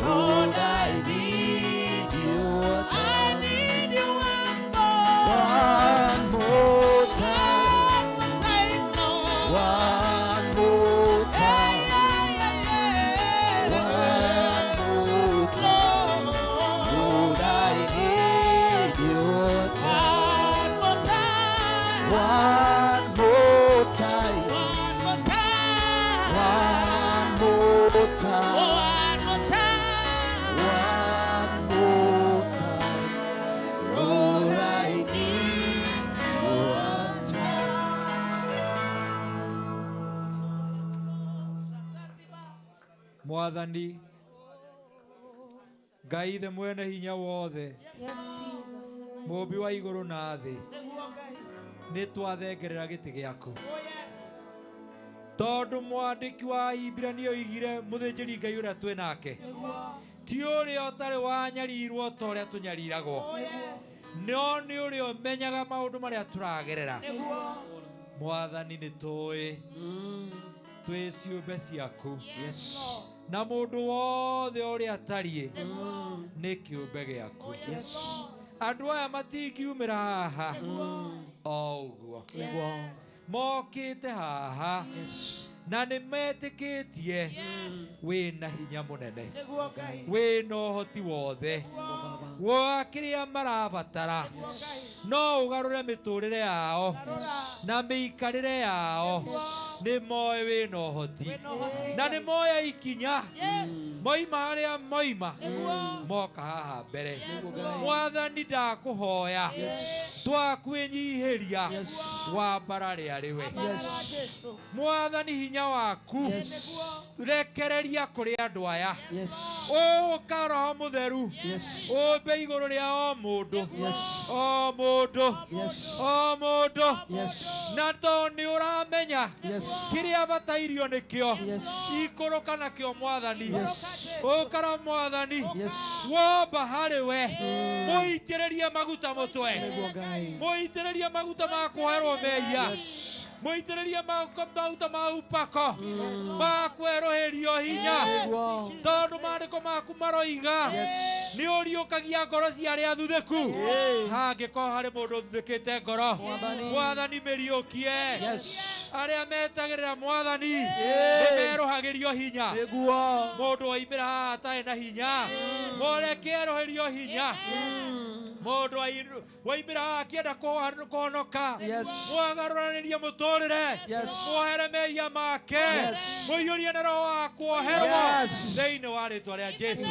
Lord, I need your touch. I need you one more. One more time. One more time. One more time. Lord, I need your touch. One more time. One more time. One more time. One more time. One more time. Lord, I need your touch. Mwathani Ngai ithe mwene hinya wothe Yes, Jesus. mũũmbi wa igũrũ na thĩ nĩ twathengerera gĩtĩ gĩaku tondũ mwandĩki wa Ahibirania oigire mũthĩnjĩri Ngai ũrĩa twĩ nake ti ũrĩa ũtarĩ wanyarirwo ta ũrĩa tũnyariragwo no nĩ ũrĩa ũmenyaga maũndũ marĩa tũragerera. Mwathani nĩ tũĩ twĩ ciũmbe ciaku na mũndũ wothe ũrĩa atariĩ nĩ kĩũmbe gĩaku. Andũ aya matingiumĩra haha o ũguo mokĩte haha na nĩ metĩkĩtie wĩna hinya mũnene wĩna ũhoti wothe wa kĩrĩa marabatara no ũgarũre mĩtũrĩre yao na mĩikarĩre yao Nĩ moĩ wĩna ũhoti na nĩ moya ikinya moima harĩa moima moka haha mbere. Mwathani ndakũhoya twakwĩnyihĩria wambarare arĩ we. Mwathani hinya waku rekereria kũrĩ andũ aya. Ũka Roho Mũtheru ũmbe igũrũ rĩa o mũndũ o mũndũ o mũndũ na tondũ nĩ ũramenya kĩrĩa abatairio nĩkĩo ikũrũka nakĩo Mwathani. Ũkara Mwathani womba harĩ we mũitĩrĩrie maguta mũtwe mũitĩrĩrie maguta ma kũherwo mehia mũitĩrĩrie maguta ma upako ma kwerũhĩrio hinya tondũ maandĩko maku maroiga nĩ ũriũkagia ngoro cia arĩa athuthĩku. Hangĩkorwo harĩ mũndũ ũthuthĩkĩte ngoro Mwathani mĩriũkie. Arĩa metagĩrĩra Mwathani nĩ merũhagĩrio hinya. Mũndũ waimĩra haha atarĩ na hinya mũreke erũhĩrio hinya. Mũndũ waimĩra haha akĩenda kũhonoka mwagarũranĩrie mũtũrĩre mwohere mehia make mũiyũrie na roho wa kuoherwo thĩinĩ wa rĩtwa rĩa Jesũ.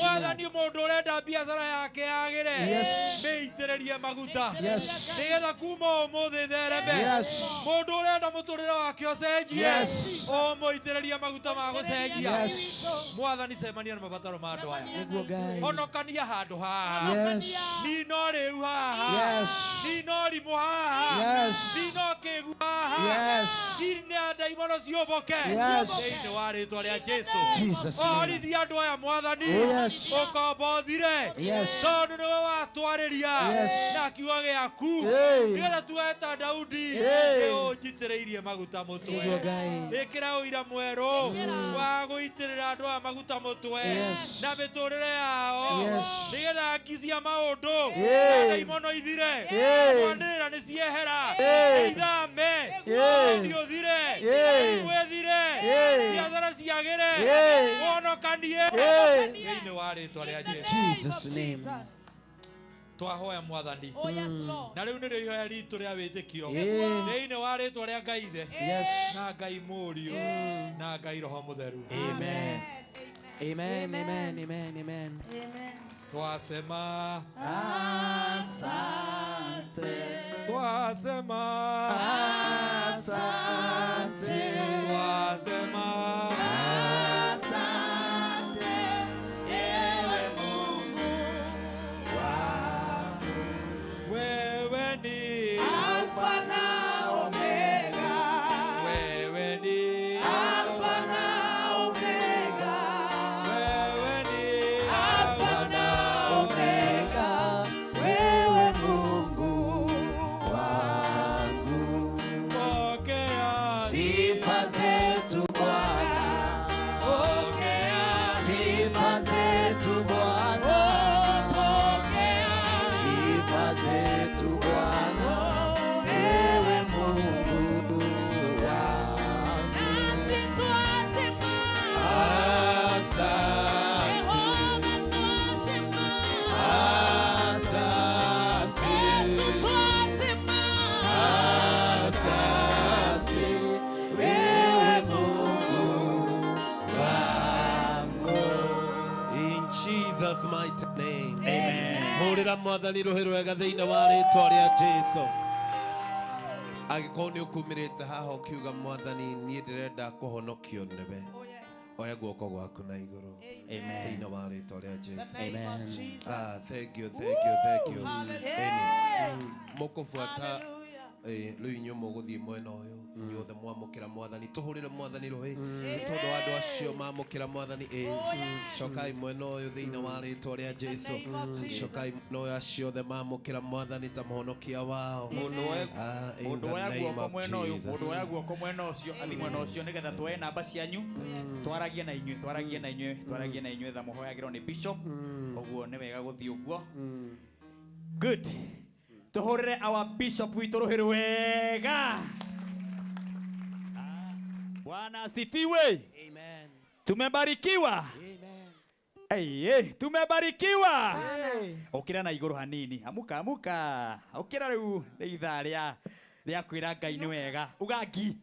Mwathani mũndũ ũrenda biacara yake yagĩre mĩitĩrĩrie maguta nĩgetha kuma ũmũthĩ thereme. Mũndũ ũrenda mũtũrĩre wake ũcenjie ũmũitĩrĩrie maguta ma gũcenjia. Mwathani cemania na mabataro ma andũ aya. Honokania handũ haha nino rĩu haha nino rimũ haha nino kĩgu haha nina ndaimono ciũmbũke thĩinĩ wa rĩtwa rĩa Jesũ. Ũhorithia andũ aya Mwathani ũkombothire tondũ nĩwe watwarĩria na kiugo gĩaku nĩgetha tuoe ta Daudi nĩ ũnjitĩrĩirie maguta mũtwe. Ĩkĩra ũira mwerũ wa gũitĩrĩra andũ aya maguta mũtwe na mĩtũrĩre yao nĩgetha ngi cia maũndũ ndaimono ithire kwanĩrĩra nĩ ciehera ithame ũthĩni ũthire mĩrimũ ĩthire biacara ciagĩre wonokanie thĩinĩ wa rĩtwa rĩa Jesũ. Twahoya Mwathani na rĩu nĩrĩo ihoya ritũ rĩa wĩtĩkio thĩinĩ wa rĩtwa rĩa Ngai Ithe na Ngai Mũriũ na Ngai Roho Mũtheru. Amen. Amen, amen, amen, amen. Twasema asante, twasema asante, twasema asante, ewe Mungu wangu. Wewe ni Alfa na Omega, wewe ni Alfa na Omega, wewe ni Alfa na Omega, wewe Mungu wangu. Pokea sifa zetu Bwana, pokea sifa zetu Bwana, pokea sifa zetu Bwana, ewe Mungu wangu. Asante, asante, asante, wewe Mungu wangu. In Jesus' mighty name. Amen. Hũrĩra Mwathani rũhĩ rwega thĩinĩ wa rĩtwa rĩa Jesũ. Angĩkorwo nĩ ũkumĩrĩte haha ũkiuga Mwathani niĩ ndĩrenda kũhonokio nĩwe, oya guoko gwaku na igũrũ thĩinĩ wa rĩtwa rĩa Jesũ. Amen. Thank you, thank you, thank you. Mũkũbuata rĩu inyuĩ mũgũthiĩ mwena ũyũ inyuothe mwamũkĩra Mwathani tũhũrĩre Mwathani rũhĩ nĩ tondũ wa andũ acio mamũkĩra Mwathani. Cokai mwena ũyũ thĩinĩ wa rĩtwa rĩa Jesũ. Cokai mwena ũyũ acio othe mamũkĩra Mwathani ta mũhonokia wao. Mũndũ woya guoko mwena ũyũ, mũndũ woya guoko mwena ũcio athi mwena ũcio nĩgetha tuoe namba cianyu twaragie na inyuĩ, twaragie na inyuĩ, twaragie na inyuĩ tha mũhoyagĩrwo nĩ bishop. Ũguo nĩ wega gũthiĩ ũguo. Good. Tuhũrĩre our bishop witũ rũhĩ rwega. Bwana asifiwe. Amen. Tumebarikiwa. Amen. Hey, tumebarikiwa. Ukira na igũrũ hanini. Amuka, amuka. Ukira rĩu nĩ ithaa rĩa kwĩra Ngai nĩ wega. Uga ngi.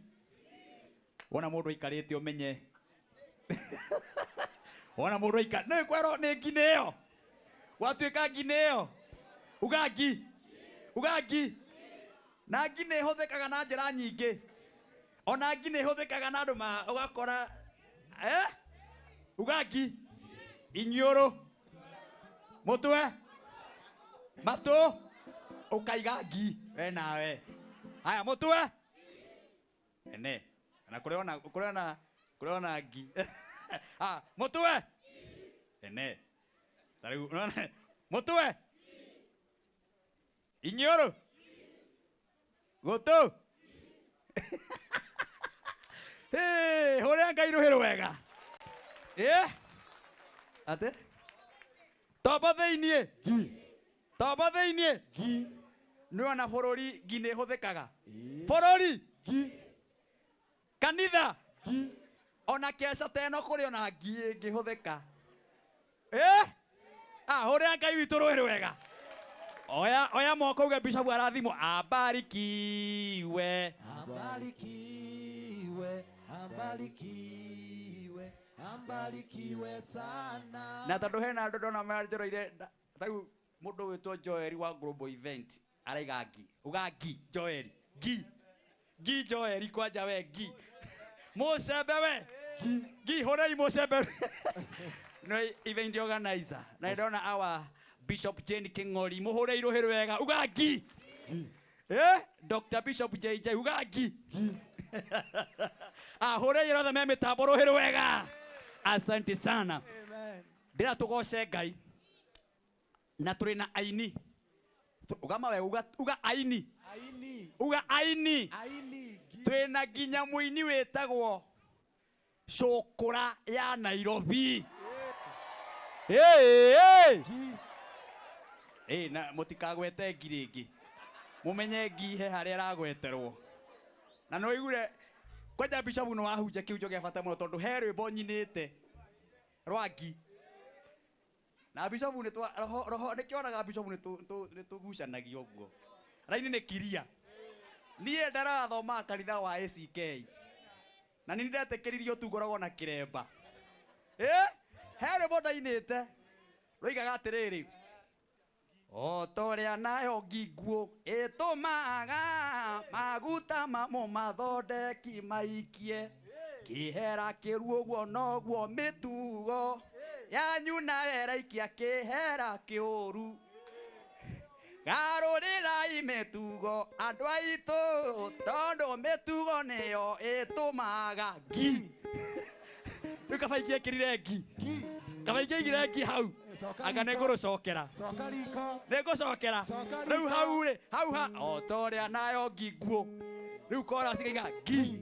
Wona mũndũ aikarĩte ũmenye. Wona mũndũ aikar nĩ kwĩrwo nĩ ngi nĩyo. Gwatuĩka ngi nĩyo. Uga ngi. Uga ngi. Na ngi nĩ ĩhũthĩkaga na njĩra nyingĩ. Ona ngi nĩ ĩhũthĩkaga na andũ ma ũgakora eh? Uga ngi. Inyũrũ. Mũtwe. Matũ. Ũkaiga ngi. We nawe. Haya mũtwe. Ene. Na kũrĩ ona ngi. Ah, mũtwe. Ene. Tarĩu unaona mũtwe. Inyũrũ. Gũtũ. Hey, hũrĩra Ngai rũhĩ rwega. Eh? Ate? Tombo thĩiniĩ. Tombo thĩiniĩ. Nĩ ona bũrũri ngi nĩ ĩhũthĩkaga. Bũrũri. Kanitha. Ona keca ta ĩno kũrĩ ona ngi ĩngĩhũthĩka. Eh? Ah, hũrĩra Ngai witũ rũhĩ rwega. Oya, oya moko uge Bishop arathimwo. Abarikiwe. Abarikiwe, abarikiwe, abarikiwe sana. Na tondũ hena andũ ndona manjoroire tarĩu mũndũ wĩtwo Joel wa Global Event araiga ngi. Uga ngi Joel. Ngi. Ngi Joel kwanja we ngi. Mũcembe we. Ngi hũrei mũcembe. No event organizer. Na ndona our Bishop Jane King'ori mũhũre rũhĩ rwega. Uga ngi. Eh? Dr. Bishop JJ uga ngi. Ah, hũrei othe me mĩtambo rũhĩ rwega. Asante sana. Ndĩra tũgoce Ngai na tũrĩ na aini. Uga mawe uga uga aini. Aini. Uga aini. Aini. Twĩ na nginya mũini wĩtagwo Cũkũra ya Nairobi. Hey, hey. Hey, na mũtikagwete ngi rĩngĩ. Mũmenye ngi he harĩa ĩragweterwo. Na no igure kwanja Bishop nĩ wahunjia kĩhunjio gĩa bata mũno tondũ he rwĩmbo nyinĩte rwa ngi. Na Bishop nĩ twa roho roho nĩkĩonaga Bishop nĩ tũgucanagia ũguo. Raini nĩ kiria. Niĩ ndarathomaga kanitha wa ACK. Na nĩ ndetĩkĩririo tu ngoragwo na kĩremba. Eh? He rwĩmbo ndainĩte. Rũigaga atĩrĩrĩ. O ta ũrĩa nayo ngi nguũ ĩtũmaga maguta mamo mathondeki maikie kĩhera kĩru ũguo noguo mĩtugo yanyu nayo ĩraikia kĩhera kĩũru. Garũrĩrai mĩtugo andũ aitũ tondũ mĩtugo nĩyo ĩtũmaga ngi. Rĩu kaba ingĩekĩrire ngi. Kaba ingĩaigire ngi hau. Anga nĩ ngũrũcokera. Coka riko. Nĩ ngũcokera. Rĩu hau rĩ, hau ha o ta ũrĩa nayo ngi nguũ. Rĩu kora cikaiga ngi.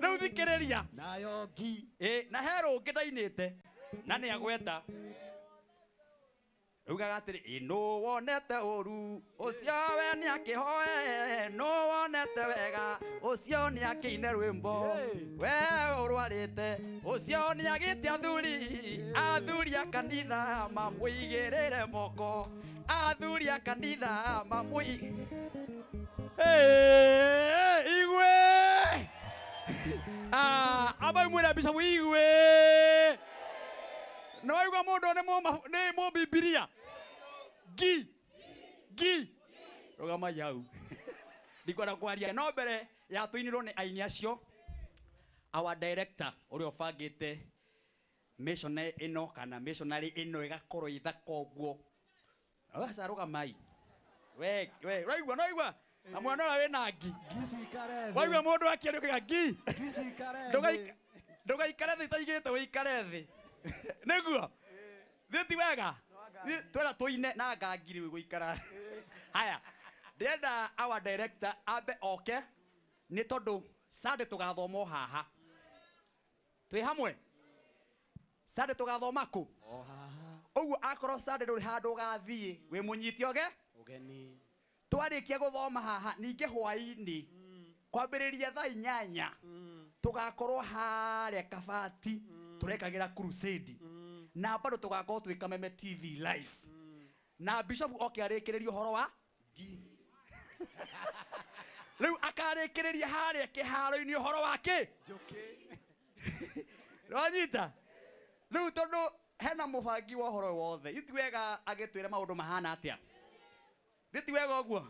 Rĩu thikĩrĩria. Nayo ngi. Ĩ, na he rũngĩ ndainĩte na nĩ agweta. Rugaga atĩrĩ, ĩ nũ wonete ũru ũcio we nĩ akĩhoe, nũ wonete wega ũcio nĩ akĩine rwĩmbo, we ũrwarĩte ũcio nĩ agĩte athuri, athuri a kanitha mamũigĩrĩre moko, athuri a kanitha mamũi. Hey, igwe. Ah, abai mwĩra Bishop igwe. Na waigua mũndũ nĩ mũbibiria. Ngi. Ngi. Rũgamai hau. Ndikwenda kwaria no mbere ya tũinĩrwo nĩ aini acio. Our director ũrĩa ũbangĩte mission ĩno kana missionary ĩno ĩgakorwo ĩthaka ũguo. Aca rũgamai. We we waigua no waigua na mwana ũrĩa wĩna ngi. Ngi cikare thĩ. Waigua mũndũ akĩaria ũkauga ngi. Ngi cikare thĩ. Ndũgaikare thĩ itaigĩte wĩikare thĩ. Nĩguo. Thĩ ti wega. Twera tũine na ngangi rĩu gũikara. Haya. Ndĩrenda our director ambe oke nĩ tondũ Sunday tũgathoma o haha. Twĩ hamwe? Sunday tũgathoma kũ? O haha. Ũguo akorwo Sunday ndũrĩ handũ ũgathiĩ, wĩ mũnyite ũge? Ũgeni. Twarĩkia gũthoma haha ningĩ hwaĩ-inĩ kwambĩrĩria thaa 8 tũgakorwo harĩa Kabati tũrekagĩra crusade. Na bado tũgakorwo twĩ Kameme TV live. Na Bishop oke arĩkĩrĩrie ũhoro wa ngi. Rĩu akarĩ Tũkarĩkĩrĩria harĩa kĩharo-inĩ ũhoro wa kĩ? Nĩwanyita? Rĩu tondũ hena mũbangi wa ũhoro wothe, iti wega agĩtwĩra maũndũ mahana atĩa? Ti wega ũguo?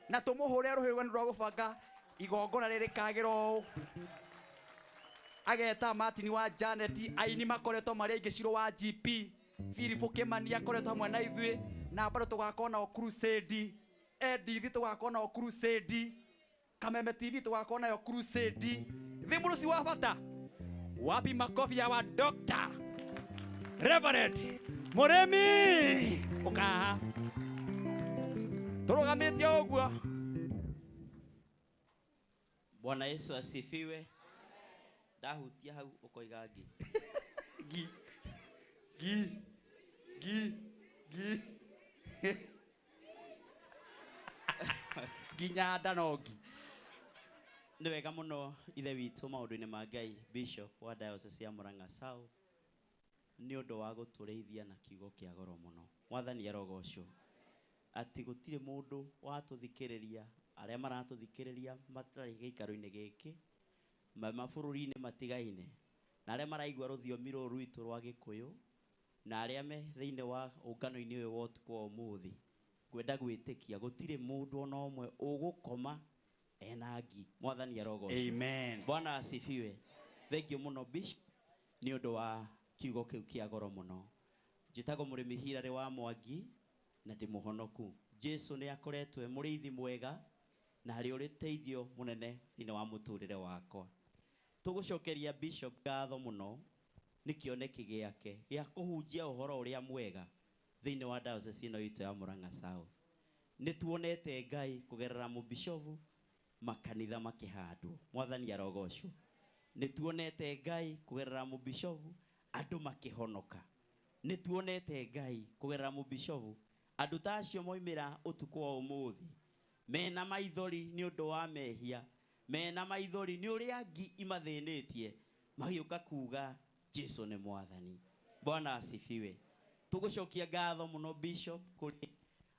Na tũmũhũre rũhĩ rwa gũbanga igongona rĩrĩ kagĩra ũũ. Ageta Martin wa Janet, aini makoretwo marĩ aingĩ, Ciro wa GP, Philip Kimani akoretwo hamwe na ithuĩ, na bado tũgakorwo nao Crusade, Edith tũgakorwo nao Crusade, Kameme TV tũgakorwo nayo Crusade. Thimũrũ ci wa bata. Wapi makofi ya wa Dr. Reverend Muremi. Ũkaha. Tũrũgamĩte ũguo. Bwana Yesu asifiwe. Ndahutia hau ukoiga ngi. Ngi. Ngi. Ngi. Ngi. Nginya nda no ngi. Nĩ wega mũno ithe witũ maũndũ-inĩ ma Ngai, Bishop wa Diocese ya Murang'a South, nĩ ũndũ wa gũtũrĩithia na kiugo kĩa goro mũno. Mwathani arogocwo. Atĩ gũtirĩ mũndũ watũthikĩrĩria, arĩa maratũthikĩrĩria matarĩ gĩikaro-inĩ gĩkĩ, mabũrũri-inĩ matigaine, na arĩa maraigua rũthiomi rũrũ rwitũ rwa Gĩkũyũ, na arĩa me thĩinĩ wa ũngano-inĩ ũyũ wa ũtukũ wa ũmũthĩ, ngwenda gwĩtĩkia gũtirĩ mũndũ ona ũmwe ũgũkoma ena ngi. Mwathani arogocwo. Amen. Bwana asifiwe. Thank you mũno Bishop nĩ ũndũ wa kiugo kĩu kĩa goro mũno. Njĩtagwo Mũrĩmi Hilary wa Mwangi na ndĩ mũhonoku. Jesu nĩ akoretwo e mũrĩithi mwega na harĩ ũrĩteithio mũnene thĩinĩ wa mũtũrĩre wakwa. Tũgũcokeria Bishop ngatho mũno nĩ kĩoneki gĩake gĩa kũhunjia ũhoro ũrĩa mwega thĩinĩ wa diocese ĩno itũ ya Murang'a South. Nĩ tuonete Ngai kũgerera mũbishovu makanitha makĩhandwo. Mwathani arogocwo. Nĩ tuonete Ngai kũgerera mũbishovu andũ makĩhonoka. Nĩ tuonete Ngai kũgerera mũbishovu andũ ta acio moimĩra ũtukũ wa ũmũthĩ mena maithori nĩ ũndũ wa mehia, mena maithori nĩ ũrĩa ngi imathĩnĩtie, magĩũka kuga Jesu nĩ mwathani. Bwana asifiwe. Tũgũcokia ngatho mũno Bishop kũrĩ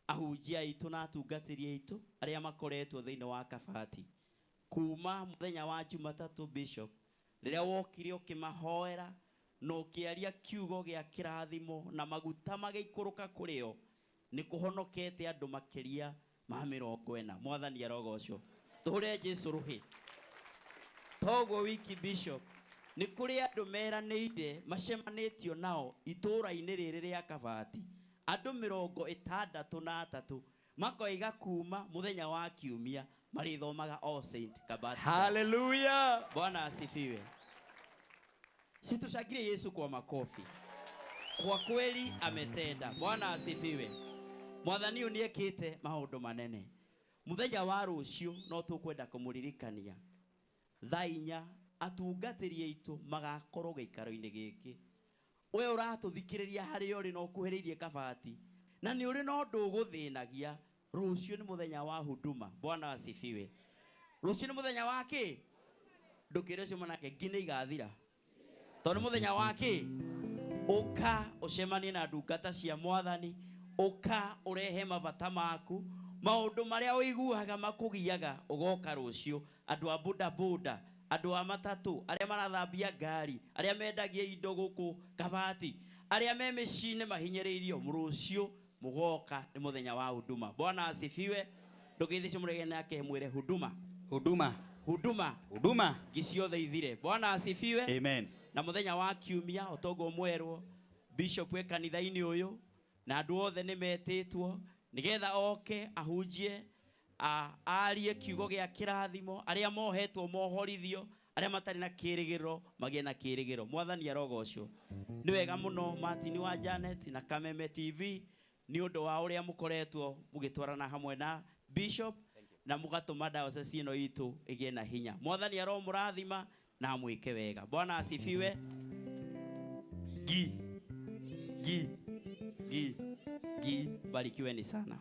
ahunjia aitũ na atungatĩri aitũ arĩa makoretwo thĩinĩ wa Kabati kuma mũthenya wa Jumatatũ. Bishop, rĩrĩa wokire ũkĩmahoera na ũkĩaria kiugo gĩa kĩrathimo na maguta magĩikũrũka kũrĩ o, nĩ kũhonokete andũ makĩria ma 40. Mwathani arogocwo. Tũhũre Jesu rũhĩ. Toguo wiki Bishop, nĩ kũrĩ andũ meranĩire macemanĩtio nao itũũra-inĩ rĩrĩ rĩa Kabati, andũ 63 makoiga kuma mũthenya wa kiumia marĩthomaga All Saint Kabati. Hallelujah. Bwana asifiwe. Situshangilie Yesu kwa makofi. Kwa kweli ametenda. Bwana asifiwe. Mwathani ũyũ nĩekĩte maũndũ manene. Mũthenya wa rũciũ no tũkwenda kũmũririkania thaa 4 atungatĩri aitũ magakorwo gĩikaro-inĩ gĩkĩ. We ũratũthikĩrĩria harĩa ũrĩ na ũkuhĩrĩirie Kabati na nĩ ũrĩ na ũndũ ũgũthĩnagia, rũciũ nĩ mũthenya wa huduma. Bwana asifiwe. Rũciũ nĩ mũthenya wa kĩ? Ndũkĩre ũcio mwanake, ngi nĩ igathira. Tondũ mũthenya wa kĩ? Ũka ũcemanie na ndungata cia mwathani, ũka ũrehe mabata maku, maũndũ marĩa ũiguaga makũgiaga ũgoka rũciũ. Andũ a boda boda, andũ a matatũ, arĩa marathambia ngari, arĩa mendagia indo gũkũ Kabati, arĩa me mĩciĩ-inĩ mahinyĩrĩirio, rũciũ mũgoka nĩ mũthenya wa huduma. Bwana asifiwe. Ndũgeithie mũrege nake mwĩre huduma. Huduma. Huduma. Huduma. Ngi ciothe ithire. Bwana asifiwe. Amen. Na mũthenya wa kiumia ũtongo mwerwo Bishop we kanitha-inĩ ũyũ na andũ othe nĩ metĩtwo nĩgetha oke ahunjie, arie kiugo gĩa kĩrathimo, arĩa mohetwo mohorithio, arĩa matarĩ na kĩrĩgĩrĩro magĩe na kĩrĩgĩrĩro. Mwathani arogocwo. Nĩ wega mũno Martin wa Janet na Kameme TV nĩ ũndũ wa ũrĩa mũkoretwo mũgĩtwarana hamwe na Bishop na mũgatũma diocese ĩno itũ ĩgĩe na hinya. Mwathani aromũrathima na amwĩke wega. Bwana asifiwe. Gi. Gi. Gi. Gi. Barikiweni sana.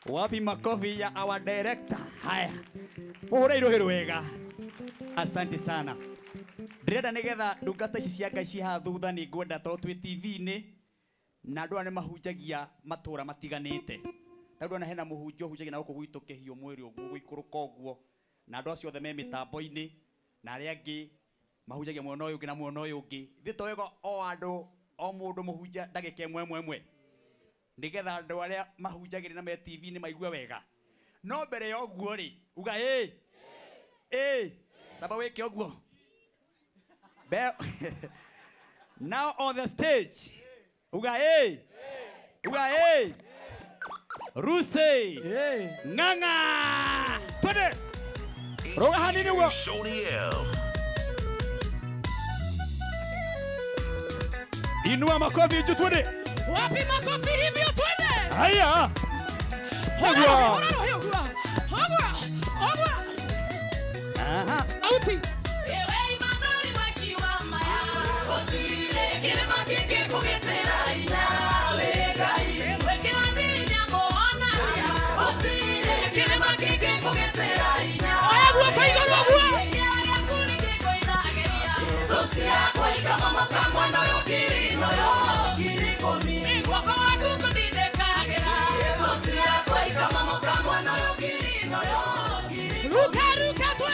Wapi makofi ya our director? Haya. Muhure iruhi wega. Asante sana. Ndĩrenda nĩgetha ndungata ici cia Ngai ciĩ haha thutha nĩ ngwenda tondũ twĩ TV-inĩ na andũ aya nĩ mahunjagia matũra matiganĩte. Tondũ ona hena mũhunjia ũhunjagia na gũkũ gwitũ kĩhiũ mwĩrĩ ũguo gũikũrũka ũguo. Na andũ acio othe me mĩtambo-inĩ na arĩa angĩ mahunjagia mwena ũyũ ũngĩ na mwena ũyũ ũngĩ. Ithuĩ tũrauga o andũ o mũndũ mũhunjia ndagĩka ĩmwe ĩmwe ĩmwe nĩgetha andũ arĩa mahunjagĩria na me TV-inĩ maigue wega. No mbere ya ũguo rĩ, uga ĩ ĩ tamba wĩke ũguo. Now on the stage, uga ĩ uga ĩ Ruse Ng'ang'a, twende roga hanini uguo. Inua makofi juu twende. Wapi makofi hivyo twende. Haya. Hogwa. Hogwa. Hogwa. Aha. Sauti. Ewe Imanoli mwaki wa maya. Otire kilema kingi kugetera inawe Ngai. Wekera ndiri nyambo ona. Otire kilema kingi kugetera inawe. Oya guoko igũrũ ũguo. Ruka ruka.